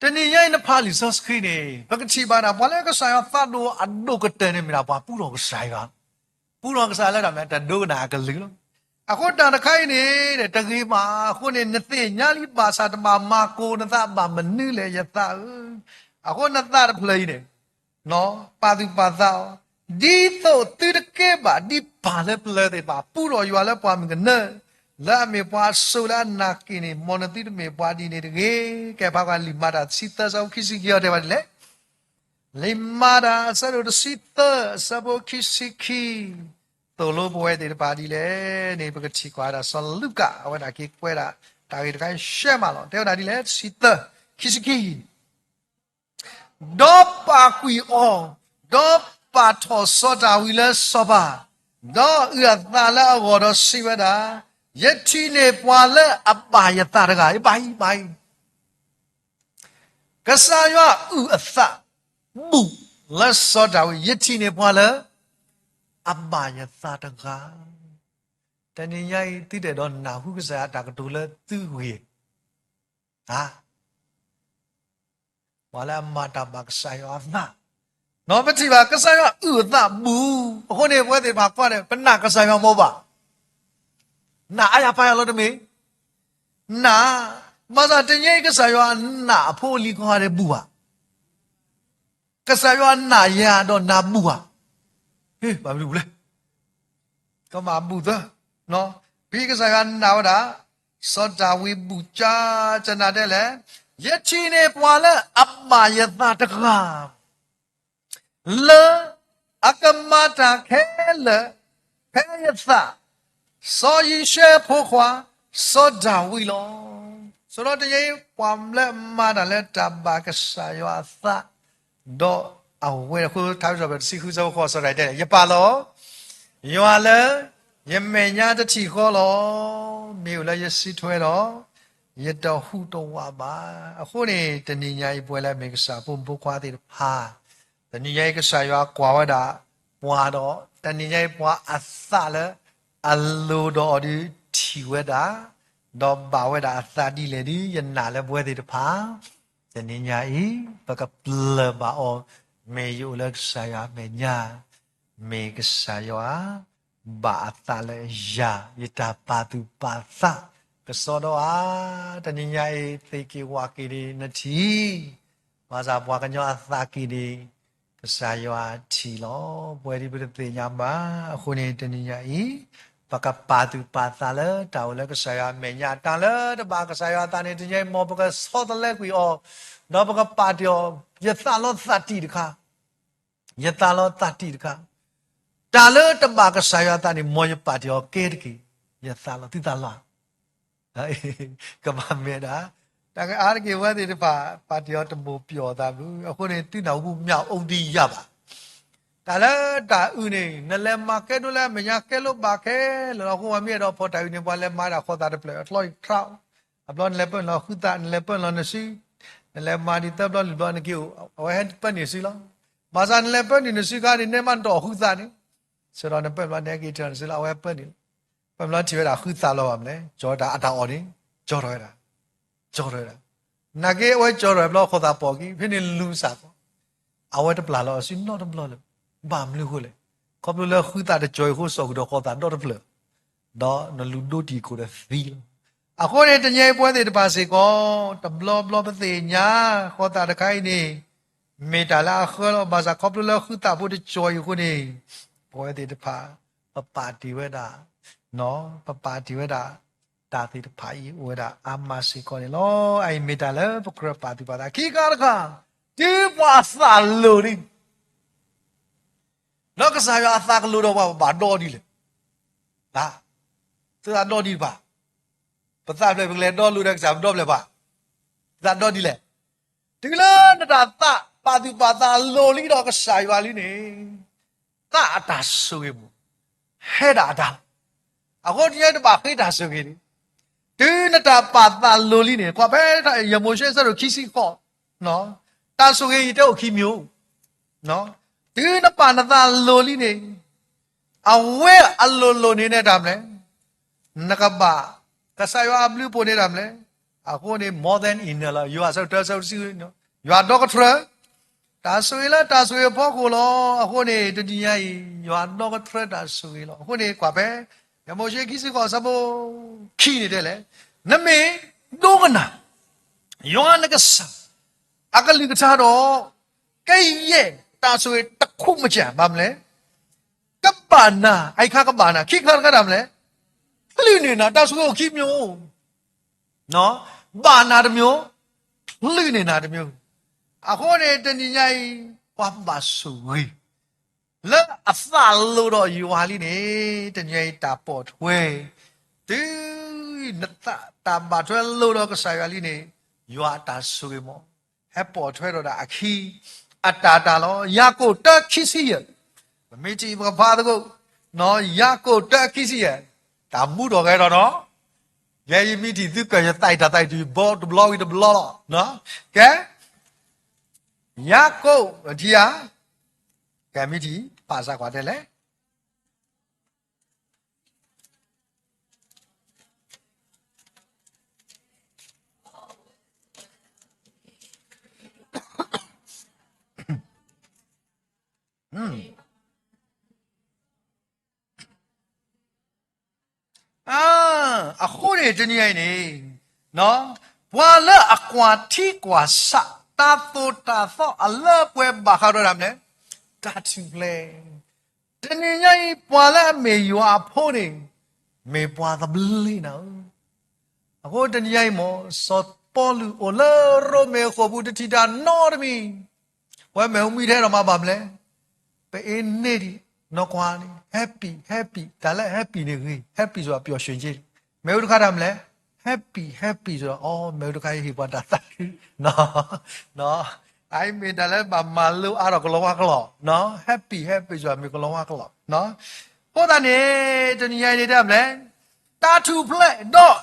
တနံၤညါအံၤနဖးလံာ်စီဆှံန့ၣ် ပကထံၣ်ဘၣ်ဒၣ် ပှၤလၢကစၢ်ယွၤသးဒိၣ်အဒိၣ်ကတၢၢ်န့ၣ်မ့ၢ်ဒၣ်ပှၤပူထီၣ်ကစၢ်ယွၤ, ပူထီၣ်ကစၢ်လၢတၢ်မနုၤ တဒိကနၣ်အကလုၢ်လီၤ. အဃိတၢ်တခါအံၤန့ၣ် တဂ့ၤဘၣ်. အဃိန့ၣ် နသ့ၣ်ညါလံဘၣ်ဆၣ် တဘၣ်မၤကိၤနသးဘၣ်မနုၤလဲၣ် ယသးဧၢ. အဃိနသးတဖျၢၣ်အံၤန့ၣ် ပာ်သူၣ်ပာ်သးအီၤ, ဒ်သိးသုတကဲဘၣ်ဒ်ပၢ်လၢပျၢၤသ့ၣ်တဖၣ် ပူထီၣ်ယွၤလၢပှၢ်မုၢ်ကနၢ, လၢအမ့ၢ်ပှၤအစိၤလၢအနာ်က့ၤန့ၣ် မ်နသုတမ့ၢ်ပှၤဒ်န့ၣ်တဂ့ၤ. ကဲ ဖးကွၢ်လံာ်မၤတၢ်တဆံသၢ အဆၢဖိခံဆံခံအီၤတဲဘၣ်ဒ်လဲၣ် လံာ်မၤတၢ်အဆၢဒိၣ်တဆံသၢ အဆၢဖိခံဆံခံ, သိၣ်လိပဝဲသ့ၣ်တဖၣ်ဒ်လဲၣ်န့ၣ် ပကထံၣ်ကွၢ်ဒၣ်စီၤလူၤကၣ် အဝဲဒၣ်က့ၤကွဲးဒၣ် တၢ်ဂ့ၢ်တခါအံၤရှဲမးလီၤ. တဲဝဲဒၣ်ဒ်လဲၣ် တဆံသၢ ခံဆံခံ ဒီးပာ်ကွံာ်အီၤ, ဒီးပာ်ထီၣ်စီၤဒၤဝံးလၢစီၤပၤ, ဒီးအုၣ်အသးလၢအဂီၢ်ဒီးစံးဝဲဒၣ်, ယထံၣ်န့ၢ်ပှၤလၢအဘၣ်ယသးတဂၤ, ယဘၣ်အံၤဘၣ်အံၤ ကစၢ်ယွၤအုၣ်အသးဘူးလၢစီၤဒၤဝံး, ယထံၣ်န့ၢ်ပှၤလၢ အဘၣ်ယသးတဂၤ. တနံၤညါအံၤ သုတအဲၣ်ဒိးနၢ်ဟူကစၢ်ယွၤအတၢ်ကတိၤလၢသုဂ့ၤ, ပှၤလၢအမၤတၢ်ဘၣ်ကစၢ်ယွၤအသး, နီၢ်ပထံၣ်ဘၣ် ကစၢ်ယွၤအုၣ်အသးဘူး, အဃိန့ၣ် ပဝဲသ့ၣ်တဖၣ်ကွၢ်န့ၣ် ပနာ်ကစၢ်ယွၤမ့ၢ်ဘၣ်, နာ်အါယၤပာ်ယၤလီၤတမ့ၢ်, နာ်, ဘၣ်ဆၣ်တနံၤညါအံၤ ကစၢ်ယွၤအနာ်အဖိအလံၤကိးဂၤဒဲးဘူးဧါ, ကစၢ်ယွၤနာ်ယၤဒီးနၤဘူးဧါ, ဟ့ၣ် ဘၣ်မနုၤလဲၣ် ကမၣ်ဘူးသၢ, ဖဲကစၢ်ယွၤနာ်ဝဲဒၣ် စီၤဒၤဝံးဘူးကၠါ, ကနၣ်ဒဲးလဲၣ်, ယထံၣ်န့ၢ်ပှၤလၢအဘၣ်ယသးတဂၤ လၢအကမၤတၢ်ခဲလၢာ် ဖဲယသး, စီၤယံၤၡဲဖိခွါ စီၤဒၤဝံးလီၤ. ဆိုတော့ တနံၤညါအံၤ ပှၤလၢအမၤတၢ်လၢတၢ်ဘၣ်ကစၢ်ယွၤအသး ဒီးအဝဲအဃိ ထါစံးထီၣ်ပတြၢၤတဆံဃု ဆၢဖိဃိး စီၤဒၤဝံးတဲ, ယပာ်လီၤ ယွၤလၢယမဲာ်ညါတထံၣ်ဃီလီၤ. မ့ၢ်အိၣ်လၢယစုထွဲဒီး ယတဟူးတဝးဘၣ်. အဃိန့ၣ် တနံၤညါအံၤ ပဝဲလၢအမ့ၢ်ကစၢ်အဖိမုၣ်ဖိခွါသ့ၣ်တဖၣ်, တနံၤညါအံၤ ကစၢ်ယွၤကွၢ်ဝဲဒၣ်ပှၤဒီး တနံၤညါအံၤ ပှၤအသးလၢအလိၤဒီးအီၤဒုးထံၣ်ဝဲဒၣ်, ဒီးဘၣ်ဝဲဒၣ်အသးဒ်လဲၣ်ဒုး ယနာ်လၢပဝဲသ့ၣ်တဖၣ် တနံၤညါအံၤ ပကပျၢၢ်ဘၣ်အီၤ, မ့ၢ်ယအိၣ်လၢကစၢ်ယွၤအမဲာ်ညါ, မ့ၢ်ကစၢ်ယွၤဘၣ်အသးလၢယၤ, ယတၢ်ပာ်သူၣ်ပာ်သးကစီဒီဧါ. တနံၤညါအံၤ သ့ၣ်က့ၤဝၣ်က့ၤန့ၣ်နထံၣ်, ဘၣ်ဆၣ်ပှၤကညီအသးက့ၤန့ၣ် ကစၢ်ယွၤထံၣ်လီၤ. ပဝဲဒၣ်ပတသ့ၣ်ညါဘၣ်. အဃိန့ၣ် တနံၤညါအံၤ ပကပာ်သူၣ်ပာ်သးလၢတၢ်အိၣ်လၢကစၢ်ယွၤအမဲာ်ညါ, တၢ်လၢတဘၣ်ကစၢ်ယွၤအသးန့ၣ် တနံၤညါအံၤ မ်ပကဆီတလဲကွံာ်အီၤ, ဒီးပကပာ်တ့ၢ်အီၤ, ယသးလီသးတံၢ်တခါ, ယသးလီသးတံၢ်တခါ, တၢ်လၢတဘၣ်ကစၢ်ယွၤအသးန့ၣ် မ်ယပာ်တ့ၢ်အီၤကဲတက့ၢ်, ယသးလီသုသးလီ ကဘၣ်မဲာ်ဒၣ်, တၢ်ကအါတက့ၢ်ဝဲသ့ၣ်တဖၣ် ပာ်တ့ၢ်အီၤတမိၢ်ပျီၢ်အသးဘၣ်. အဃိန့ၣ် သုနၢ်ဟူပူၤမ့ၢ်အိၣ်ဒံးယၤဘၣ်. တၢ်လၢတၢ်အုၣ်န့ၣ် နလဲၤမၤကဲဒိၣ်လၢအမဲာ်ညါကဲလိာ်ဘၣ်ခဲလၢာ်လီၤ. အဃိပှၤမ့ၢ်အဲၣ်ဒိးဖီၣ်တၢ်အုၣ်န့ၣ် ပှၤလဲၤမၤဒၣ်ဃီသးတဖျၢၣ် အချီအံၤထြး, အဘျီနလဲၤပၢနုာ်လီၤဃုသး, နလဲၤပၢနုာ်လီၤနစု, နလဲၤမၤဒံးသၢဘျီလွံၢ်ဘျီနက့ၤအိၣ်, အဝဲဟဲပၢနုာ်စုလီၤ. ဘၣ်ဆၣ်နလဲၤပၢနုာ်နစုခါန့ၣ် နမ့ၢ်တအီၣ်ဃုသးန့ၣ်, ဆၢဒီးနပၢနုာ်ဘျီနဟဲက့ၤထၢနစုလီၤ, အဝဲပၢနုာ်လီၤ. ပၢနုာ်ဘျီထံၣ်ဝဲဒၣ်ဃုသးလီၤဘၣ်မနုၤလဲၣ်, ကၠီတၢ်အတၢ်အီၣ်န့ၣ်, ကၠီထီၣ်ဝဲဒၣ်, ကၠီထီၣ်ဝဲဒၣ်. နာ်က့အဝဲကၠီထီၣ်ဝဲဘျီဃီသးပိာ်က့ၤ, ဖဲန့ၣ်လူၤစၢ်ကီး, အဝဲတပျၢ်လီၤအစုနီတဘျီလၢၤ. ဘၣ်မနုၤအဃိလဲၣ်, ခီဖျိလၢဃုသးတကၠီအံၤအဃိ စိာ်ဃုာ်ဒီးဃီသးဒီတဖျၢၣ် ဒီးနလူၤဒိတံၢ်ခိၣ်ဒီးသံလီၤ. အဃိန့ၣ် တနံၤအံၤပဝဲသ့ၣ်တဖၣ်စ့ၢ်ကီး တဘျီဘျီပသ့ၣ်ညါ ဃီသးတခါအံၤန့ၣ် မ့ၢ်တၢ်လၢအဃၢလီၤ. ဘၣ်ဆၣ်ခီဖျိလၢဃုသးဖိတကၠီအံၤအဃိန့ၣ် ပဝဲသ့ၣ်တဖၣ် ပပာ်တ့ၢ်ဝဲဒၣ်, ပပာ်တ့ၢ်ဝဲဒၣ် တၢ်သ့ၣ်တဖၣ်အံၤအိၣ်ဝဲဒၣ်အါမးစ့ၢ်ကီးန့ၣ်လီၤ. အအံၤမ့ၢ်တၢ်လၢပကြၢးပာ်သူၣ်ပာ်သး. ခံခါတခါ, တုၤပှၤအသးလိၤလံ ဒီးကစၢ်ယွၤအသးကလိၤဒီးပှၤ ပဘၣ်ဒီဒ်လဲၣ်. သုသးဒီဒ်တဖၣ်, ပသးဖျဲၣ်ပကလဲၤဒီလိာ်ဒီးကစၢ် ပဒီဖျၢၣ်ပှၤ, သုသးဒီဒ်လဲၣ်. တုၤလၢနတၢ်သးပာ်သူၣ်ပာ်သးလိၤလံဒီးကစၢ်ယွၤလံန့ၣ်, သးအတၢ်ဆိၣ်ဂ့ၤပူၤ ဟဲဒၣ်အတၢ်လီၤ. အဃိတနံၤညါအံၤတဘၣ်ဃ့တၢ်ဆိၣ်ဂ့ၤန့ၣ်, တုၤနတၢ်ပာ်သးလိၤလံန့ၣ်, ကွၢ်ဖဲယမိၤၡ့အဆၢဒိၣ်ခံဆံဃိး, တၢ်ဆိၣ်ဂ့ၤအံၤတဲအိၣ်ခံမံၤဧိၤ, တုၤနပာ်နသးလိၤလံန့ၣ်, အဝဲအလိၤလိၤန့ၣ်န့ၣ်တၢ်မနုၤလဲၣ်, နကဘၣ်ကစၢ်ယွၤအဘျုးအဖှိၣ်န့ၣ်တၢ်မနုၤလဲၣ်. အဃိန့ၣ် more than enough လီၤ. ယိၤဟၣ်အဆၢဒိၣ်တၢ အဆၢဖိတဆံ, ယွၤဒီကထြၢ တၢ်ဆိၣ်ဂ့ၤလၢတၢ်ဆိၣ်ဂ့ၤအဖီခိၣ်လီၤ. အဃိန့ၣ် တနံၤညါအံၤ ယွၤဒီကထြၢတၢ်ဆိၣ်ဂ့ၤလီၤ. အဃိန့ၣ် ကွၢ်ဖဲ ယမိၤၡ့ခံဆံဃိး အဆၢဖိခံန့ၣ်တဲလဲၣ်, နမ့ၢ်ဒိကနၣ် ယွၤနကစၢ် အကလုၢ်ကထါဒီး ကယဲၢ်တၢ်ဆိၣ်ဂ့ၤတခူးမကၢ် ဘၣ်မနုၤလဲၣ်, ကဘၣ်နၤ, အအံၤခါကဘၣ်နၤ, ခံခါတခါတၢ်မနုၤလဲၣ်, ချုးန့ၢ်နၤ, တၢ်ဆိၣ်ဂ့ၤအိၣ်ခံမံၤ, ဘၣ်နၤတမံၤ, ချုးန့ၢ်နၤတမံၤ. အဃိန့ၣ် တနံၤညါအံၤ ပှၤဘၣ်ဆိၣ်ဂ့ၤ လၢအသးလိဒီးယွၤလံန့ၣ်, တနံၤအံၤတၢ်ပိာ်ထွဲ, တုၤ နသးတၢ်ဘၣ်ထွဲလိဒီးကစၢ်ယွၤလံန့ၣ်, ယွၤအတၢ်ဆိၣ်ဂ့ၤမး ဟဲပိာ်ထွဲဒီးတၢ်အခံ, အတၢ်တၢ်လီၤ. ယၤကိာ်တၢခံဆံယဲၢ်, ပမ့ၢ်ထံၣ်ပကဖးသကိး, ယၤကိာ်တၢခံဆံယဲၢ်, တၢ်မူထီၣ်ဂဲၤထီၣ်နီၤ, ယဲယမ့ၢ်ထံၣ်သုကၢၢ်ယသးအံၤတၢ်သးအံၤတဘျီတဘျီဝံၤတဘျီလီၤ. ကဲ ယၤကိာ်ထံဧါ, ကဲမ့ၢ်ထံၣ် ဖးစၢ်ကွၢ်တဲလဲၣ် အဃိန့ၣ် တနံၤအံၤန့ၣ်, ပှၤလၢအကွၢ်ထံကွၢ်ဆး တၢ်သိၣ်တၢ်သီအလၢအပှဲၤဘၣ်ဃးဒီးတၢ်မနုၤလဲၣ်, တၢ်ထူၣ်ဖျဲး. တနံၤညါအံၤ ပှၤလၢအမ့ၢ်ယွၤအဖိန့ၣ် မ့ၢ်ပှၤသဘျ့နၤဧၢ. အဃိတနံၤညါအံၤမ့ၢ် စီၤပီလူးအိၣ်လၢရိမ့ၤအဃိာ်ပူၤ တထံၣ်တၢ်နီတမံၤ, ပဝဲမ့ၢ်အူမံထဲဒီးမၤဘၣ်မနုၤလဲၣ်, ပအ့န့ၢ်ဒံး နီၢ်ကွၢ်န့ၣ် happy happy, တၢ်လၢ happy န့ၣ်ဂ့ၤ, happy ဆိုတာပျော်ရွှင်ခြင်း, မ့ၢ်အူတခါတၢ်မနုၤလဲၣ်, happy happy ဆိုတာ အီ မ့ၢ်အူတခါအံၤဟ့ၣ်ပှၤတၢ်သးခု, အအံၤမ့ၢ်တၢ်လၢဘၣ်မၤလိအါထီၣ်ကလီၤဝါကလီၤ, happy happy ဆိုတာမ့ၢ်ကလီၤဝါကလီၤ. အဃိသတးန့ၣ် တနံၤညါအံၤန့ၣ်တဲမနုၤလဲၣ်, တၢ်ထူၣ်ဖျဲးဒီး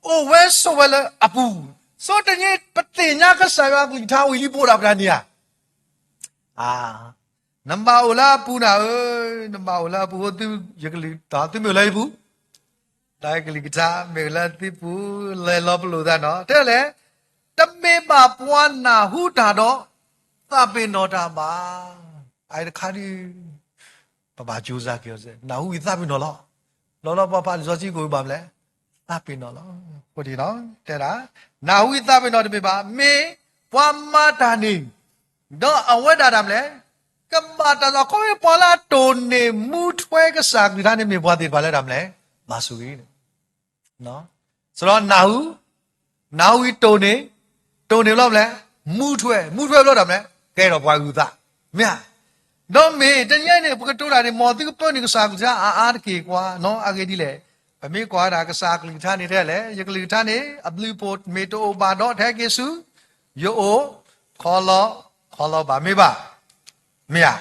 အိၣ်ဝဲဆိးဝဲလၢအပူၤ, ဆိတနံၤပသ့ၣ်ညါကစၢ်ယွၤအကလုၢ်ကထါဝံၤလံ ပအိၣ်ဒၣ်ပတၢ်န့ၣ်ဧါ. နဘၣ်အိၣ်လၢအပူၤနၤဧၢ, နဘၣ်အိၣ်လၢအပူၤ သုမ့ၢ်အိၣ်လၢယပူၤ, ဒီးယကလုၢ်ကထါမ့ၢ်လၢသုပူၤ, လဲၤလီၤပလိာ်သးနီၤ, တဲလဲၣ်, တမ့ၢ်ဘၣ်ပှၤနၢ်ဟူတၢ်ဒီး သးပ့ၤနီၣ်တၢ်ဘၣ်. အအံၤတခါဒုး ပဘၣ်ကၠိစါက့ၤအီၤ, နၢ်ဟူအံၤသးပ့ၤနီၣ်လီၤ. ဘျီလီၤပှၤဖးလံာ်စီဆှံကိးဘၣ်မနုၤလဲၣ်, သးပ့ၤနီၣ်လီၤ. အဃိန့ၣ် တဲဒၣ်, နၢ်ဟူအံၤသးပ့ၤနီၣ်တမ့ၢ်ဘၣ်, မ့ၢ်ပှၤမၤတၢ်န့ၣ်, ဒီးအဝဲဒၣ်တၢ်မနုၤလဲၣ်, ကဘၣ်တၢ်လီၤ. ခီဖျိပှၤလၢအတိၢ်န့ၢ်မူထွဲကစၢ်ကလုၢ်ကထါန့ၣ် မ့ၢ်ပှၤသ့ၣ်တဖၣ်လၢတၢ်မနုၤလဲၣ်, ဘၣ်ဆိၣ်ဂ့ၤန့ၣ် စရီနၢ်ဟူ, နၢ်ဟူအံၤတိၢ်န့ၢ်, တိၢ်န့ၢ်ဘျီမနုၤလဲၣ်, မူထွဲ, မူထွဲဘျီတၢ်မနုၤလဲၣ်, ကဲထီၣ်ပှၤအုၣ်သး, မ့ၢ်ဧါ. ဒီးမ့ၢ်တနံၤအံၤန့ၣ် ပကတိၤတၢ်န့ၣ် မ်သုကပၢနုာ်ကစၢ်ကလုၢ်ကထါအါအါတက့ၢ်ကွၢ်နီၤ, အဂ့ၢ်ဒ်လဲၣ်, ပမ့ၢ်ကွၢ်ဝဲဒၣ်ကစၢ်ကလုၢ်ကထါန့ၣ်တဲလဲၣ်, ယကလုၢ်ကထါန့ၣ် အဘျုးအဖှိၣ်မ့ၢ်တအိၣ်ဘၣ်ဒီး တဟဲက့ၤဆူယအိၣ်ခီလီခီလီဘၣ်, မ့ၢ်ဘၣ်, မ့ၢ်ဧါ.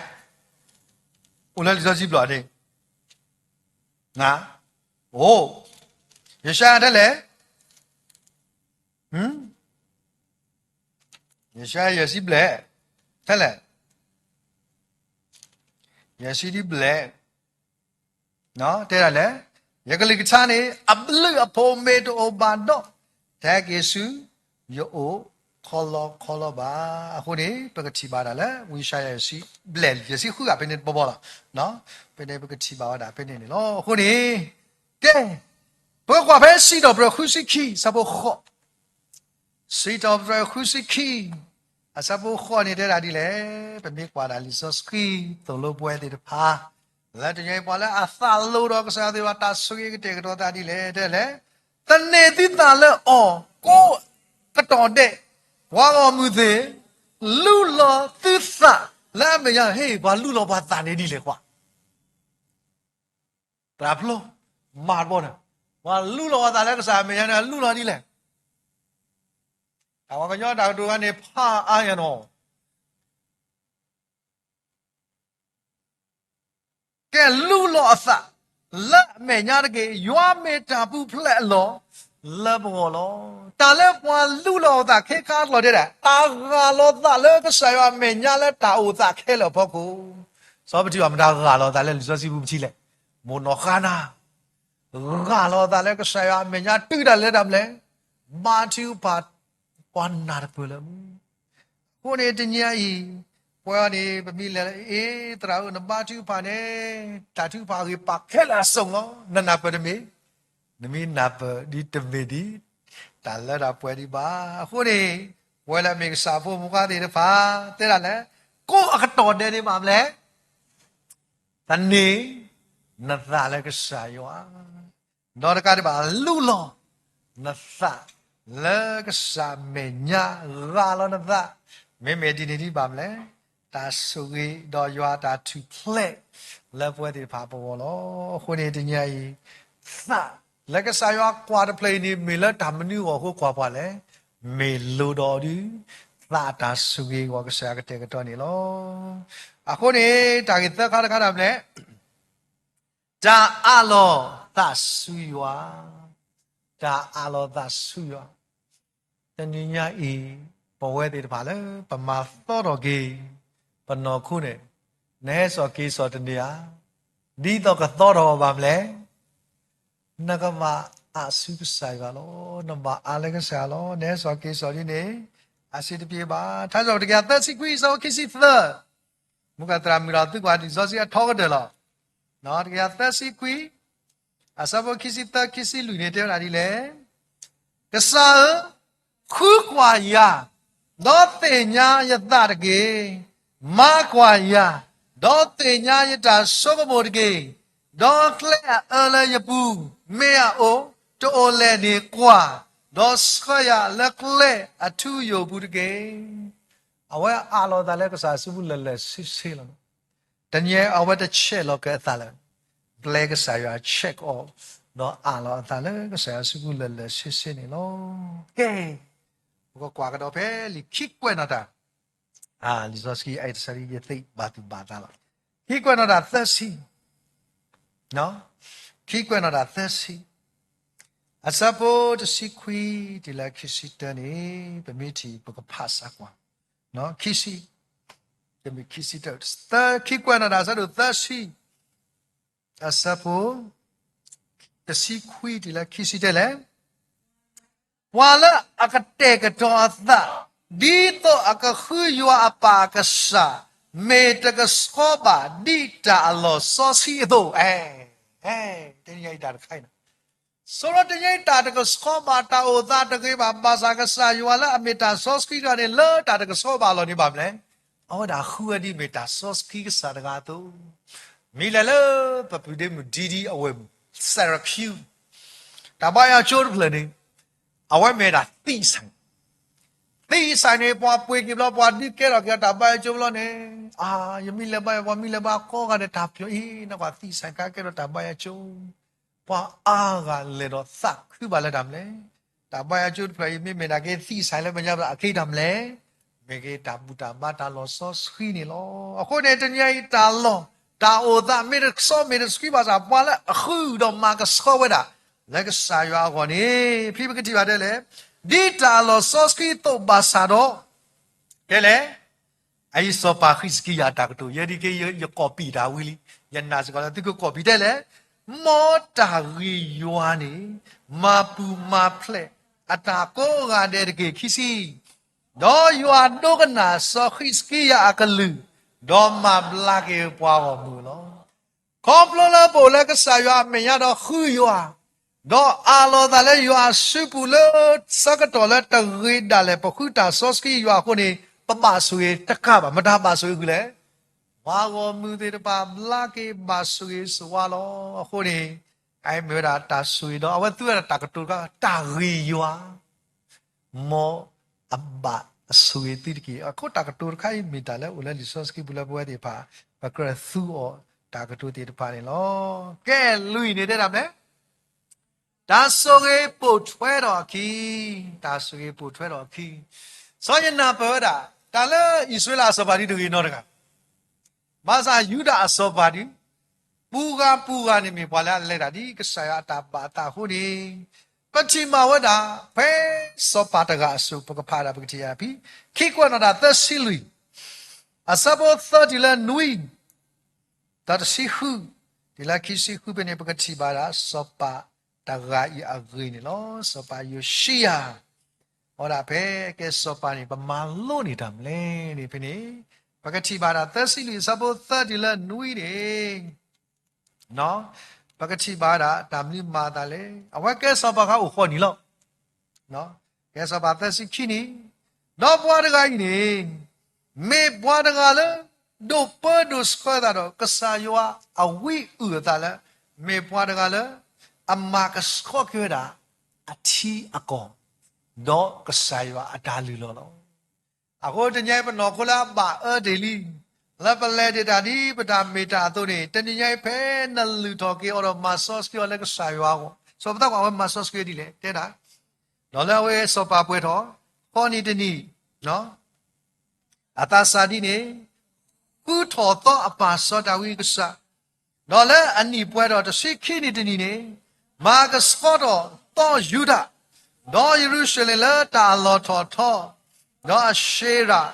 အိၣ်လၢလံာ်စီဆှံဘျီၣ်န့ၣ် အိၣ်, ယၡါယၤတဲလဲၣ်, ယၡါယၤယဲၢ်ဆံဘျဲၣ်, တဲလဲၣ်, ယဲၢ်ဆံဒ်ဘျဲၣ်, တဲဒၣ်လဲၣ်, ယကလုၢ်ကထါန့ၣ် အဘျုးအဖှိၣ်မ့ၢ်တအိၣ်ဘၣ်ဒီး တဟဲက့ၤဆူယအိၣ်ခီလီခီလီဘၣ်. အဃိန့ၣ် ပကထံၣ်ဘၣ်ဒၣ်လၢ ဝံယၡါယၤယဲၢ်ဆံဘျဲၣ် ယဲၢ်ဆံဃုဂၤဖဲန့ၣ်တဘီဘီလီၤ. ဖဲန့ၣ်ပကထံၣ်ဘၣ်ဝဲဒၣ်ဖဲန့ၣ်န့ၣ်လီၤ. အဃိန့ၣ် ကဲ, ပကကွၢ်ဖဲစံးထီၣ်ပတြၢၤဃုဆံခံ အဆၢဖိဃိး, စံးထီၣ်ပတြၢၤဃုဆံခံ အဆၢဖိဃိးန့ၣ်တဲဒၣ်ဒ်လဲၣ်, ပမ့ၢ်ကွၢ်ဒၣ်လံာ်စီဆှံသိၣ်လိပဝဲသ့ၣ်တဖၣ်, လၢတနံၤအံၤပှၤလၢအသးလိဒီးကစၢ်ယွၤသ့ၣ်တဖၣ် တၢ်ဆိၣ်ဂ့ၤကတဲာ်ကတီၤသးဒ်လဲၣ်, တဲလဲၣ်, သန့ၤသုသးလၢအီၤ ကိးကတီၢ်ဒဲး, ပှၤဂီၢ်မုၢ်သ့ၣ်, လူလီၤသုသးလၢအမဲာ်ညါ, ဟ့ၣ် ပှၤလူလီၤပှၤသးန့ၣ်ဒ်လဲၣ်ကွၢ် သရၣ်ဖျိ, မၤတဘီန့ၣ်, ပှၤလူလီၤပှၤသးလၢကစၢ်အမဲာ်ညါန့ၣ် လူလီၤဒ်လဲၣ်. တၢ်ပှၤကညီတၢ်ကတိၤခါန့ၣ် ဖးအါညါနီၤ, ကဲလူလီၤအသးလၢအမဲာ်ညါတက့ၢ်. ယွၤမ့ၢ်တၢ်ပူၤဖျဲးအလီၢ်လၢပဂီၢ်လီၤ. တၢ်လၢပှၤလူလီၤအသးခဲခါအလီၢ်တဲဒၣ် တၢ်ဂၢ်လီၤသးလၢကစၢ်ယွၤအမဲာ်ညါလၢတၢ်အိၣ်သးခဲလၢာ်အဖီခိၣ်, စီၤပထံၣ်ဘၣ်မတၤဂၢ်လီၤသးလၢလံာ်စီဆှံပူၤပထံၣ်လဲၣ်, မိၢ်နီၢ်ဃါနၤ ဂၢ်လီၤသးလၢကစၢ်ယွၤအမဲာ်ညါတုၤဒၣ်လဲာ်တၢ်မနုၤလဲၣ်, ဘါထုကဖၣ် ပှၤနၢ်တပၢၢ်လၢမူ. အဃိန့ၣ်တနံၤအံၤ ပဝဲအံၤန့ၣ် ပမ့ၢ်လဲၤလၢ အ့ သရၣ်ဧၢ နဘါထုကဖၣ်န့ၣ် တၢ်ထုကဖၣ်အဂ့ၢ်ပာ်ခဲလၢာ်အစုံလီၤ. နနၢ်ပၢၢ်တမ့ၢ်, နမ့ၢ်နၢ်ပၢၢ်ဒ်တမ့ၢ်ဒ် တၢ်လၢတၢ်ပှဲၤဒံးဘၣ်. အဃိန့ၣ် ပဝဲလၢအမ့ၢ်ကစၢ်ဖိမုၣ်ခွါသ့ၣ်တဖၣ် တဲဒၣ်လဲၣ်, ကိးအကတီၢ်ဒဲးန့ၣ်ဘၣ်မနုၤလဲၣ် သန့ၤနသးလၢကစၢ်ယွၤ, ဒီးတကးဒံးဘၣ် လူလီၤနသးလၢကစၢ်မဲာ်ညါ, ဂၢ်လီၤနသး, မ့မ့ၢ်ဒ်န့ၣ်ဒ်ဘၣ်မနုၤလဲၣ်, တၢ်ဆိၣ်ဂ့ၤဒီးယွၤအတၢ်ထူၣ်ဖျဲး လၢပဝဲသ့ၣ်တဖၣ်အပဂီၢ်လီၤ. အဃိန့ၣ်တနံၤအံၤ သးလၢကစၢ်ယွၤကွၢ်တဖျၢၣ်အံၤန့ၣ် မ့ၢ်လၢတၢ်မနုၤအဂီၢ်အဃိကွၢ်ပှၤလဲၣ်. မ့ၢ်လိၣ်ဒီးဒုး သးအတၢ်ဆိၣ်ဂ့ၤအဂီၢ် ကစၢ်ယွၤကတဲာ်ကတီၤန့ၣ်လီၤ. အဃိန့ၣ် တၢ်ဂ့ၢ်သၢခါတခါဒၣ်မနုၤလဲၣ်. တၢ်အးလီၤသးဆူယွၤ, တၢ်အးလီၤသးဆူယွၤ. တနံၤညါအံၤ ပဝဲသ့ၣ်တဖၣ်လၢ ပမၤသီထီၣ်က့ၤ ပနီၢ်ခိန့ၣ်, နဟဲစိာ်က့ၤစိာ်တန့ၢ်ဧါ, ဒ်သိးကသီထီၣ်အီၤဘၣ်မနုၤလဲၣ်. နကဘၣ်အးဆူကစၢ်ယွၤလီၤ. နဘၣ်အးလၢကစၢ်ယွၤလီၤ. နဟဲစိာ်က့ၤစိာ်ဒ်န့ၣ် အဆင်တပြေဘၣ်. ထါစံးပတြၢၤတကယၤသၢဆံခွံ အဆၢဖိခံဆံသၢ, မူကသရၣ်မုၣ်ဒီးသုကွၢ်လံာ်စီဆှံအထီကတၢၢ်လီၤ. တကယၤသၢဆံခွံ အဆၢဖိခံဆံသၢ ခံဆံလွံၢ်န့ၣ် တဲဝဲဒၣ်ဒ်လဲၣ်. ကစၢ်ဧၢ, ဃုကွၢ်ယၤ, ဒီးသ့ၣ်ညါယသးတက့ၢ်. မၤကွၢ်ယၤ, ဒီးသ့ၣ်ညါယတၢ်ဆိကမိၣ်တက့ၢ်. ဒီးကျဲအအၢလၢယပူၤ မ့ၢ်အအိၣ်တအိၣ်လဲၣ်န့ၣ်ကွၢ်, ဒီးဆှၢယၤလၢကျဲအထူအယိာ်ပူၤတက့ၢ်. အဝဲအးလီၤအသးလၢကစၢ်စုပူၤလၢာ်လၢာ်ဆ့ဆ့လီၤ. တနံၤအဝဲတဆဲးလီၤက့ၤအသးလၢ ကျဲကစၢ်ယွၤ check off ဒီးအးလီၤအသးလၢကစၢ်ယွၤစုပူၤလၢာ်လၢာ်ဆ့ဆ့န့ၣ်လီၤ. ကဲ, ပကကွၢ်ကဒီးဖဲလံာ်ခံကွဲးနီၣ်တၢ်, လံာ်စီဆှံအံၤတဆၢယသ့ၣ်ဘၣ်သူၣ်ဘၣ်သးလီၤ. ခံကွဲးနီၣ်တၢ်သၢဆံ, ခံကွဲးနီၣ်တၢ်သၢဆံ, အဆၢဖိတဆံခွံတုၤလၢခံဆံတၢန့ၣ် ပမ့ၢ်ထံၣ်ပကဖးစးကွၢ်, ခံဆံ, တမ့ၢ်ခံဆံတၢ, ခံကွဲးနီၣ်တၢ်အဆၢဒိၣ်သၢဆံ, အဆၢဖိ တဆံခွံတုၤလၢခံဆံတၢလဲၣ်. ပှၤလၢအကတဲာ်ကတီၤအသး ဒ်သိးအကဃုယွၤအပၢ်အကစၢ် မ့ၢ်တကဆှီဘၣ်ဒ်တၢ်အလီၢ်စီဆှံအသိး, တနံၤအံၤတၢ်တခါအံၤ, ဆိဒီးတနံၤအံၤတၢ်တကဆှီဘၣ် တၢ်အိၣ်သးတဂ့ၤဘၣ်, ဘၣ်ဆၣ်ကစၢ်ယွၤလၢအမ့ၢ်တၢ်စီဆှံတဂၤန့ၣ် လၢတၢ်တကဆှီဘၣ်အလီၢ်န့ၣ်ဘၣ်မနုၤလဲၣ်. အဝဲဒၣ်ဃုဝဲဒ်မ့ၢ်တၢ်စီဆှံကစၢ်တဂၤအသိး မ့ၢ်လဲၤလၢပပုၢ်ဒ့မုၣ်ဒံဒံအဝဲၢ်မုၣ် Syracuse တၢ်ဘါယွၤကၠိတဖျၢၣ်န့ၣ်, အဝဲမ့ၢ်ဒၣ်သံၣ်စၢ်, သံၣ်စၢ်န့ၣ် ပှၤပှ့ၤက့ၤဘျီ ပှၤဒုးကဲထီၣ်က့ၤအတၢ်ဘါယွၤကၠိဘျီန့ၣ်, အါ, ယမ့ၢ်လဲၤဘါယွၤ ပှၤမ့ၢ်လဲၤဘါကိးဂၤဒဲးတၢ်ပျီအံၤ နကွၢ်သံၣ်စၢ်ခါကဲထီၣ်တၢ်ဘါယွၤကၠိ, ပှၤအါဂၤလဲၤဒီးသးခုဘၣ်လၢတၢ်မနုၤလဲၣ်. တၢ်ဘါယွၤကၠိတဖျၢၣ်အံၤ မ့မ့ၢ်ဒၣ်က့ၤသံၣ်စၢ်လၢပညါဘၣ် အက့ၤတၢ်မနုၤလဲၣ်, မ့ၢ်က့ၤတၢ်ဘူၣ်တၢ်ဘါတၢ်လီၢ်စီဆှံန့ၣ်လီၤ. အဃိန့ၣ် တနံၤအံၤတၢ်လီၢ် တၢ်အိၣ်သးမ့ၢ်တကဆှီမ့ၢ်တဆှံဘၣ်ဆၣ် ပှၤလၢအဃုဒီးမၤကဆှီဝဲဒၣ် လၢကစၢ်ယွၤအဂီၢ်န့ၣ် ဖဲပကထံၣ်ဘၣ်တဲလဲၣ်, ဒ်တၢ်အလီၢ်စီဆှံအသိးဘၣ်ဆၣ်ဒီး တဲလဲၣ်, အအံၤစီၤပၤဃံးစကံယၤအတၢ်ကတိၤ ယဲဒ်က့ ယကိးပံာ်တၢ်ဝံၤလံ, ယနာ်စ့ၢ်ကီးလၢသုကကိးပံာ်တဲလဲၣ်, မ်တၢ်ဂ့ၢ်ယွၤန့ၣ် မၤပူၤမၤဖျဲးအတၢ်ကိးဂၤဒဲးတက့ၢ် ခံဆံ, ဒီးယွၤဒိကနၣ်စီၤဃံးစကံယၤအကလုၢ်, ဒီးမၤဘျါက့ၤပှၤဂီၢ်မုၢ်လီၤ. ခီဖျိလၢပအိၣ်လၢကစၢ်ယွၤအမဲာ်ညါဒီးဃုယွၤ, ဒီးအးလီၤသးလၢယွၤအစုပူၤလၢဆၢကတီၢ်လၢတဂ့ၤဒၣ်လဲာ် ပဃုတၢ်စီဆှံယွၤအဃိန့ၣ် ပဘၣ်ဆိၣ်ဂ့ၤတကးဘၣ်, မတၤဘၣ်ဆိၣ်ဂ့ၤဃုာ်လဲၣ်. ပှၤဂီၢ်မုၢ်သ့ၣ်တဖၣ်ဘျါက့ၤဘၣ်ဆိၣ်ဂ့ၤဆိၣ်ဝါလီၤ. အဃိန့ၣ် အမ့ၢ်ဝဲဒၣ်တၢ်ဆိၣ်ဂ့ၤဒီး အဝဲသူဝဲဒၣ်တၢ်ကတိၤတခါ တၢ်ဂ့ၢ်ယွၤ မ်အဘၣ်အဆိၣ်ဂ့ၤသုတက့ၢ်. အဃိတၢ်ကတိၤတခါအံၤ မ့ၢ်တၢ်လၢအိၣ်လၢလံာ်စီဆှံပူၤလၢပဝဲသ့ၣ်တဖၣ် ပကြၢးသူအီၤတၢ်ကတိၤသ့ၣ်တဖၣ်န့ၣ်လီၤ. ကဲလွံၢ်န့ၣ်တဲဒၣ်မနုၤလဲၣ်, တၢ်ဆိၣ်ဂ့ၤပိာ်ထွဲထီၣ်အခံ, တၢ်ဆိၣ်ဂ့ၤပိာ်ထွဲထီၣ်အခံ. စီၤယနၢ်ပၢၢ်ဝဲဒၣ် တၢ်လၢအံၣ်စရ့လးအစီၤပၤဒ်တဂ့ၤနီတဂၤ ဘၣ်ဆၣ်ယူဒၤအစီၤပၤဒ် ပူၤဂၤပူၤဂၤန့ၣ်မ့ၢ်ပှၤလၢအလဲၤတၢ်ဒ်ကစၢ်ယွၤအတၢ်ဘၣ်အသးအဃိန့ၣ်, ပထံၣ်မၤဝဲဒၣ် ဖဲစီၤပၤတဂၤအစိၤ ပကဖးဒၣ်ပကထံၣ်ယၤဖံ, ခံကွဲးနီၣ်တၢ်သၢဆံလွံၢ်, အဆၢဖိသၢတုၤလၢနွံ, ဒီးတဆံဃု, တုၤလၢခံဆံဃုဖဲန့ၣ် ပကထံၣ်ဘၣ်ဒၣ်စီၤပၤတဂၤအံၤအဂ့ၢ်န့ၣ်လီၤ. စီၤပၤယိၤၡံယၤ အဝဲဒၣ်ဖဲကဲစီၤပၤန့ၣ် ပမၤလိန့ၢ်တၢ်မနုၤလဲၣ်န့ၣ်ဖဲန့ၣ်, ပကထံၣ်ဘၣ်ဒၣ်သၢဆံလွံၢ်အဆၢဖိသၢတုၤလၢနွံန့ၣ်, ပကထံၣ်ဘၣ်ဒၣ်တၢ်မနုၤမၤအသးလဲၣ်. အဝဲကဲစီၤပၤခါအိၣ်ဃိးနံၣ်လီၤ. ကဲစီၤပၤသၢဆံခံနံၣ်, ဒီးပှၤတဂၤအံၤန့ၣ် မ့ၢ်ပှၤတဂၤလၢ ဒိးပၢဒိးဆှၢသးဒီး ကစၢ်ယွၤအဝံအုၣ်အသးလၢ မ့ၢ်ပှၤတဂၤလၢ အမၤကဆှီက့ၤဝဲဒၣ် အထံအကီၢ် ဒီးကစၢ်ယွၤအတၢ်လုၢ်လီၢ်လီၤ. အဃိတနံၤအံၤပနီၢ်ခိလၢအဘၣ်အၢတ့ၢ်လံ, လၢပလဲၤတ့ၢ်တၢ်ဒ်ပတၢ်မ့ၢ်တၢ်အသိးန့ၣ်, တနံၤညါအံၤဖဲနလုၢ်ထီၣ်က့ၤအီၤဒီးမၤစီဆှံအီၤလၢကစၢ်ယွၤအဂီၢ်, စီၤပသးကွၢ်ဝဲမၤစီဆှံဒ်လဲၣ်တဲဒၣ်, ဒီးလၢအဝဲစီၤပၤပှဲၤထီၣ်, ဃီနံၤတနံၤ အသးစၢ်ဒ်န့ၣ်, ဃုထီၣ်သီအပၢ်စီၤဒၤဝံးကစၢ်, ဒီးလၢအနံၣ်ပှဲၤထီၣ်တဆံခံနံၤတနံၤန့ၣ်, မၤကဆှီထီၣ်သီယူဒၤ, ဒီးယရူၤၡလ့ၣ်လၢတၢ်အလီၢ်ထီၣ်ထီ, ဒီးအၡ့ရၤ,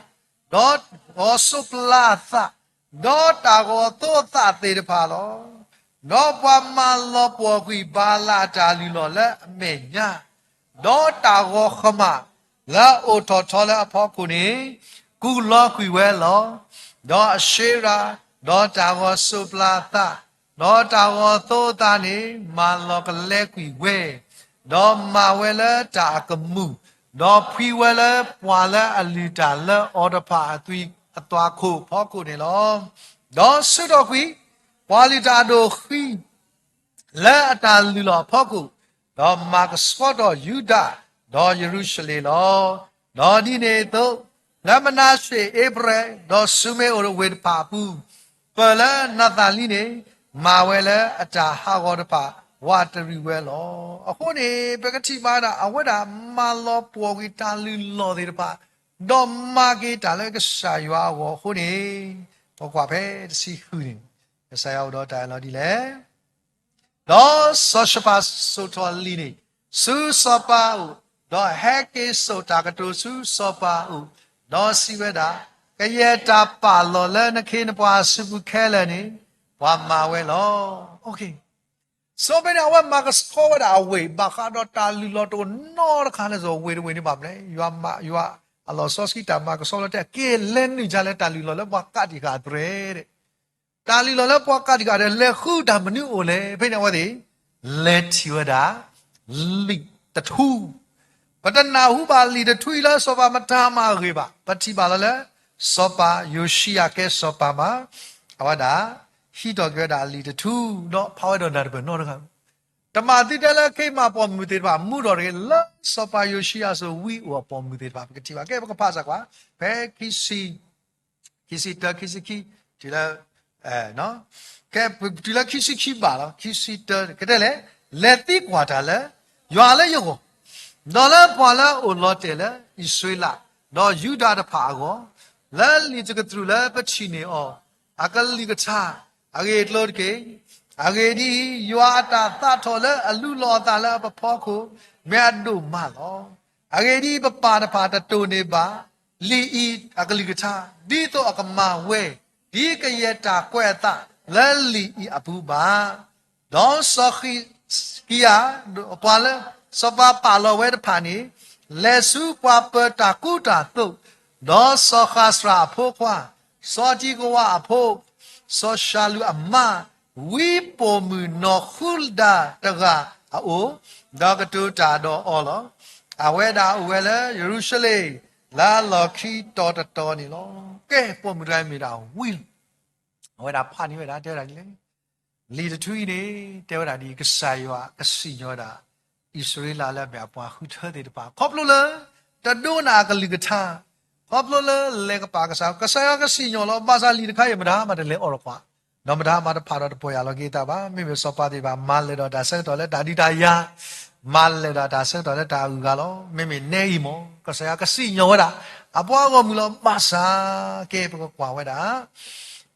ဒီးဂီၤစိးပျၤသၣ်, ဒီးတၢ်ဂီၤသိသၣ်သ့ၣ်တဖၣ်လီၤ. ဒီးပှၤမၤလီၤပှီၢ်ကွံာ်ဘၤလၣ်အတၢ်လုၢ်လီၢ်လၢအမဲာ်ညါ, ဒီးတၢ်ဂီၤဃမၣ်လၢအအိၣ်ထီၣ်ထီလၢအဖီခိၣ်န့ၣ်, ကူးလီၤကွံာ်ဝဲလီၤ. ဒီးအၡ့ရၤ, ဒီးတၢ်ဂီၤစိးပျၤသၣ်, ဒီးတၢ်ဂီၤသိသၣ်န့ၣ် မၤလီၤကလဲကွံာ်ဝဲ, ဒီးမၤဝဲလၢတၢ်အကမူၣ်, ဒီးဖှံဝဲလၢပှၤလၢအလုၢ်တၢ်လၢအီၤတဖၣ်အသွံၣ်အသွၣ်ခိၣ်အဖီခိၣ်န့ၣ်လီၤ. ဒီးဆူၣ်ထီၣ်ကွံာ်ပှၤလုၢ်တၢ်အဒိၣ်ဃံ လၢအတၢ်လုၢ်လီၢ်အဖီခိၣ်, ဒီးမၤကဆှီထီၣ်ယူဒၤ, ဒီးယရူၤၡလ့ၣ်လီၤ. ဒီးဒ်န့ၣ်အသိး, လၢမနၤၡ့, အ့ဖရဲၣ်, ဒီးၡူမ့အိၣ်ဝ့ၢ်တဖၣ်အပူၤ, ပၢၢ်လၢနၤသၤလံန့ၣ်, မၤဝဲလၢအတၢ်ဟးဂီၤတဖၣ် ဝးတရံးဝဲလီၤ. အဃိန့ၣ် ပကထံၣ်ဘၣ်ဒၣ် အဝဲဒၣ်မၤလီၤပှီၢ်ကွံာ်တၢ်လုၢ်လီၢ်သ့ၣ်တဖၣ်, ဒီးမၤက့ၤတၢ်လၢကစၢ်ယွၤအဂီၢ်အဃိန့ၣ်, ပကွၢ်ဖဲတဆံဃုန့ၣ်, ကစၢ်ယွၤအိၣ်ဒီးတၢ်အၢၣ်လီၤဒ်လဲၣ်. ဒီးစီၤၡပၤစိာ်ထီၣ်လံာ်န့ၣ် ဆူစီၤပၤအအိၣ်, ဒီးဟဲက့ၤစိာ်တၢ်ကတိၤဆူစီၤပၤအအိၣ်, ဒီးစံးဝဲဒၣ်, ကယဲၢ်တၢ်ပာ်လီၤလၢနခ့နပှၤအစုပူၤခဲလၢာ်န့ၣ်, ပှၤမၤဝဲလီၤ. စီၤပၤန့ၣ် အဝဲမၤကဆှီဝဲဒၣ်အဝ့ၢ် ဘၣ်ဃးဒီးတၢ်လုၢ်လီၢ်တအိၣ်နီတခါလၢစီၤဝ့ၢ်တဝ့ၢ်န့ၣ်ဘၣ်မနုၤလဲၣ်, ယွၤအလီၢ်စီဆှံတၢ်မၤကဆှီလီၤတဲ က့ၤလဲၤနုာ်ဒ်လဲၣ်တၢ်လုၢ်လီၢ်လၢပှၤကးတံာ်ဃာ်အသရဲၣ် တၢ်လုၢ်လီၢ်လၢပှၤကးတံာ်ဃာ်ဒီး လဲၤဃုတၢ်မနုၤအိၣ်လဲၣ်. ဖဲန့ၣ်အဝဲသ့ၣ် လဲၤထံၣ်ဝဲဒၣ် လံာ်တထူ, ပတနၢ်ဟူဘၣ်လံာ်တထူအံၤလၢစီၤပၤမတၤမၤအဂ့ၢ်ဘၣ်. ပထံၣ်ဘၣ်လီၤလၢ စီၤပၤယိၤၡံယၤကဲစီၤပၤမး, အဝဲဒၣ် ဟံးထီၣ်က့ၤဝဲဒၣ်အလံာ်တထူ, ဒီးဖးဝဲဒီးနၢ်တပၢၢ်နီတဂၤ တမၤသုတဲလၢခ့မၤပိာ်မုၣ်သ့ၣ်တဖၣ် မူထီၣ်တဂ့ၤ, လၢစီၤပၤယိၤၡံယၤအစိၤဝံအိၣ်အပိာ်မုၣ်သ့ၣ်တဖၣ် ပကထံၣ်ဘၣ်. ကဲပကဖးစ့ၢ်ကီး, ဖဲခံဆံ, ခံဆံတၢ ခံဆံခံ, တုၤလၢ, ကဲ, တုၤလၢခံဆံခံဘၣ်လီၤ. ခံဆံတၢ ကတဲလဲၣ်, လဲၤသံကွၢ်တၢ်လၢ ယွၤလၢယဂီၢ်, ဒီးလၢပှၤလၢအအိၣ်လီၤတဲာ်လၢအံၣ်စရ့လး, ဒီးယူဒၤတဖၣ်အဂီၢ်, လၢလံာ်တကတြူၢ်လၢပထံၣ်န့ၢ်အီၤ အကလုၢ်ကထါ, အဂ့ၢ်အကျိၤတက့ၢ်. အဂ့ၢ်ဒ်အံၤ, ယွၤအတၢ်သးထီၣ်လၢအလူလီၤအသးလၢအပဖီခိၣ် မ့ၢ်အဒိၣ်မးလီၤ. အဂ့ၢ်ဒ်အံၤ, ပပၢ်တဖၣ်တတိၢ်န့ၢ်ဘၣ် လံာ်အံၤအကလုၢ်ကထါ, ဒ်သိးအကမၤဝဲ, ဒ်ကယဲၢ်တၢ်ကွဲးအသးလၢလံာ်အံၤအပူၤဘၣ်. ဒီးစီၤဃံးစကံယၤ, ပှၤလၢစီၤပၤပာ်လီၤဝဲတဖၣ်န့ၣ်, လဲၤဆူပှၤပၢၤတၢ်ကူတၢ်သိး, ဒီးစီၤဃးစရးအဖိခွါ, စီၤတံကဝၤအဖိ, စီၤၡၤလူးအမါ, ဝံပိာ်မုၣ်နီၢ်ဃူဒၤတဂၤအအိၣ်, ဒီးကတိၤတၢ်ဒီးအီၤလီၤ. အဝဲဒၣ်အိၣ်ဝဲလၢယရူၤၡလ့ၣ် လၢအလီၢ်ခံတီၤတတီၤန့ၣ်လီၤ. ကဲပိာ်မုၣ်တဂၤအံၤမ့ၢ်ဒၣ်ဝံလီၤ. အဝဲဒၣ်ဖးန့ၢ်ဝဲဒၣ်တဲဝဲဒၣ်ဒ်လဲၣ်. လံာ်တထူအံၤန့ၣ် တဲဝဲဒၣ်ဒ်အံၤ, ကစၢ်ယွၤကစံၣ်ညီၣ်ဝဲဒၣ် အံၣ်စရ့လးလၢအမ့ၢ်အပှၤဃုထၢသ့ၣ်တဖၣ် ခီဖျိလၢ တဒိကနၣ်အကလုၢ်ကထါ, ခီဖျိလၢလဲၤကပာ်ကစၢ်, ကစၢ်ယွၤကစံၣ်ညီၣ်လီၤ. ဘၣ်ဆၣ်လံာ်တခါအံၤ မတၤမးတလဲၤအိးထီၣ်ကွၢ်, ဒီးမတၤမးတဖးဒီးတပီၢ်ယၢ်လီၤက့ၤအသးဘၣ်. မ့မ့ၢ်စီၤပၤသ့ၣ်တဖၣ် မၤလဲၣ်ဒီးတၢ်ဆၢကတီၢ်လၢတၢ်ဒုးတၢ်ယၤ, မၤလဲၣ်ဒီးတၢ်ဆၢကတီၢ်လၢတၢ်အဂုၤအဂၤလီၤ. မ့မ့ၢ်နဲအံၤမ့ၢ် ကစၢ်ယွၤကစံၣ်ညီၣ်ဝဲဒၣ် အပှၤဂီၢ်မုၢ်လီၤ. ဘၣ်ဆၣ်ကဲပကကွၢ်ဝဲဒၣ်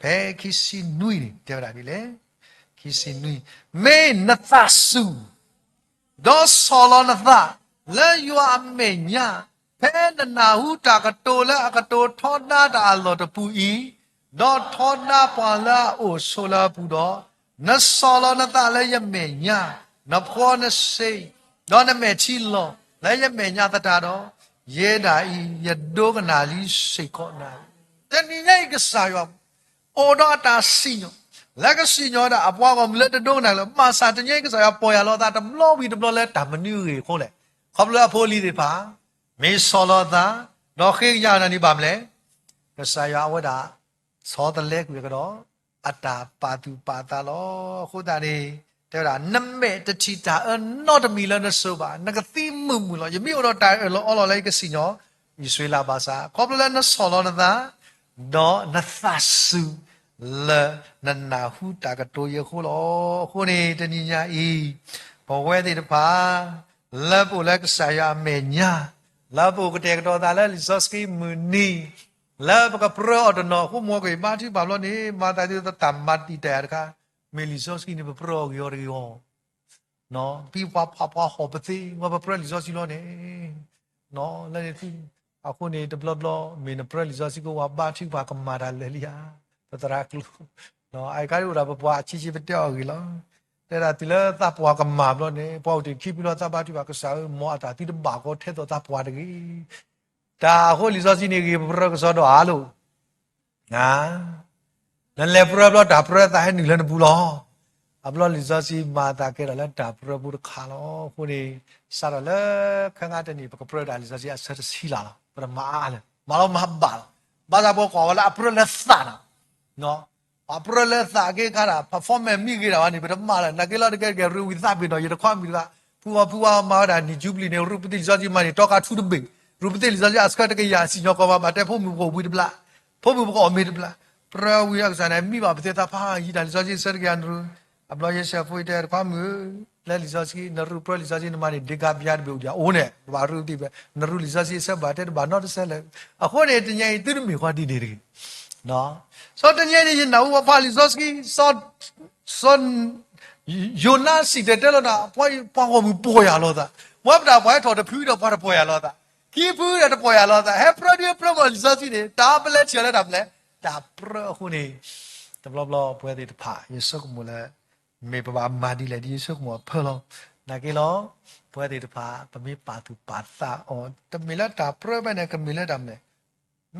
ဖဲခံဆံနွံန့ၣ် တဲဝဲဒၣ်ဒ်လဲၣ်. ခံဆံနွံ, မ့ၢ်နသးစူၤ ဒီးဆီၣ်လီၤနသးလၢယွၤအမဲာ်ညါ, ဖဲနနၢ်ဟူတၢ်ကတိၤလၢအကတိၤထီဒါတၢ်အလီၢ်တပူၤအံၤ, ဒီးထီဒါပှၤလၢအအိၣ်ဆိးလၢအပူၤဒီး, နဆီၣ်လီၤနသးလၢယမဲာ်ညါ, နဖှီနစ့, ဒီးနမဲာ်ထံလီၤလၢယမဲာ်ညါသတးဒီး, ယဲဒၣ်အံၤ ယဒိကနၣ်လံစ့ၢ်ကီးနၤ. တနံၤညါအံၤကစၢ်ယွၤ အိၣ်ဒီးအတၢ်စံၣ်ညီၣ်, လၢကစံၣ်ညီၣ်ဝဲဒၣ်အပှၤဂီၢ်မုၢ်လၢတဒိကနၣ်လၢၤ. ဘၣ်ဆၣ်တနံၤညါအံၤကစၢ်ယွၤပီၢ်ယၢ်လီၤအသး တဘျီဝံၤတဘျီလၢတၢ်မနုၤအဂ့ၢ်အဃိလဲၣ်. ခီဖျိလၢအဖိအလံၤသ့ၣ်တဖၣ် မ့ၢ်ဆီၣ်လီၤအသး, ဒီးဃ့ကညးနၤန့ၣ်ဘၣ်မနုၤလဲၣ်. ကစၢ်ယွၤအဝဲဒၣ် ဆီတလဲကွံာ်အကဒီး အတၢ်ပာ်သူၣ်ပာ်သးလီၤ. အဃိသတးန့ၣ် တဲဝဲဒၣ် နမဲာ်တထံၣ်တၢ်အၢနီတမံၤလၢနစိၤဘၣ်, နကသံမုာ်မုာ်လီၤ. ယမ့ၢ်အိၣ်ဒီးတၢ်အၢၣ်လီၤအီလီၤလၢယကစံၣ်ညီၣ် ယစူးလၢ်ဘၣ်ဆၣ် ခီဖျိလၢနဆီၣ်လီၤနသး ဒီးနသးစူၤ လၢနနၢ်ဟူတၢ်ကတိၤအံၤအဃိလီၤ. အဃိန့ၣ် တနံၤညါအံၤ ပဝဲသ့ၣ်တဖၣ် လၢပအိၣ်လၢကစၢ်ယွၤအမဲာ်ညါ, လၢပအိၣ်ကတဲာ်ကတီၤသးလၢလံာ်စီဆှံမုၢ်နံၤ, လၢပကပြၢအီၤတနီၤအဃိ မ်ကဘၣ်ဘါထုကဖၣ်ဘျီန့ၣ် မၤသးဒ်သိးတၢ်မၤတံာ်တာ်ယၤတခါ, မ့ၢ်လံာ်စီဆှံန့ၣ် ပပြၢအီၤဂ့ၤအီၤတဂ့ၤအီၤ ဖဲပှၤဖးပှၤဟီၣ်ပသ့ မ်ပပြၢလံာ်စီဆှံလီၤန့ၣ်, လၢန့ၣ်သု, အဃိန့ၣ် တဘျီဘျီ မ့ၢ်နပြၢလံာ်စီဆှံကဝဲၤ ဘါထုကဖၣ်ကမၤတၢ်လၢာ်လံဧါ, ပသရၣ်ကျိၤ, အအံၤခါဒ်အိၣ်ဒီးပပှၤအဆံးဆံးပတဲအီၤဂ့ၤလီၤ, တဲဒၣ်တုၤလၢသးပှၢ်ကမၣ်ဘျီန့ၣ် ပှၤအိၣ်တ့ၢ်ခံဖုလီၤ သးဘါထုကဖၣ်ကစၢ်ဧၢ မ်အတၢ်သုတဘၣ်ကီထဲသိးသးပှၢ်တဂ့ၤ တၢ်အဃိလံာ်စီဆှံန့ၣ်ဂ့ၤ ပပြၢကစီဒီဧါလိၤ နလဲၤပြၢဘျီတၢ်ပြၢသးဟဲနုာ်လၢနပူၤလီၤ. အဘျီလံာ်စီဆှံမၤသးကဲထီၣ်လၢတၢ်ပြၢဖိတခါလီၤ. အဃိန့ၣ် စးထီၣ်လၢခဲအံၤတနံၤ ပကပြၢဒၣ်လံာ်စီဆှံအဆၢတဆံလၢ်လီၤ. ပတမၤအါလၢၤ မၤလီၤမၤဘၣ်လီၤ. ဘၣ်ဆၣ်ပှၤကွၢ်ဝဲလၢအပြၢလၢသးနီၤ ပပြၢလၢသးက့ၤခါဒၣ် performance မ့ၢ်ဂ့ၤဒၣ်ဝဲန့ၣ် ပတမၤလၢၤ နာ်က့လီၤ တကဲတကဲ ရူးဝံၤသးပ့ၤနီၣ် ယတခီမုၢ်တဂၤ ဖုဝဲဖုဝဲမၤဝဲဒၣ် နံၣ်ယူဘလံၣ်န့ၣ် ရူးပသ့ၣ်လံာ်စီဆှံမၤန့ၣ် တီကါထူတဘ့ၣ် ရူးပသ့ၣ်လံာ်စီဆှံအဆၢတကယၤ စံၣ်ညီၣ်ကွီၢ်ပၤ ဘၣ်တဲဖိမုၣ်ဖိအိၣ်ဝံၤတဘျီ ဖိမုၣ်ဖိအိၣ်မ့ၢ်တဘျီ ပြၢဝံၤအကစၢ်န့ၣ် မံဘၣ်ပသ့ၣ်သးဖးယံာ်တၢ်လံာ်စီဆှံအဆၢတကယၤနရူး အဘျီယဲၢ်ဆၢဖိတဲတခီမုၢ် လၢလံာ်စီဆှံ နရူးပြၢလံာ်စီဆှံနမၤန့ၣ် ဒ့ကါပယါတဘ့ၣ်အိၣ်ဒံးအအိၣ်န့ၣ် ပဘၣ်ရူးသ့ၣ်ဖဲ နရူးလံာ်စီဆှံအဆၢဘၣ်တဲတဘၣ်နီတဆၢလဲၣ်. အဃိန့ၣ် တနံၤအံၤသုတမ့ၢ်ဃီဒ်န့ၣ်တဂ့ၤ စီၤတနံၤအံၤန့ၣ် ယနၢ်ဟူပှၤဖးလံာ်စီဆှံ စီၤ စီၤ ယိၤနါစံၣ်တဲၤတဲလီၤတၢ် ပှၤဂီၢ်မုၢ်ပီၢ်ယၢ်လီၤသး ပှၤပတၢ်ပှၤဟဲထီၣ်တဖုဒီးပှၤတပီၢ်ယၢ်လီၤသး ခံဖုဒီးတပီၢ်ယၢ်လီၤသး ဟဲပြၢဒုးပြၢဘၣ်လံာ်စီဆှံန့ၣ် တၢ်ပလဲၤထံၣ်အီၤလၢတၢ်ပလဲၤ တၢ်ပြၢအဃိန့ၣ် တဘျီဘျီပဝဲသ့ၣ်တဖၣ် ယဆိကမိၣ်လၢ မ့ၢ်ပဘၣ်မၤဒ်လဲၣ်ဒ်ယဆိကမိၣ်အဖၢလီၤ. နာ်က့လီၤ ပဝဲသ့ၣ်တဖၣ် ပမ့ၢ်ပာ်သူၣ်ပာ်သးအီၤ တမ့ၢ်လၢတၢ်ပြၢဘၣ်န့ၣ် ကမ့ၢ်လၢတၢ်မနုၤလဲၣ်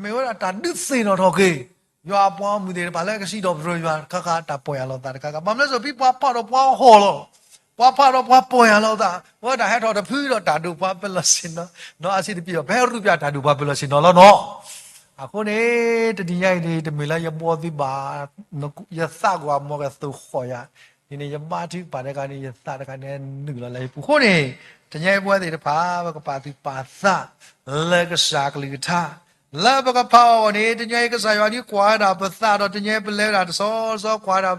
မ့ၢ်ဝဲဒၣ်တၢ်ဒုးသ့ၣ်နီၣ်ထီၣ်က့ၤ ယွၤအပှၤဂီၢ်မုၢ်သ့ၣ်တဖၣ်လၢကစံးထီၣ်ပတြၢၤယွၤတခါခါ တၢ်ပီၢ်ယၢ်လီၤသးတခါခါ ဘၣ်မနုၤလဲၣ် ပှၤဖးဒီးပှၤဟီၣ်လီၤ ပှၤဖးဒီးပှၤပီၢ်ယၢ်လီၤသး ပဝဲဒၣ်ဟဲထီၣ်တဖုဒီးတၢ်ဒိၣ်ပှၤပၢၤလီၢ်ဆ့ၣ်နီၤ နီၢ်အါဆံတပံၤအီၤ ပဟဲရူးပၠးတၢ်ဒိၣ်ပှၤပၢၤလီၢ်ဆ့ၣ်နီၤလီၤနီၤ. အဃိန့ၣ် တနံၤညါအံၤန့ၣ် တမ့ၢ်လၢယဘှီသုဘၣ် ယသးကွၢ်မီၤကသိၣ်ဃီၣ်ယၤ ဒ်န့ၣ် ယဘါထုကဖၣ်တခါန့ၣ် ယသးတခါန့ၣ် နုာ်လီၤလၢယပူၤအဃိန့ၣ် တနံၤညါအံၤပဝဲသ့ၣ်တဖၣ် ပကပာ်သူၣ်ပာ်သး လၢကစၢ်ကလုၢ်ကထါ လၢပကဖးအီၤအဂီၢ်န့ၣ် တနံၤညါအံၤကစၢ်ယွၤဒ်ကွၢ်ဝဲဒၣ်ပသးဒီး တ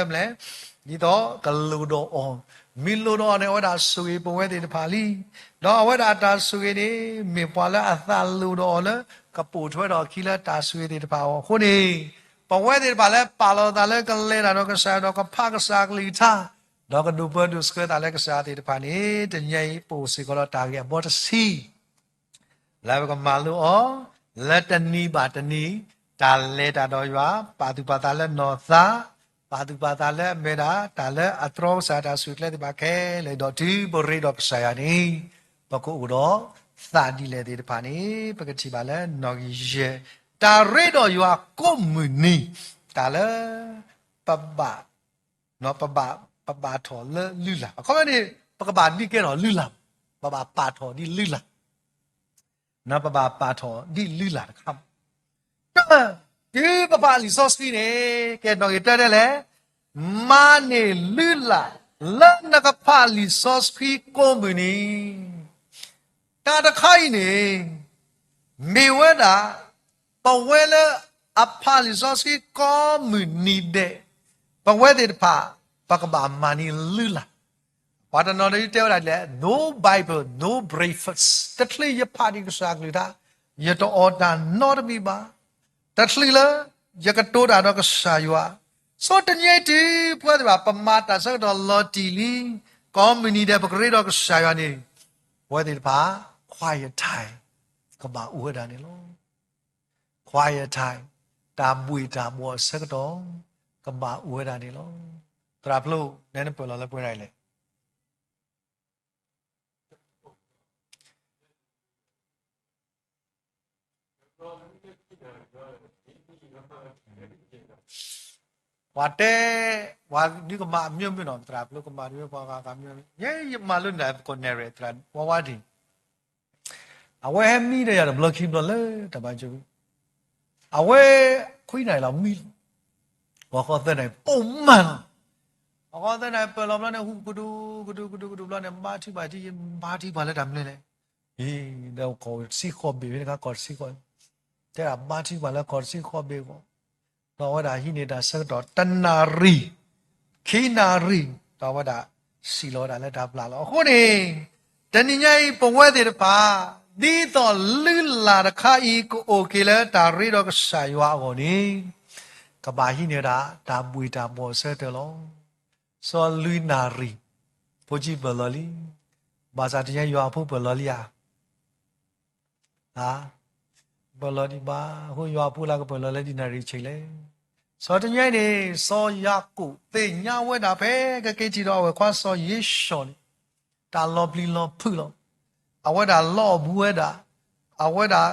နံၤညါအံၤပလဲၤဝဲဒၣ်တဆီဆီကွၢ်ဝဲဒၣ်ပသးဒိၣ်ဒီး ယွၤကွၢ်ဝဲဒၣ်ပသးလၢမနုၤလဲၣ် ဒ်သိးကလိၣ်ဒီးအီၤ, မ့ၢ်လိၣ်ဒီးအီၤန့ၣ် အဝဲဒၣ်ဆိၣ်ဂ့ၤပဝဲသ့ၣ်တဖၣ်လံ. ဒီးအဝဲဒၣ်တၢ်ဆိၣ်ဂ့ၤန့ၣ် မ့ၢ်ပှၤလၢအသးလိၣ်ဒီးအီၤလၢ ကပိာ်ထွဲဒီးအခံလၢတၢ်ဆိၣ်ဂ့ၤသ့ၣ်တဖၣ်အဂီၢ်အဃိန့ၣ်, ပဝဲသ့ၣ်တဖၣ်လၢပာ်လီၤသးလၢကလဲၤတၢ်ဒီးကစၢ်ဒီးကဖးကစၢ်ကလုၢ်ကထါ, ဒီးကဒိးပၢဒိးဆှၢသးလၢကစၢ်သ့ၣ်တဖၣ်န့ၣ် တနံၤအံၤပအိၣ်စ့ၢ်ကီးဒီးတၢ်ဂ့ၢ်အဘီတဆံ လၢပကမၤလိအီၤ, လၢတနံၤဘၣ်တနံၤ, တၢ်လဲၤတၢ်ဒီးယွၤ, ပာ်သူၣ်ပာ်သးလၢနီၢ်သး, ပာ်သူၣ်ပာ်သးလၢအမဲာ်ဒၣ် တၢ်လၢအတြီကစၢ်တၢ်ဆူၣ်ချ့သ့ၣ်တဖၣ်ခဲလၢာ်ဒီးတုၤပရ့ဒီးကစၢ်ယွၤန့ၣ်, ပကအိၣ်ဒီးသးဒ်လဲၣ်သ့ၣ်တဖၣ်န့ၣ် ပကထံၣ်ဘၣ်လၢနီၣ်ဂံၢ်ယဲၢ်, တၢ်ရ့ဒီးယွၤကိးမုၢ်နံၤ, တၢ်လၢ ပဘၣ် ပဘၣ် ပဘၣ်ထီၣ်လၢလုၢ်လၢ်, အခီပညီန့ၣ် ပကဘၣ်ဒုးကဲထီၣ်လုၢ်လၢ်, ပဘၣ်ပာ်ထီၣ်ဒ်လုၢ်လၢ်, ပဘၣ်ပာ်ထီၣ်ဒ်လုၢ်လၢ်တခါ, တုၤပဖးလံာ်စီဆှံန့ၣ် ကဲနီၣ်ဂံၢ်တၢတဲလဲၣ်, မၤန့ၢ်လုၢ်လၢ် လၢနကဖးလံာ်စီဆှံကိးမုၢ်နံၤ, တၢ်တခါအံၤန့ၣ် မ့ၢ်ဝဲဒၣ် ပဝဲလၢအဖးလံာ်စီဆှံကိးမုၢ်နံၤဒဲး, ပဝဲသ့ၣ်တဖၣ် ပကဘၣ်မၤန့ၢ်လုၢ်လၢ်, ပှၤတနီၤန့ၣ်တဲဝဲဒၣ်ဒ်လဲၣ်, no Bible, no breakfast, တချုးယဖးဒံးကစၢ်ကလုၢ်ကထါ, ယတအီၣ်တၢ်နီတမံၤဘၣ်, တချုးလၢ ယကတိၤတၢ်ဒီးကစၢ်ယွၤ, ဆိတနံၤအံၤတုၤ ပဝဲသ့ၣ်တဖၣ် ပမၤတၢ်ဆၢကတီၢ်လီၤတံၢ်လံ, ကိးမုၢ်နံၤဒဲး ပကရ့ဒီးကစၢ်ယွၤန့ၣ်, ပဝဲသ့ၣ်တဖၣ် quiet time ကဘၣ်အိၣ်ဝဲဒၣ်န့ၣ်လီၤ. Quiet time, တၢ်ဘှ့ၣ်တၢ်ဘှီၣ်အဆၢကတီၢ် ကဘၣ်အိၣ်ဝဲဒၣ်န့ၣ်လီၤ. သရၣ်ဖျိ နဲနပၢၢ်လီၤလၢပှဲၤနၤအံၤလဲၣ်. ပှၤတဲ, ပှၤဒုးကမၣ်အမျိုးမျိုးနီၤ, သရၣ်ဖျိကမၣ်ဒုး ပှၤဂၤဂၤမျိုးမျိုး, ယဲယမၤလိန့ၢ် ပကိးနဲၣ်ရဲၣ် သရၣ်ဝါဝါဒံး အဝဲဟဲမံဒီးယၤတဘျီခံဘျီလၢတၢ်ဘါယွၤ, အဝဲခွံနၣ်ရံၣ်လီၤမံလီၤ, ပှၤဃီသၢနၣ်ရံၣ်ပိာ်မၢ်လီၤ, ပှၤဃီသၢနၣ်ရံၣ်ပၢၢ်လီၤဘျီန့ၣ် ဟူကဒူကဒူကဒူကဒူဘျီန့ၣ် ဘါထုကဖၣ် ယဘါထုကဖၣ်လၢတၢ်မနုၤလဲၣ်, ဒီးကီၢ်စံဃီၣ်ဘ့ၣ်ဖဲန့ၣ်အခါ ကီၢ်စံဃီၣ်, တဲဒၣ်ဘါထုကဖၣ်လၢကီၢ်စံဃီၣ်ဘ့ၣ်အဂီၢ်, ဒီးအဝဲဒၣ်ဟံးန့ၢ်တၢ်ဆၢကတီၢ် တနၣ်ရံၣ်, ခံနၣ်ရံၣ်, ဒီးအဝဲဒၣ်စံၣ်လီၤဝဲဒၣ်လၢတၢ်ပျၢ်လီၤ. အဃိန့ၣ် တနံၤညါအံၤ ပဝဲသ့ၣ်တဖၣ် ဒ်သိးလုၢ်လၢ်တခါအံၤ ကအိၣ်က့ၤလၢတၢ်ရ့ဒီးကစၢ်ယွၤအဂီၢ်န့ၣ် ကဘၣ်ဟံးန့ၢ်ဝဲဒၣ် တၢ်ဘှ့ၣ်တၢ်ဘှီၣ်အဆၢကတီၢ်လီၤ. စီၤလွံၢ်နၣ်ရံၣ်, ဖိဆံးပၢၢ်လီၤလံ. ဘၣ်ဆၣ်တနံၤညါယွၤအဖိပၢၢ်လီၤလံဧါ. ပၢၢ်လီၤဒံးဘၣ်, အဃိယွၤအဖိလၢကပၢၢ်လီၤလၢဒ်နၣ်ရံၣ်ဆံးလဲၣ်. စီၤတနံၤညါအံၤန့ၣ် စီၤယၤကိာ်သ့ၣ်ညါဝဲဒၣ်ဖဲကက့ၤထံၣ်ဒီးအဝဲၢ်ခွါစီၤယ့ၡီၤန့ၣ် တၢ်လီၤပျံၤလီၤဖုးလီၤ. အဝဲဒၣ်လီအီၣ်ဘူးဝဲဒၣ်, အဝဲဒၣ်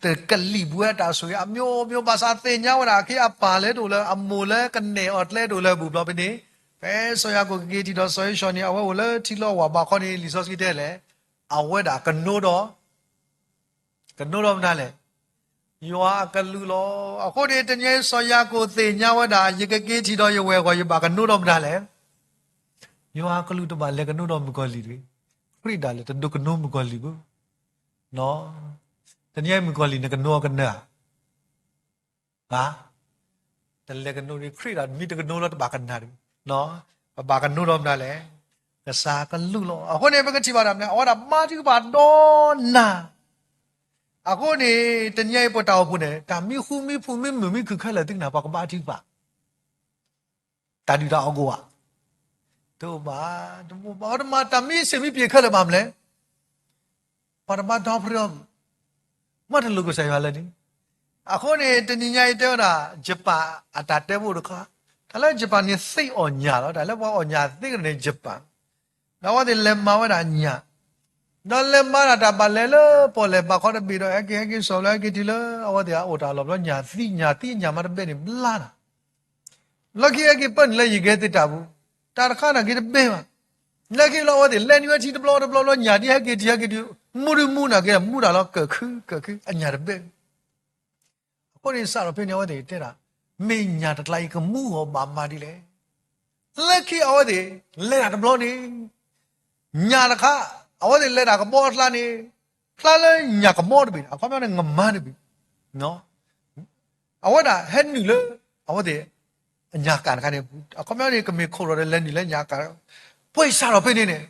တကလံာ်ဘူးဝဲတၢ်ဆိၣ်ဂ့ၤအမျိုးမျိုး ဘၣ်ဆၣ်သ့ၣ်ညါဝဲဒၣ်အခ့အပၢ်လၢတအိၣ်လၢအမိၢ်လၢကနဲၣ်အီၤကျဲတအိၣ်လၢအဘူးဘျီဖဲန့ၣ်, ဖဲစီၤယၤကိာ်ကက့ၤထံၣ်ဒီးစီၤယ့ၡီၤန့ၣ် အဝဲအိၣ်လၢထံလီၢ်ဝၢ်ဘးခီန့ၣ် လံာ်စီဆှံတဲလဲၣ်, အဝဲဒၣ်ကနိဒီး ကနိဒီးမတၤလဲၣ်, ယွၤအကလူးလီၤ. အဃိန့ၣ် တနံၤညါအံၤစီၤယၤကိာ်သ့ၣ်ညါဝဲဒၣ် ယကက့ၤထံၣ်ဒီးယဝဲၢ်အဂီၢ် ယဘၣ်ကနိဒီးမတၤလဲၣ်. ယွၤအကလူးတဘၣ်လဲၤကနိဒီးမုၣ်ကီၤလံၢ်တဂ့ၤ. ခရံာ်ဒၣ်လဲာ်တဒိးကနိမုၣ်ကီၤလံၢ်ဘၣ်. တနံၤညါအံၤမုၣ်ကီၤလံၢ်န့ၣ် ကနိအကနၢၤဧါ. တလဲၤကနိဒံး ခရံာ်ဒၣ်မ့ၢ်တကနိလီၤ တဘၣ်ကနၣ်တဂ့ၤ. ပဘၣ်ကနိဒီးမတၤလဲၣ်, ကစၢ်ကလူးလီၤ. အဃိန့ၣ် ပကထံၣ်ဘၣ်တၢ်မနုၤ အဝဲဒၣ်ဘါထုကဖၣ်ဒီနၤ. အဃိန့ၣ် တနံၤညါအံၤပတၢ်အိၣ်ဖှိၣ်န့ၣ် တၢ်မံဃူမံဖိးမံမုာ်မံခုၣ်ခဲလၢာ်သုကနၣ် ပှၤကဘါထုကဖၣ် တၢ်ဒုၣ်တၢ်အီၣ်ကအိၣ်ဧါ. တအိၣ်ဘၣ်, တအိၣ်ဘၣ်, တမၤတၢ်မံစ့ၣ်မံပှဲၤခဲလၢာ်ဘၣ်မနုၤလဲၣ်. ပှၤတဘါဒီဖျၢၣ်အီၤ, မ့ၢ်တလိၣ်ကစၢ်ယွၤလၢန့ၣ်. အဃိန့ၣ် တနံၤညါအံၤတဲဝဲဒၣ် ယပၣ်အတၢ်တဲဖိတခါ, တၢ်လၢယပၣ်န့ၣ်သ့အီၣ်ညၣ်လီၤ. တၢ်လၢပှၤအီၣ်ညၣ်သ့ကန့ၣ် ယပၣ် ဒီးအဝဲသ့ၣ်လဲၤမၤဝဲဒၣ်ညၣ်, ဒီးလဲၤမၤဒၣ်တၢ်ဘၣ်လဲၤလၢပီၣ်လဲၣ်ဘၣ်ခီတဘ့ၣ်ဒီး ဟဲက့ၤဟဲက့ၤစီၤလၢဟဲက့ၤတုၤလၢ အဝဲသ့ၣ်အအိၣ်တၢ်လီၢ်ဘျီ ညၣ်သံ ညၣ်သံညၣ်မၤတဘဲန့ၣ်ဘျါနၤ. လၢခံဟဲက့ၤပၢနုာ်လၢယဂဲၤသ့ၣ်တၢ်ပူၤ, တၢ်တခါနာ်က့တဘဲဘၣ်. လၢခံလီၤအဝဲသ့ၣ်လဲၤနုာ်ဝဲထံတဘျီတဘျီဘျီ ညၣ်ဒ်ဟဲက့ၤတုၤဟဲက့ၤတုၤ မူဒုမူနာ်က့ မူတၢ်လီၤကၢၣ်ခုကၢၣ်ခု အညၣ်တဘဲ အဃိန့ၣ် စးထီၣ်ဖဲန့ၣ် အဝဲသ့ၣ်တဲဒၣ်, မ့ၢ်ညၣ်တကျါအံၤကမူအီၤဘၣ်မၤဒ်လဲၣ်. လၢခံအဝဲသ့ၣ်လဲၤတၢ်တဘျီန့ၣ်, ညၣ်တခါ, အဝဲသ့ၣ်လဲၤတၢ်ကဘီအကျါန့ၣ်, ဖျါလၢညၣ်ကမီတဘ့ၣ်န့ၣ် အခီပညီန့ၣ် ငမါတဘ့ၣ် အဝဲဒၣ်ဟဲနုာ်လၢ အဝဲသ့ၣ် အညၣ်ကၣ်တခါန့ၣ်, အခီပညီန့ၣ် ကမ့ၢ်ခိၣ်ရီၣ်ဒီးလဲၤနုာ်လၢညၣ်ကၣ်, ပှဲၤစးထီၣ်ဖဲန့ၣ်န့ၣ်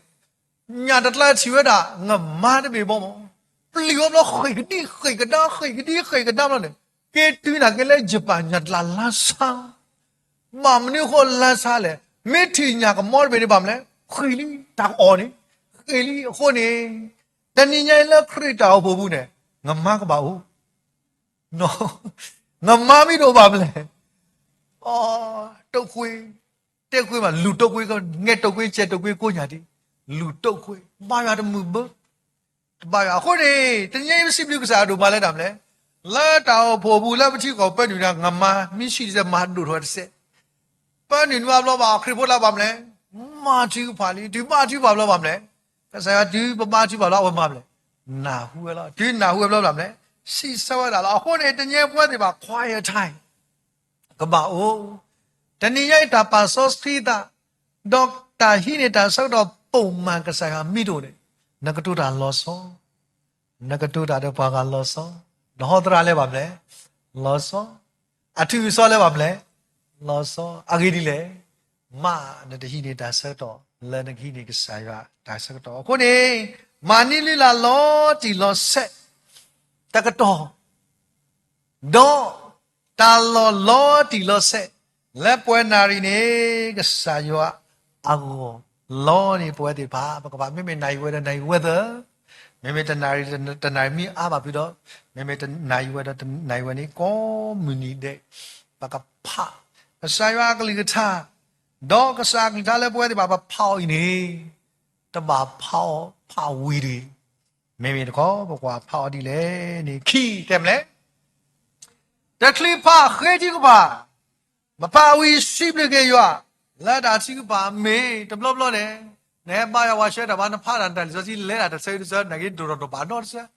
ညၣ်တကျါထံၣ်ဝဲဒၣ် ငမါတဘ့ၣ်ဘီမး, ပျံၤဝဲဘျီ ဃ့ၢ်ကဒံဃ့ၢ်ကဒါ ဃ့ၢ်ကဒံ ဃ့ၢ်ကဒါဘျီန့ၣ်, က့ၤတုၤနာ်က့လၢယပၣ်ညၣ်တကျါလါဆါ, ဘၣ်မနုၤအဃိလါဆါလဲၣ်, မ့ၢ်ထံၣ်ညၣ်ကမီတဘ့ၣ်န့ၣ် ဘၣ်မနုၤလဲၣ်, ဃ့ၢ်လံ တၢ်ကအီၣ်န့ၣ်, ဃ့ၢ်လံအဃိန့ၣ်, တနံၤညါအံၤလၢခရံာ်တၢ်အိၣ်ဖှိၣ်ပူၤန့ၣ် ငမါကဘၣ်အိၣ် ငမါမ့ၢ်တအိၣ်ဘၣ်မနုၤလဲၣ်, တိၣ်ကွ့, တဲကွ့မး လူၤတိၣ်ကွ့, ငဲၢ်တိၣ်ကွ့ ကဲးတိၣ်ကွ့ ကိးညၣ်ဒံး, လူၤတိၣ်ကွ့, ဘါယွၤတမုာ်ဘၣ်, တဘါယွၤ. အဃိန့ၣ် တနံၤညါအံၤပစံးဘျုးကစၢ်အဒိၣ်မးလၢတၢ်မနုၤလဲၣ်, လၢတၢ်အိၣ်ဖှိၣ်ပူၤလၢပထံကီၢ်ပၢနုာ်န့ၣ် ငမါမ့ၢ်ဆံးတစဲး မၤဒိၣ်ထီၣ်တစဲး ပၢနုာ်နွံဘျီဘၣ် ခရံာ်ဖိလၢဘၣ်မနုၤလဲၣ်, မၤထုကဖၣ်လံ, တုၤဘါထုကဖၣ်ဘျီဘၣ်မနုၤလဲၣ်, ကစၢ်ယွၤတုၤပဘါထုကဖၣ်ဘျီအဝဲမၤမနုၤလဲၣ်, နၢ်ဟူဝဲလီၤ, တုၤနၢ်ဟူဝဲဘျီဘၣ်မနုၤလဲၣ်, စံးဆၢဝဲဒၣ်လီၤ. အဃိန့ၣ် တနံၤညါပဝဲသ့ၣ်တဖၣ် quiet time ကဘၣ်အိၣ်, တနံၤညါအံၤတၢ်ပာ်စီဆှံသး, ဒီးတၢ်ဟံးန့ၢ်တၢ်ဆၢကတီၢ်ပိာ်မၤကစၢ်ယွၤမ့ၢ်တအိၣ်န့ၣ်, နကတိၤတၢ်လီၤဆီ နကတိၤတၢ်ဒီးပှၤဂၤလီၤဆီ, နဟီသရၣ်လၢဘၣ်မနုၤလဲၣ်, လီၤဆီ, အထုကစီလၢဘၣ်မနုၤလဲၣ်, လီၤဆီ, အဂ့ၢ်ဒ်လဲၣ်, မ့ၢ်နတဟံးန့ၢ်တၢ်ဆၢကတီၢ် လၢနကဟံးန့ၢ်ကစၢ်ယွၤတၢ်ဆၢကတီၢ်. အဃိန့ၣ် မၤန့ၢ်လုၢ်လၢ်လီၤတံၢ်လီၤဆဲး တကတီၢ် ဒီးတၢ်လီၢ်လီၤတံၢ်လီၤဆဲး လၢပှဲၤနၣ်ရံၣ်န့ၣ် ကစၢ်ယွၤအဂီၢ်လီၤန့ၣ် ပဝဲသ့ၣ်တဖၣ် ပကဘၣ် မ့မ့ၢ်နၣ်ရံၣ်ဝဲဒီးနၣ်ရံၣ်ဝဲသၢ, မ့မ့ၢ်တနၣ်ရံၣ် တနၣ်ရံၣ်မ့ၢ်အါဘၣ်ဖုဒီး မ့မ့ၢ်တနၣ်ရံၣ်ဝဲဒီးတနၣ်ရံၣ်ဝဲန့ၣ် ကိးမုၢ်နံၤဒဲး ပကဖး ကစၢ်ယွၤအကလုၢ်ကထါ ဒီးကစၢ်အကလုၢ်ကထါလၢပဝဲသ့ၣ်တဖၣ် ပဖးအီၤအံၤန့ၣ် တဘၣ်ဖးအီၤဖးဝံၤတဂ့ၤ. မ့မ့ၢ်တခီ ပကွၢ်ဖးအီၤဒ်လဲၣ်န့ၣ် ခံတဲမနုၤလဲၣ်, တချုးဖးဃ့ထုကဖၣ်, ပဖးဝံၤစံးဘျုးက့ၤယွၤ လၢတၢ်ထုကဖၣ်မ့ၢ်တဘျီဘျီန့ၣ် နဟဲဘါယွၤဝၤဆှၢတၢ်ဘၣ် နဖးတၢ်နတၢ်လံာ်စီဆှံလဲၤတၢ်တဆၢတဆၢ နာ်က့ဒိၣ်ထီၣ်ဒိၣ်ဘၣ်နီတဆၢ,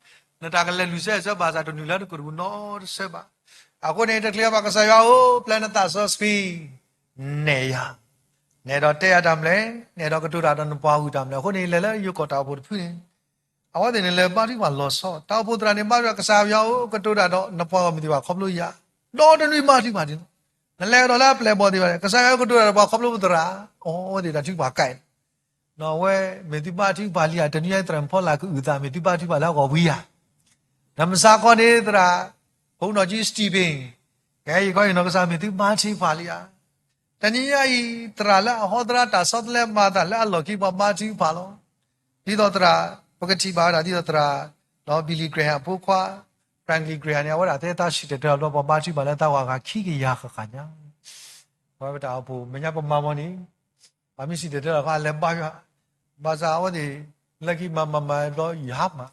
နတၢ်ကလဲၤလုၢ်ဆၢဆၢဘၣ်ဆၣ် တနုာ်လၢနကရူၢ်နီတဆၢဘၣ်. အဃိန့ၣ် တချုးဘၣ်ကစၢ်ယွၤဧၢ ပျဲနသးစီဆှံ နဲၣ်ယၤ, နအဲၣ်ဒိးတဲယၤတၢ်မနုၤလဲၣ်, နအဲၣ်ဒိးကတိၤတၢ်ဒီးနပှၤဂုၤတၢ်မနုၤလဲၣ်. အဃိန့ၣ် လဲၤလၢယိၤကီၢ်တၢ်အိၣ်ဖှိၣ်တဖုန့ၣ် အဝဲသ့ၣ်န့ၣ်လဲၤဘါထုကဖၣ်လီၤဆီ, တၢ်အိၣ်ဖှိၣ်သရၣ်န့ၣ် ဘါထုကဖၣ် ကစၢ်ယွၤဧၢ ကတိၤတၢ်ဒီးနပှၤဂီၢ်မုၢ်သ့ၣ်တဖၣ်ခီဖျိယၤ, ဒီတနွံဘါထုကဖၣ်ဒ်န့ၣ်လီၤ. နလဲၤကဒီးလၢအပျဲၢ်အဘီၣ်သ့ၣ်တဖၣ်န့ၣ် ကစၢ်ယွၤဧၢ ကတိၤတၢ်ဒီးပှၤခီဖျိပသရၣ်, အဝဲသ့ၣ်တၢ်ထုကဖၣ်ကဲ, အဝဲမ့ၢ်သုဘါထုကဖၣ်လံဧါ, တနွံအံၤသရၣ်မုၣ်ဖီလာ်ကအုၣ်သး မ့ၢ်သုဘါထုကဖၣ်လၢအဂီၢ်ဝံၤဧါ. နမုၢ်ဆါခီန့ၣ် သရၣ် ဘုန်းတော်ကြီး Stephen ကဲယခီအံၤနီၢ်ကစၢ် မ့ၢ်သုဘါထုကဖၣ်လံဧါ. တနံၤညါအံၤ သရၣ်လၢအဟီသရၣ်တၢ်ဆီတလဲမၤတၢ်လၢအလီၢ်ခံ ပှၤဘါထုကဖၣ်လီၤ. ဒ်သိးသရၣ် ပကထံၣ်ဘၣ်ဝဲဒၣ်ဒ်သိးသရၣ် ဒီး Billy Graham အဖိခွါ Franklin Graham န့ၣ် အဝဲဒၣ်သ့တၢ်စံၣ်တဲၤတဲလီၤဘျီ ပှၤဘါထုကဖၣ်လၢသးဝဲဂၤခံကယၤဃၣ်ဃၣ်ညါ ပဝဲပတၢ်အိၣ်ဖှိၣ် မဲာ်ညါပမၤမီၤန့ၣ် ပှၤမ့ၢ်စံၣ်တဲၤတဲလီၤခီ အလဲၤဘါယွၤ, ဘၣ်ဆၣ်အဝဲသ့ၣ် လၢခံမၤမၤမၤဘျီယွၤမး,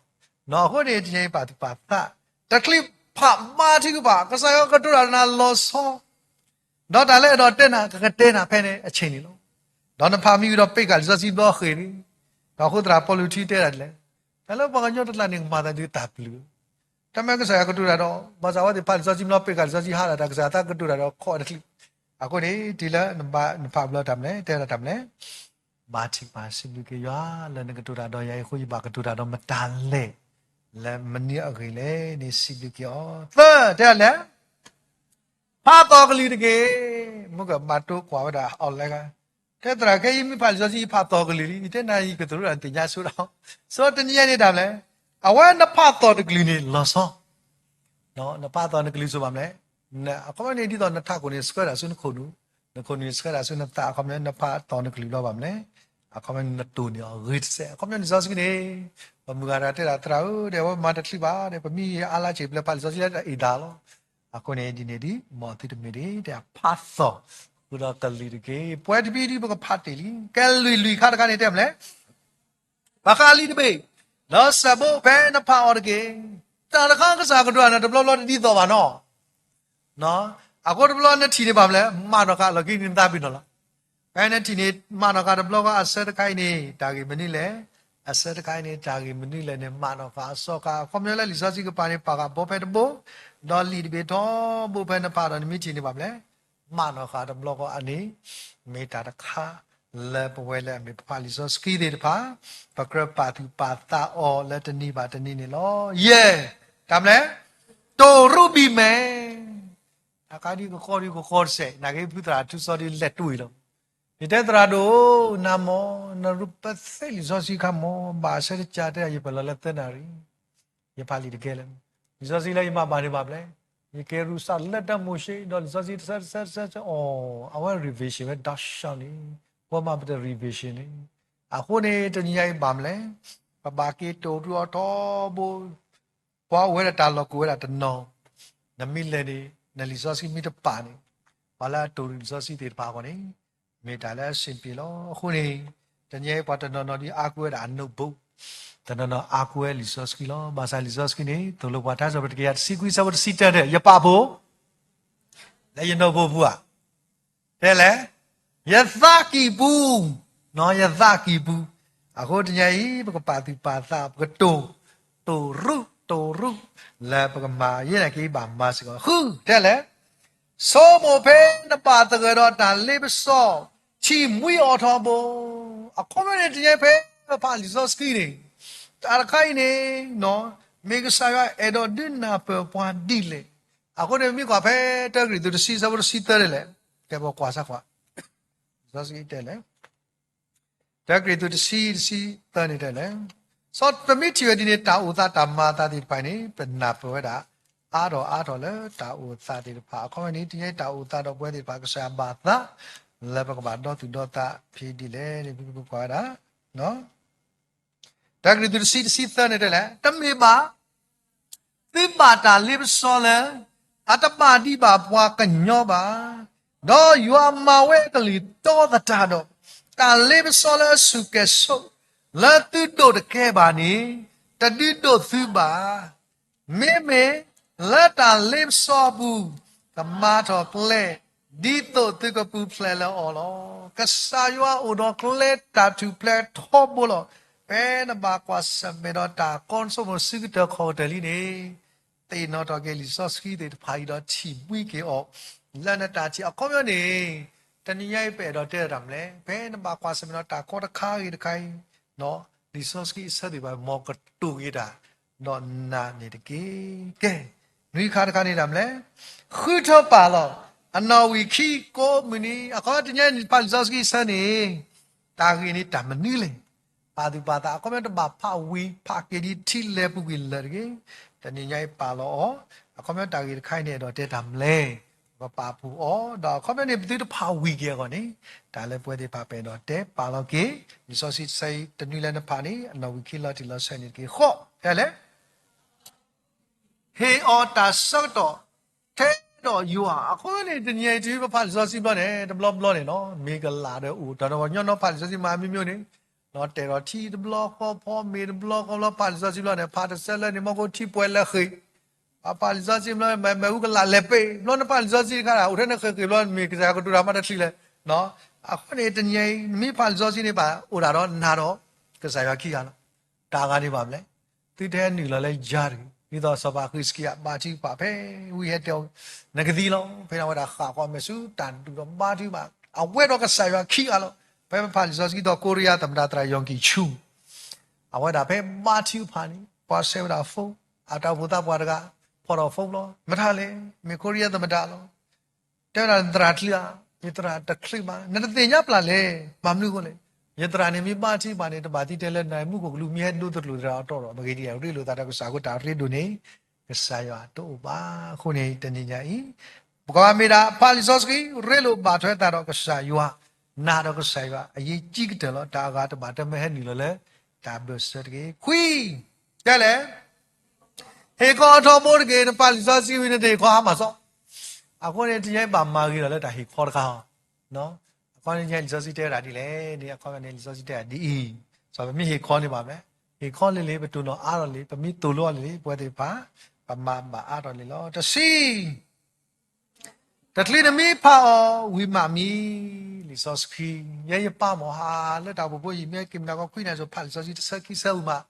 အဃိန့ၣ် တနံၤအံၤပာ်သူၣ်ပာ်သး တချုးဖးဘါထုကဖၣ် ကစၢ်ယွၤကတိၤတၢ်ဒီးနၤလီၤဆီ ဒီးတၢ်လၢအဲၣ်ဒိးတဲနၤ ကကတဲနၤဖဲန့ၣ်အဆ့ၣ်န့ၣ်လီၤ. ဒီးနဖးမံဝံၤဒီးပ့းကၣ်လံာ်စီဆှံဘျီဃ့ၢ်န့ၣ်, ဒီးအဃိသရၣ်ပီလူးထံတဲဒၣ်ဒ်လဲၣ်, တၢ်လၢပှၤကညီတကျါန့ၣ် ကမၤသးဒ်တၢ်ပျုၤ တမ့ၢ်ကစၢ်ယွၤကတိၤတၢ်ဒီး ဘၣ်ဆၣ်အဝဲသ့ၣ်ဖးလံာ်စီဆှံဘျီ ပ့းကၣ်လံာ်စီဆှံဟးဒၣ်တၢ် ကစၢ်ယွၤသးကတိၤတၢ်ဒီးခီတချုး, အဃိန့ၣ် တုၤလၢနဖးဘျီတၢ်မနုၤလဲၣ် တဲဒၣ်တၢ်မနုၤလဲၣ်, ဘါထုကဖၣ် စံးဘျုးက့ၤယွၤ လၢနကတိၤတၢ်ဒီးယၤအံၤအဃိ ယဘၣ်ကတိၤတၢ်ဒီးမတၤလဲၣ်, လၢမနုၤအဂ့ၢ်လဲၣ်န့ၣ် စံးဘျုးက့ၤအီၤ. သၢ တဲဒ်လဲၣ် ဖးသီၣ်ကလုၢ်တက့ၢ်. မ့ၢ်ကမၤတိကွၢ်ဝဲဒၣ် online ဂၤ, တဲသရၣ် ခဲအံၤမ့ၢ်ဖးလံာ်စီဆှံ ယဖးသီၣ်ကလုၢ်လံ, ယတဲနၤယကသရူးတၢ်သ့ၣ်ညါဆိဒီး, စီတနံၤညါန့ၣ်တၢ်မနုၤလဲၣ်, အဝဲနဖးသီၣ်တကလုၢ်န့ၣ်လီၤဆီ နဖးသီၣ်နကလုၢ်ဆိဘၣ်မနုၤလဲၣ်, အခီပညီန့ၣ် ဒ်သိးနထးခိၣ်န့ၣ်ဆှၢတၢ်ဆူနခိၣ်နူာ်, နခိၣ်နူာ်န့ၣ်ဆှၢတၢ်ဆူနသး အခီပညီနဖးသီၣ်နကလုၢ်လီၤဘၣ်မနုၤလဲၣ်, အခီပညီနတိၢ်န့ၢ်အီၤဂ့ၤတစဲး, အခီပညီလံာ်စီဆှံန့ၣ်, ပမုၢ်ဂၤတဂၤတဲဒၣ်သရၣ်ဧၢ ဒီးအဝဲမၤတချုးဘၣ်ဒီး ပမ့ၢ်အါလါစ့ၢ်ပျဲဖးလံာ်စီဆှံလၢတၢ်အ့ၣ်သးလီၤ. အဃိန့ၣ်ဒ်န့ၣ်ဒ် မ်သုတမ့ၢ်ဒ် တဲဖးသီၣ်ဃုာ်ဒီးကလုၢ်တက့ၢ်. ပှဲၤတဘံဒ်ပကဖးတ့ၢ်လံ, ကဲလွံၢ်လွံၢ်ခါတခါန့ၣ်တဲမနုၤလဲၣ် ဘၣ်ဃးလံာ်တဘ့ၣ်, ဒီးစဲးဘိဖဲနဖးအီၤတက့ၢ်. တၢ်တခါကစၢ်ကတိၤတၢ်န့ၣ် တဘျီဘျီတဒ်သိးဘၣ်နီၤ, အဃိတဘျီနထံၣ်န့ၣ်ဘၣ်မနုၤလဲၣ်, မးနီၢ်ဃာ်လီၢ်ခံန့ၣ်နသးပ့ၤနီၣ်လီၤ. ဖဲနထံၣ်န့ၣ် မးနီၢ်ဃာ်တဘျီဃီ အဆၢတခါအံၤန့ၣ် တၢ်ဂ့ၢ်မနုၤလဲၣ်, အဆၢတခါအံၤန့ၣ် တၢ်ဂ့ၢ်မနုၤလဲၣ်န့ၣ် မးနီၢ်ဃာ်အစီကါ အခီပညီလၢလံာ်စီဆှံကပၤန့ၣ် ပာ်ဃာ်ဘိဖဲတဘိ, ဒီးလံာ်တဘ့ၣ်ထီဘိဖဲနဖးဒီးနမ့ၢ်ထံၣ်န့ၣ်ဘၣ်မနုၤလဲၣ် မးနီၢ်ဃာ်တဘျီဃီအန့ၣ် မ့ၢ်တၢ်တခါ လၢပဝဲလၢအမ့ၢ်ပဖးလံာ်စီဆှံသ့ၣ်တဖၣ် ပကြၢးပာ်သူၣ်ပာ်သးအီၤလၢတနံၤဘၣ်တနံၤန့ၣ်လီၤ. ယဲၢ်, တၢ်မနုၤလဲၣ်, တိၢ်ရူးဘံၣ်မဲာ်, တခါဒ်ကဃီဒ်ကဃီတစဲး နာ်က့ဖုသရၣ်ထူစီဒ်လဲၣ်တဝံၤလီၤ. ယတဲသရၣ်ဒိၣ်ဧၢ နၤမ့ၢ် နရူးပသ့လံာ်စီဆှံခါမ့ၢ် ဘၣ်အဆၢတကၢ်တဲ ယပာ်လီၤလၢသၢနၣ်ရံၣ် ယဖးလံာ်တကဲလၢာ်, လံာ်စီဆှံလၢယမၤဘၣ်န့ၣ်ဘၣ်မနုၤလဲၣ်, ယကဲရူးစးလၢတၢ်မိၤၡ့ ဒီးလံာ်စီဆှံတဆၢတဆၢတဆၢ အီၤ အဝဲ revision ဝဲဒီးဆၢန့ၣ်, ပှၤမၤပတ revision န့ၣ်, အဃိန့ၣ် တနံၤညါအံၤဘၣ်မနုၤလဲၣ်, ပဘၣ်က့ၤတိၢ်ရူးအီၤထီဘိ, ပှၤအိၣ်ဝဲဒၣ်တၢ်လီၢ်ကိၢ်ဝဲဒၣ်တနီၤ, နမ့ၢ်လဲၤန့ၣ် နလံာ်စီဆှံမ့ၢ်တပာ်န့ၣ်, ပှၤလၢအတိၢ်ရူးလံာ်စီဆှံသ့ၣ်တဖၣ်အဂီၢ်န့ၣ် မ့ၢ်တၢ်လၢအဆင်ပြေလီၤ. အဃိန့ၣ် တနံၤအံၤပှၤတနီၤနီၤဒ်အါကူဝဲဒၣ်အ notebook, တနီၤနီၤအါကူဝဲလံာ်စီဆှံလီၤ. ဘၣ်ဆၣ်လံာ်စီဆှံန့ၣ် သိၣ်လိပှၤထါစံးပတြၢၤ တကယၤတဆံခွံ အဆၢဖိတဆံတၢန့ၣ် ယပာ်ဖှိၣ် လၢယ notebook ပူၤဧါ, တဲလဲၣ်, ယသးကံၢ်ပူၤ, ယသးကံၢ်ပူၤ, အဃိတနံၤအံၤ ပကပာ်သူၣ်ပာ်သး ပကတိၢ်, တိၢ်ရူး တိၢ်ရူး, လၢပကမၤ ယဲနာ်က့ဘၣ်မၤစ့ၢ်ကီး ဃု တဲလဲၣ် ဆိကမိၣ်ဖဲနဘၣ်သဂၢၢ်ဒီးတၢ်လ့ပစီ ထံၣ်မှံအီၤထီဘိ, အခီပညီန့ၣ် တနံၤအံၤဖဲပဖးလံာ်စီဆှံန့ၣ်, တၢ်တခါအံၤန့ၣ် မ့ၢ်ကစၢ်ယွၤအဲၣ်ဒိးဒုးနၢ်ပၢၢ်ပှၤဒ်လဲၣ်. အဃိန့ၣ် ပမ့ၢ်ကွၢ်ဖဲတၢကရံၣ်သူးတဆံ အဆၢဖိတဆံသၢန့ၣ်လဲၣ်, ကဲပကွၢ်စၢ်ကွၢ် လံာ်စီဆှံတဲလဲၣ်, တၢကရံၣ်သူးတဆံ တဆံသၢန့ၣ်တဲလဲၣ်, ပမ့ၢ်ထံၣ်ဝဲဒ်န့ၣ် တၢ်အိၣ်သးတၢ်မၤအသးသ့ၣ်တဖၣ်န့ၣ် ပနၢ်ပၢၢ်ဝဲဒၣ် အါထီၣ်အါထီၣ်လၢတၢ်အိၣ်သးသ့ၣ်တဖၣ် အခီပညီန့ၣ် တနံၤအံၤတၢ်အိၣ်သးဒီးပဝဲသ့ၣ်တဖၣ် ကစၢ်ယွၤဘၣ်သး လၢပကဘၣ်ဒီသူၣ်ဒီသးဖဲဒ်လဲၣ်န့ၣ် ပကွၢ်ဝဲဒၣ် တၢကရံၣ်သူးတဆံ တဆံသၢန့ၣ်တဲလဲၣ်, တမ့ၢ်ဘၣ် သုဘၣ်တၢ်လ့ပစီလၢ အတဘၣ်ဒံးဘၣ်ပှၤကညီဘၣ်, ဒီးယွၤမၤဝဲအကလုၢ်တီသတးဒီး တၢ်လ့ပစီလၢအစူၢ်ကဲၤဆိး လၢသုဒိးတကဲဘၣ်န့ၣ် တဒုးဒိးသုဘၣ်. မ့မ့ၢ်လၢတၢ်လ့ပစီအပူၤ ကမၤထီၣ်ကျဲ ဒ်သိးသုကပူၤဖျဲးလၢအီၤလီၤ. ကစၢ်ယွၤအိၣ်ဒီးကျဲတၢ်ထူၣ်ဖျဲးထီဘိလီၤ. ဖဲနဘၣ်ကွၢ်ဆၢၣ်မဲာ်ဒီးတၢ်ကီဆိကမိၣ် ဆူကတၢၢ်ခီၣ်ကတၢၢ်လံန့ၣ်, သ့ၣ်နီၣ်ထီၣ်က့ၤလံာ်စီဆှံသ့ၣ်တဖၣ်အံၤဒီးထံၣ်ဘှံးက့ၤအီၤ လၢနတၢ်ထံၣ်အခီပညီန့ၣ်, တနံၤညါအံၤပအဲၣ်ဒိးတဲတၢ်မနုၤလဲၣ်, ဖဲနဘၣ်ကွၢ်ဆၢၣ်မဲာ်ဒီးတၢ်ကီတခါဂ့ၤတခါအံၤ, လံာ်စီဆှံအဆၢသ့ၣ်တဖၣ် မ်ကတိၤက့ၤတၢ် ဒီးနာ်န့ၣ်တက့ၢ်. ကဲ, နွံခါတခါန့ၣ်ဒၣ်မလဲၣ်, ဃုထၢပာ်လီၤ, အနီၣ်ဝံာ်ခံကိးမုၢ်နံၤ, အခီပညီတနံၤညါအံၤ ဖးလံာ်စီဆှံအဆၢန့ၣ် တၢ်ဂ့ၢ်န့ၣ်တၢ်မနုၤလဲၣ်. ပာ်သူၣ်ပာ်သး အခီပညီတဘၣ်ဖးဝံၤ ဖးက့ၤဒ်ထံလဲၤပူၤကွံာ်လၢာ်တဂ့ၤ. တနံၤညါအံၤပာ်လီၤအီၤ, အခီပညီတၢ်ဂ့ၢ်တခါအံၤန့ၣ် အဲၣ်ဒိးတဲတၢ်မလဲၣ်, ပကပာ်ဖှိၣ်အီၤ, ဒီးအခီပညီန့ၣ် ပသုတဖးဝံၤက့ၤအဂီၢ်န့ၣ် တၢ်လၢပဝဲသ့ၣ်တဖၣ်ပအဲၣ်ဒိးတဲပာ်လီၤက့ၤ လံာ်စီဆှံတဆၢအံၤတနွံလၢနဖးန့ၣ် အနီၣ်ဝံာ်ခံလီၤတံၢ်လီၤဆဲးန့ၣ်တက့ၢ်. ဃိး, တဲလဲၣ် ဟ့ၣ်အီၤတၢ်ဆၢကတီၢ် ထဲဒီးယွၤ. အဃိန့ၣ် တနံၤအံၤတုၤပဖးလံာ်စီဆှံဘျီန့ၣ် တဘျီဘျီန့ၣ်နီၤ မ့ၢ်ကလးဒီးအိၣ် တၢ်ဒီးပှၤကညီနီၤ ဖးလံာ်စီဆှံမၤမံၤမံၤန့ၣ် နီၤ တဲာ်ဒီးထံတဘျီဃီ ဖီမ့ၤတဘျီဃီဘျီ ဖးလံာ်စီဆှံဘျီန့ၣ် ဖးတဆၢလၢန့ၣ် မ့ၢ်ကိးထံပှဲၤလၢဃ့ၢ် ပှၤဖးလံာ်စီဆှံဘျီ မ့ၢ်မ့ၣ်အူကလးလဲၤပ့ၤ ဘျီနဖးလံာ်စီဆှံတခါဒၣ် အိၣ်ထဲနဃ့ၢ်ဃ့ၢ်ဘျီ မ့ၢ်ကစၢ်ယွၤကတိၤတၢ်မၤတချုးလဲၣ်. အဃိန့ၣ် တနံၤအံၤ နမ့ၢ်ဖးလံာ်စီဆှံန့ၣ် ဘၣ်အိၣ်ဒၣ်ဒီးနၤဒီး ကစၢ်ယွၤခံဂၤလီၤ. တၢ်အဂၤန့ၣ်ဘၣ်မလဲၣ်, သုတဟဲနုာ်လီၤလၢယၤတဂ့ၤ. ဒ်သိးစီၤပၤဃံးစကံယၤဘါထုကဖၣ်ဖဲ ဝံဟဲတဲအီၤ နကသံလီၤ. ဖဲန့ၣ်အဝဲဒၣ်ဃၣ်ဃီမဲာ်ဆူ တၢ်ဒုးဒီးဘါထုကဖၣ် အဝဲဒီးကစၢ်ယွၤခံဂၤလီၤ. ဖဲပဖးလံာ်စီဆှံဒီး ကိရံယါသမ္မတ သရၣ် ယီၣ်ကံၣ်ဆူ အဝဲဒၣ်ဖဲဘါထုကဖၣ်န့ၣ် ပှၤဆှၢဝဲဒၣ် phone, အတၢ်အိၣ်ဖှိၣ်သးပှၢ်တဂၤ ဖီၣ်ထီၣ် phone လီၤ. မတၤလဲၣ်, မ့ၢ်ကိရံယါသမ္မတလီၤ. တဲဝဲဒၣ် နသရၣ်တချုးဧါ, ယသရၣ်တချုးဘၣ်. နတသ့ၣ်ညါပျၢ်လဲၣ်. ဘၣ်မနုၤအဃိလဲၣ်, ယသရၣ်န့ၣ်မ့ၢ်ဘါထုကဖၣ်န့ၣ် တဘၣ်သံတဲလၢနမူခိၣ်ကလူးမ့ၢ်ဟဲဒိတလိာ်သရၣ်အတီၢ်ဒီး မ့ၢ်ဂ့ၤဒ်လဲၣ် ရ့လိာ်သးဒီးကစၢ်အဃိ တၢ်ရ့ဒိၣ်န့ၣ် ကစၢ်ယွၤတအိၣ်ဘၣ်. အဃိန့ၣ် တနံၤညါအံၤ ပကဘၣ်မ့ၢ်ဒၣ်ဖးလံာ်စီဆှံ ရ့လိာ်ဘၣ်ထွဲသးဒီးကစၢ်ယွၤ, နာ်ဒီးကစၢ်ယွၤ အရေးကြီးကတၢၢ်လီၤ. တၢ်အဂၤတဘၣ်တမၢဟဲနုာ်လီၤလၢ တၢ်ဘၢၣ်စၢၤတဂ့ၤ. ခွံ, တဲလဲၣ် ဟ့ၣ်ခီအထီဘိတက့ၢ်. နဖးလံာ်စီဆှံဝံၤ နတဟ့ၣ်ခီဟါမၢ်စီ, အဃိန့ၣ် တနံၤညါအံၤဘၣ်မၤဂ့ၤဒီးလၢတၢ်ဟ့ၣ်ခီတခါအီၤ. အခီပညီလံာ်စီဆှံတဲဝဲဒၣ်ဒ်လဲၣ်န့ၣ်, အခီပညီန့ၣ် လံာ်စီဆှံတဲဝဲဒၣ်ဒ်အံၤ, စီၤပမ့ၢ်ဟ့ၣ်ခီန့ၣ်ဘၣ်မလဲၣ်, ဟ့ၣ်ခီလံလံ, ပတိၢ်နီၣ်အါထီၣ်လံ, ပမ့ၢ်သိၣ်လိအီၤလံလံ, ပဝဲသ့ၣ်တဖၣ် ပမၤဘၣ်အါထီၣ်လံလီၤ. တဆံ တချုးနမ့ၢ်ဖးအီၤဝံၤမးမံ, လံာ်စီဆှံ, ယဲယပၢ်မ့ၢ်ဟးလၢတၢ်အိၣ်ဖှိၣ်ဖိအံၤ မ့ၢ်က့ၤမနၤကီးခွံနၤစိၤ ဖးလံာ်စီဆှံတဆၢခံဆၢဝံၤမး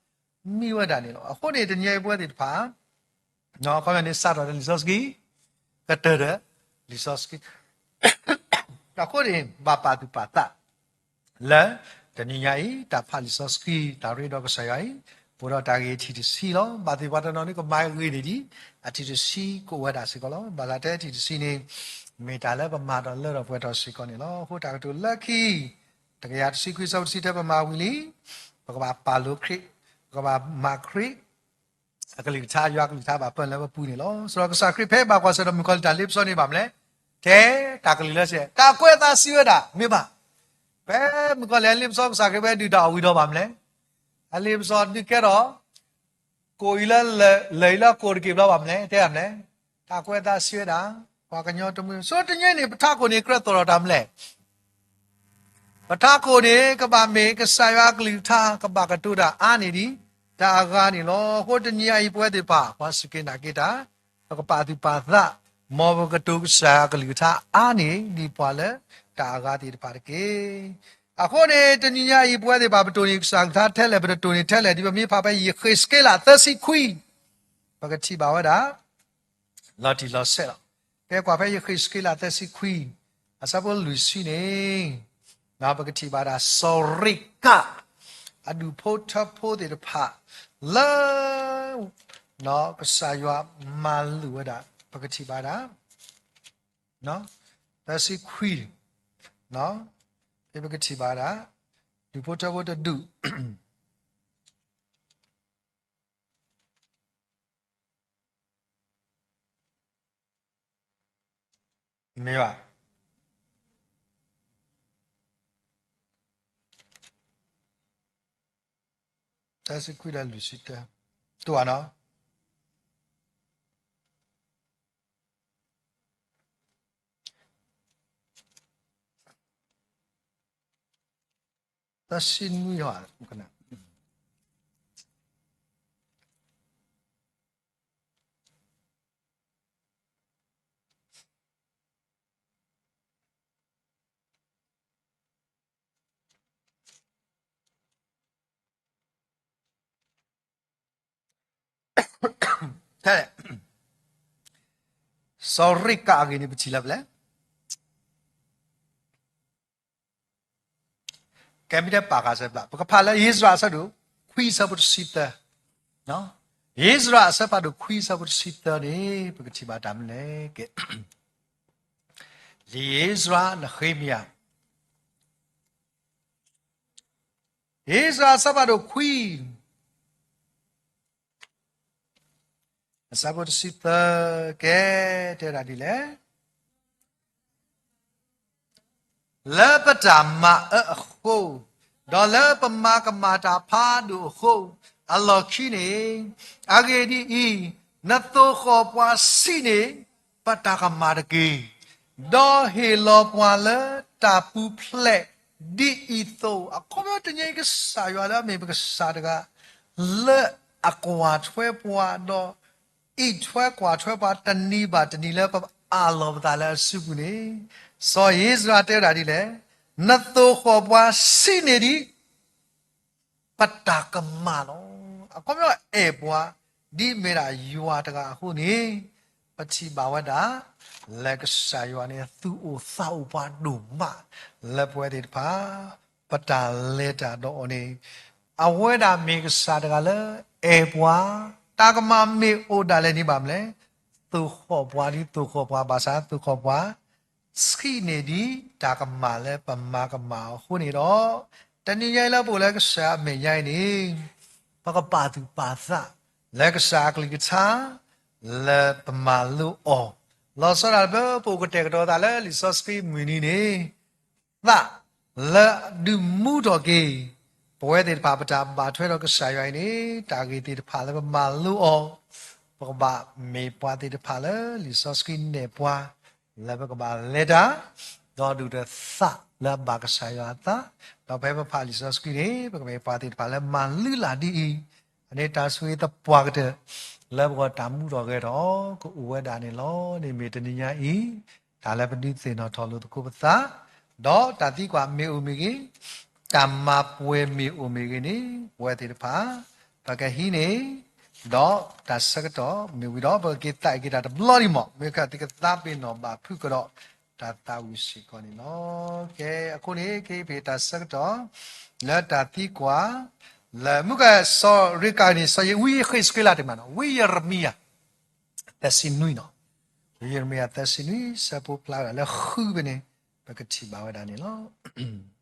မံဝဲဒၣ်န့ၣ်လီၤ. အဃိန့ၣ် တနံၤအံၤပဝဲသ့ၣ်တဖၣ် အခီပညီန့ၣ် စးထီၣ်ဒီးလံာ်စီဆှံ, ကတၢၢ်ဒီးလံာ်စီဆှံ, အဃိန့ၣ် ဘၣ်ပာ်သူၣ်ပာ်သး လၢတနံၤညါအံၤ တၢ်ဖးလံာ်စီဆှံ တၢ်ရ့ဒီးကစၢ်ယွၤအံၤ အိၣ်ဒီးတၢ်ဂ့ၢ်ထံၣ်တဆံလီၤ. ဘၣ်သ့ၣ်ပှၤတနီၤန့ၣ် ကမၤဂ့ၤန့ၢ်ဒံး အထံၣ်တဆံကအိၣ်ဝဲဒၣ်စ့ၢ်ကီးလီၤ. ဘၣ်ဆၣ်တဲထံၣ်တဆံန့ၣ် မ့ၢ်တၢ်လၢပမၤဒီးလၢထီၣ်ပှဲၤထီၣ်စ့ၢ်ကီးန့ၣ်လီၤ. အဃိတၢ်ကတိၤလၢခံ တကယၤတဆံခွံ ဆၢဖိတဆံတၢ ပမၤဝံၤလံ, ပကဘၣ်ပာ်လိၤခရံာ်, ပကဘၣ်မၤခရံာ် အကလုၢ်ကထါ ယွၤကလုၢ်ကထါဘၣ်ပၢၢ်လၢပပူၤန့ၣ်လီၤ. စရီကစၢ်ခရံာ်ဖဲဘၣ်ကွၢ်ဆၢၣ်ဒီးမုၣ်ကီၤလံၢ်တၢ်လ့ပစီန့ၣ်ဘၣ်မလဲၣ်, ထဲတၢ်ကလုၢ်လၢစဲး တၢ်ကွဲးအသးစံးဝဲဒၣ် မ့ၢ်ဘၣ်. ဖဲမုၣ်ကီၤလံၢ်အလ့ပစီ ကစၢ်ခရံာ်ဖဲဒုၣ်တၢ်အီၣ်ဝံၤဒီးဘၣ်မလဲၣ်, အလ့ပစီဒုးကဲထီၣ် ကိၣ်အံၤလၢ လၢၢ်အံၤလၢကိၣ်တက့ၢ်ဘျီဘၣ်မလဲၣ်, တဲဒၣ်မလဲၣ်, တၢ်ကွဲးအသးစံးဝဲဒၣ် ပှၤကညီတမုာ်. ဆိတနံၤန့ၣ် ပထးခိၣ်န့ၣ် ကြၢးသိၣ်ထီၣ်တၢ်မလဲၣ် ပထးခိၣ်န့ၣ် ကဘၣ်မ့ၢ်ကစၢ်ယွၤအကလုၢ်ကထါ ကဘၣ်ကတိၤတၢ်အါန့ၢ်ဒံး တၢ်အဂၤန့ၣ်လီၤ. အဃိတနံၤညါအံၤ ပဝဲသ့ၣ်တဖၣ် ပှၤစူၢ်က့ၤနာ်က့ၤတၢ် ပကပာ်သူၣ်ပာ်သး မ်ပကတိၤကစၢ်ယွၤအကလုၢ်ကထါအါန့ၢ်ဒံးပှၤလၢတၢ်အဂၤသ့ၣ်တဖၣ်တက့ၢ်. အဃိန့ၣ် တနံၤညါအံၤ ပဝဲသ့ၣ်တဖၣ် ပတိၢ်န့ၢ်ကစၢ်ကလုၢ်ကထါထဲလဲၣ် ပတတိၢ်န့ၢ်ထဲလဲၣ် ဒ်ပမ့ၢ်ဖးဖဲယဃ့းစက့လးသၢဆံခွံ ပကထံၣ်ဘၣ်ဝဲဒၣ် လီၤတံၢ်လီၤဆဲးလီၤ. ကဲကွၢ်ဖဲယဃ့းစက့လးသၢဆံခွံ အဆၢဖိလွံၢ်ဆံန့ၣ် ပကထံၣ်ဘၣ်ဒၣ် စီၤရ့ကး အဒူၣ်ဖိထၢဖိသ့ၣ်တဖၣ် လၢ ကစၢ်ယွၤမၤလိာ်ဝဲဒၣ် ပကထံၣ်ဘၣ်ဒၣ် သၢဆံခွံ ဖဲပကထံၣ်ဘၣ်ဒၣ် ဒူၣ်ဖိထၢဖိတဒူၣ် မ့ၢ်ဘၣ် သၢဆံခွံဒီးလွံၢ်ဆံတၢ တိၢ်ဘၣ်နီၤ သၢဆံနွံဟီ ကနၣ် ထဲလဲၣ် စီၤရ့ကးအဂ့ၢ်န့ၣ် ပထံၣ်လၢပလဲၣ် ကဲမ့ၢ်တဲပာ်ဃာ်စဲးဘျး ပကဖးလၢယ့ၣ်စရးအဆၢဒိၣ် ခွံအဆၢဖိတဆံသၢ, ဧ့စြၤအဆၢဖးဒိၣ်ခွံအဆၢဖိတဆံသၢန့ၣ် ပကထံၣ်ဘၣ်တၢ်မနုၤလဲၣ်. ကဲ, လံာ်ဧ့စြၤနဃ့မယၤ, ဧ့စြၤအဆၢဖးဒိၣ်ခွံ အဆၢဖိတဆံသၢ, ကဲ, တဲဝဲဒၣ်ဒ်လဲၣ်. လၢပတၢ်မၤအၢအဃိ, ဒီးလၢပမၤကမၣ်တၢ်ဖးဒိၣ်အဃိ, အလီၢ်ခံန့ၣ်, အဂ့ၢ်ဒ်အံၤ, နသိၣ်ဃီၣ်ပှၤဆံးန့ၢ် ပတၢ်ကမၣ်တက့ၢ်. ဒီးဟ့ၣ်လီၤပှၤလၢတၢ်ပူၤဖျဲးဒ်အံၤအသိး, အခီပညီတနံၤအံၤ ကစၢ်ယွၤလၢအမ့ၢ်ပကစၢ်တဂၤ လၢအကွၢ်ထွဲပှၤဒီး အံးထွဲကွၢ်ထွဲပှၤတနံၤဘၣ်တနံၤလၢပအးလီၤပသးလၢအစုပူၤန့ၣ်, စီၤဧ့စြၤတဲဝဲဒၣ်ဒ်လဲၣ်, နသိၣ်ဃီၣ်ပှၤဆံးန့ၢ်ဒံး ပတၢ်ကမၣ်လီၤ. အခီပညီအဲၣ်ပှၤ ဒ်အမ့ၢ်ဒၣ်ယွၤတဂၤအဃိန့ၣ်, ပထံၣ်ဘၣ်ဝဲဒၣ် လၢကစၢ်ယွၤန့ၣ် သူၣ်အိၣ်သးအိၣ်ပှၤဒိၣ်မး လၢပဝဲသ့ၣ်တဖၣ် ပတၢ်လဲၤတၢ်ဒီးအီၤန့ၣ်, အဝဲဒၣ်မ့ၢ်ကစၢ်တဂၤလၢအဲၣ်ပှၤ, တၢ်ကမၣ်မ့ၢ်အိၣ်ဒၣ်လဲာ်န့ၣ်ဘၣ်မနုၤလဲၣ်, သိၣ်ဃီၣ်ပှၤဒ်သိၣ်ဃီၣ်ပှၤ ဘၣ်ဆၣ်သိၣ်ဃီၣ်ပှၤ ဆံးန့ၢ်ဒံးတၢ်ကမၣ်လၢပမၤကမၣ်အီၤအဃိန့ၣ်ဒီး, တနံၤညါအံၤလၢပအိၣ်လၢကစၢ်အမဲာ်ညါအံၤန့ၣ်, ပကပာ်သူၣ်ပာ်သး လၢကစၢ်အကလုၢ်ကထါ လၢပမၤလိအီၤ, လီၤဆီဒၣ်တၢ်လၢပအိၣ်ကတဲာ်ကတီၤသးလၢလံာ်စီဆှံမုၢ်နံၤန့ၣ်, သးလၢဒုးမူထီၣ်က့ၤ ပဝဲသ့ၣ်တဖၣ်ပတၢ်ဘၣ်ထွဲဒီးကစၢ်ယွၤအံၤန့ၣ်, တၢ်ဂ့ၢ်သ့ၣ်တဖၣ်လၢပမၤလိအီၤ, ပကဘၣ်မ့ၢ်ပှၤသ့ၣ်တဖၣ်လၢလံာ်စီဆှံနဲၣ်ပှၤ လၢပကဘၣ်လဲၤတၢ် ဒီးဒုၣ်ဒီးသးလၢအဘၣ်ကစၢ်ယွၤအသး, ဒီးဖဲပဖးလံာ်စီဆှံန့ၣ် ပကမ့ၢ်ပှၤသ့ၣ်တဖၣ်လၢမၤလုၢ်လၢ်ဒ်အံၤ, အန့ၣ်တၢ်ဆိၣ်ဂ့ၤသပှၢ်ကတၢၢ် လၢပဂီၢ်တၢ်မူထီၣ်ဂဲၤထီၣ် ကအိၣ်ဝဲဒၣ်န့ၣ်လီၤ. န့ၣ်မ့ၢ်တနံၤညါအံၤ တၢ်လၢပဒုးသ့ၣ်နီၣ်ထီၣ်လိာ်သကိးပသး, ဒီးတၢ်သံကွၢ်မ့ၢ်အိၣ်မ့ၢ်ဂ့ၤ, တၢ်မၤပှဲၤမ့ၢ်အိၣ်မ့ၢ်ဂ့ၤန့ၣ် ပဝဲသ့ၣ်တဖၣ် ပကဟံးန့ၢ် ဒီးတၢ်ဆၢကတီၢ်မ့ၢ်ဝံၤဒီး ပကက့ၤသးအံၤက့ၤတၢ်တဘျီဒံးမး, မ့ၢ်ကသံၣ်ကသးပ့ၤနီၣ်ဘၣ်ဖုးကဒီး တၢ်သးဝံၣ်စ့ၢ်ကီးန့ၣ်လီၤ. ကဲ, အဃိန့ၣ် ကဟ့ၣ်ပှၤတၢ်ဆၢကတီၢ် လၢတၢ်သံကွၢ် လၢမုၢ်ကစီၤရ့ကၤန့ၣ် စီၤယ့, ဝံယဃ့းစက့လးတမးနီၤ, ဝံယရမံယၤ သၢဆံနွံနီၤ, ဝံယရမံယၤ သၢဆံနွံ ဆၢဖိဖျါဝဲဒၣ်လၢဃုဖဲန့ၣ် ပကထံၣ်ဘၣ်ဝဲဒၣ်န့ၣ်လီၤ.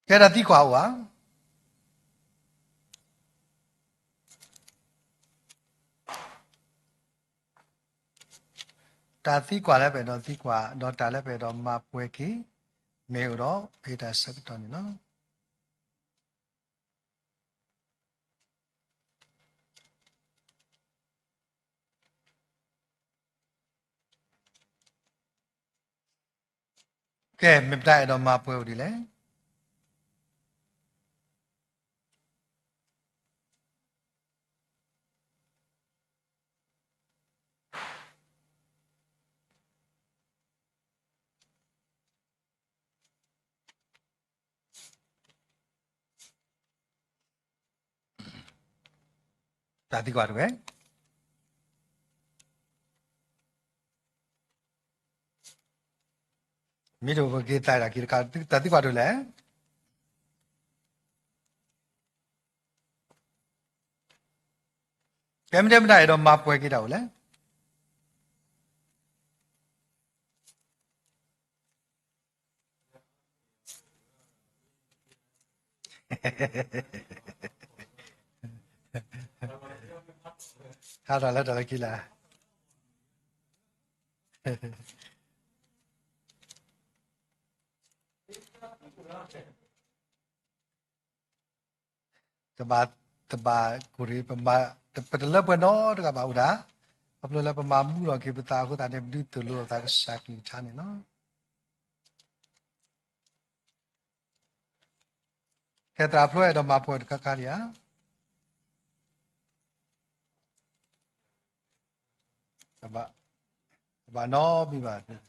ကဲ တၢ်သံကွၢ်အိၣ်ဧါ. တၢ်သံကွၢ်လၢပအဲၣ်ဒိးသံကွၢ် ဒီးတၢ်လၢပအဲၣ်ဒိးမၤပှဲၤက့ၤ မ့ၢ်အိၣ်ဒီး ပဟ့ၣ်တၢ်ဆၢကတီၢ်န့ၣ်လီၤ. ကဲ မ့ၢ်ပတၢ်အဲၣ်ဒိးမၤပှဲၤအိၣ်ဒ်လဲၣ်. တၢ်သံကွၢ်တဝဲ မ့ၢ်တအိၣ်ပက့ၤသးဒၣ်က့ၤတခါ တၢ်သံကွၢ်တဝဲလဲၣ်. ကဲ မ့ၢ်တဲမ့ၢ်တၢ်အဲၣ်ဒိးမၤပှဲၤက့ၤတၢ်အိၣ်လဲၣ်. ဟးထီၣ်လၢတၢ်လၢခံလၢ တဘၣ်, တဘၣ်ကိၢ်ရ့ၣ်, ပတလၢပှဲၤနီတဂၤဘၣ်အိၣ်ဒၣ်, ခီဖျိလၢပမၤမူထီၣ်က့ၤပသးအဃိသတးန့ၣ် ပဒုးသိၣ်လိအသးကဆှၢကလုၢ်ကထါန့ၣ်လီၤ. ကဲ သရၣ်ဖျိအဲၣ်ဒိးမၤပှဲၤတခါခါဒံးဧါ. တဘၣ်နီတမံၤဘၣ်.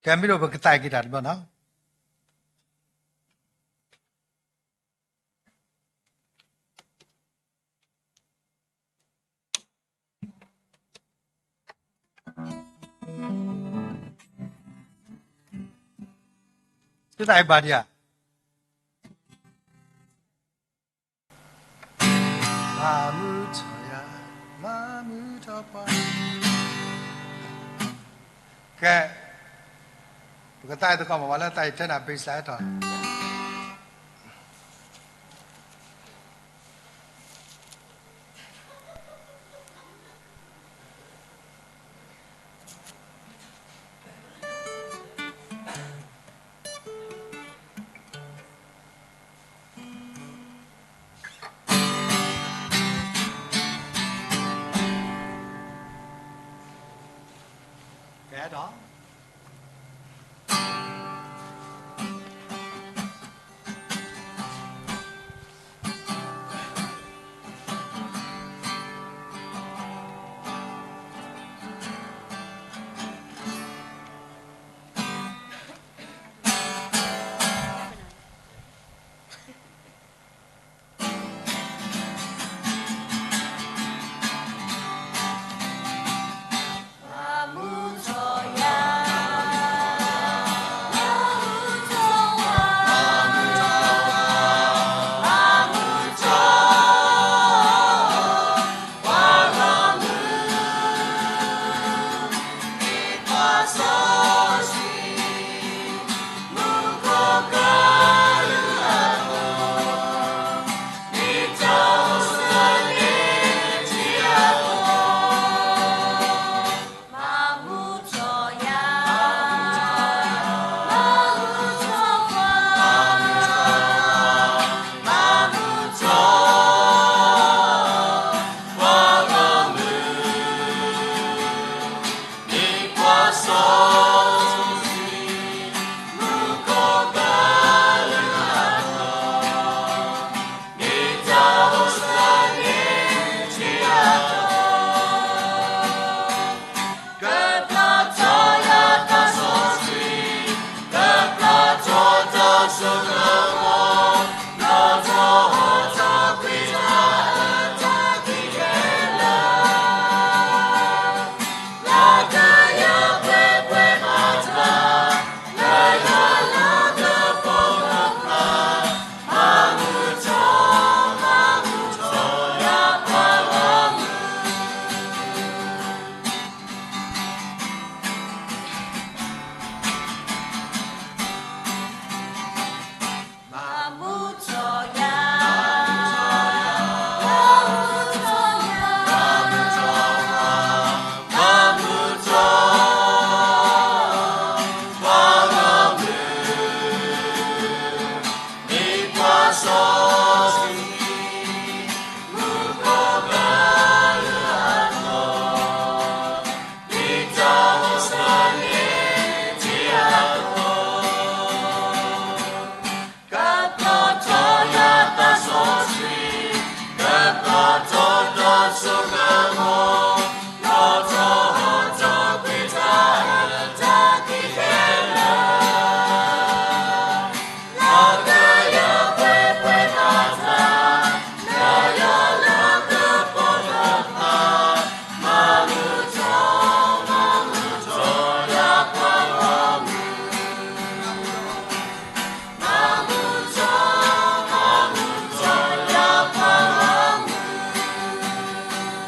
ကဲ မ့ၢ်ဒီးပကသးက့ၤတၢ်တဘျီနီၤ. သုသးအံၤဘၣ်ဒံးဧါ. မၤမုာ်ထီၣ်ယၤ, မၤမုာ်ထီၣ်ပှၤ, ကဲ, ပကသးအံၤသကိးမး ပှၤလၢသးအံၤထဲနၤ bass လၢအဲၣ်ထီၣ် ကဲဒီး တၢ်ဘျုး မ့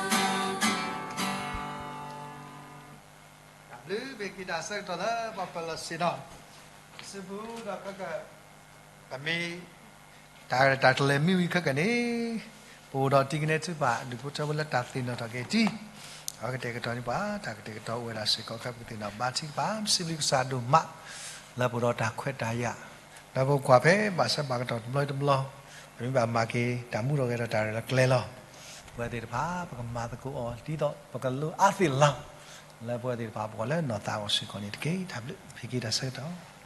ၢ်က့ၤတၢ်ဆၢကတီၢ်လၢပှၤပၢၤလီၢ်ဆ့ၣ်နီၤ စုပူၤဒီးခဲကၢၣ် ပမ့ၢ် တၢ်ရဲၣ်တၢ်ကျဲၤမ့ၢ်ဝံၤခဲကၢၣ်န့ၣ် ပအိၣ်ဒီးတံၤကနဲထူပာ် ဒူၣ်ဖိထၢဖိလၢတၢ်သ့ၣ်နီၣ်ထီၣ်က့ၤတံၢ် အဝဲကတဲာ်ကတီၤန့ၢ်ပှၤ တၢ်ကတဲာ်ကတီၤအိၣ်ဝဲဒၣ်စ့ၢ်ကီး ခဲပကသ့ၣ်နီၣ်ဘါထုကဖၣ် စံးဘျုးကစၢ်ဒိၣ်မး လၢပအိၣ်ဒီးတၢ်ခွဲးတၢ်ယာ် ဒီးပကွၢ်ဖဲဘၣ်ဆၢဘၣ်ကတီၢ်တဘျီတဘျီ ပမ့ၢ်ဘၣ်မၤက့ၤတၢ်မူထီၣ်ဂဲၤထီၣ်တၢ်ရဲၣ်တၢ်ကျဲၤလီၤ. ပဝဲသ့ၣ်တဖၣ် ပကမၤသကိးအီၤ ဒ်သိးပကလိၣ်အါသ့ၣ်လီၤ. လၢပဝဲသ့ၣ်တဖၣ် ပဂီၢ်လၢနီၢ်သးအဂီၢ်စ့ၢ်ကီးန့ၣ်တက့ၢ်. တၢ်ဘျုး မ့ၢ်က့ၤတၢ်ဆၢကတီၢ်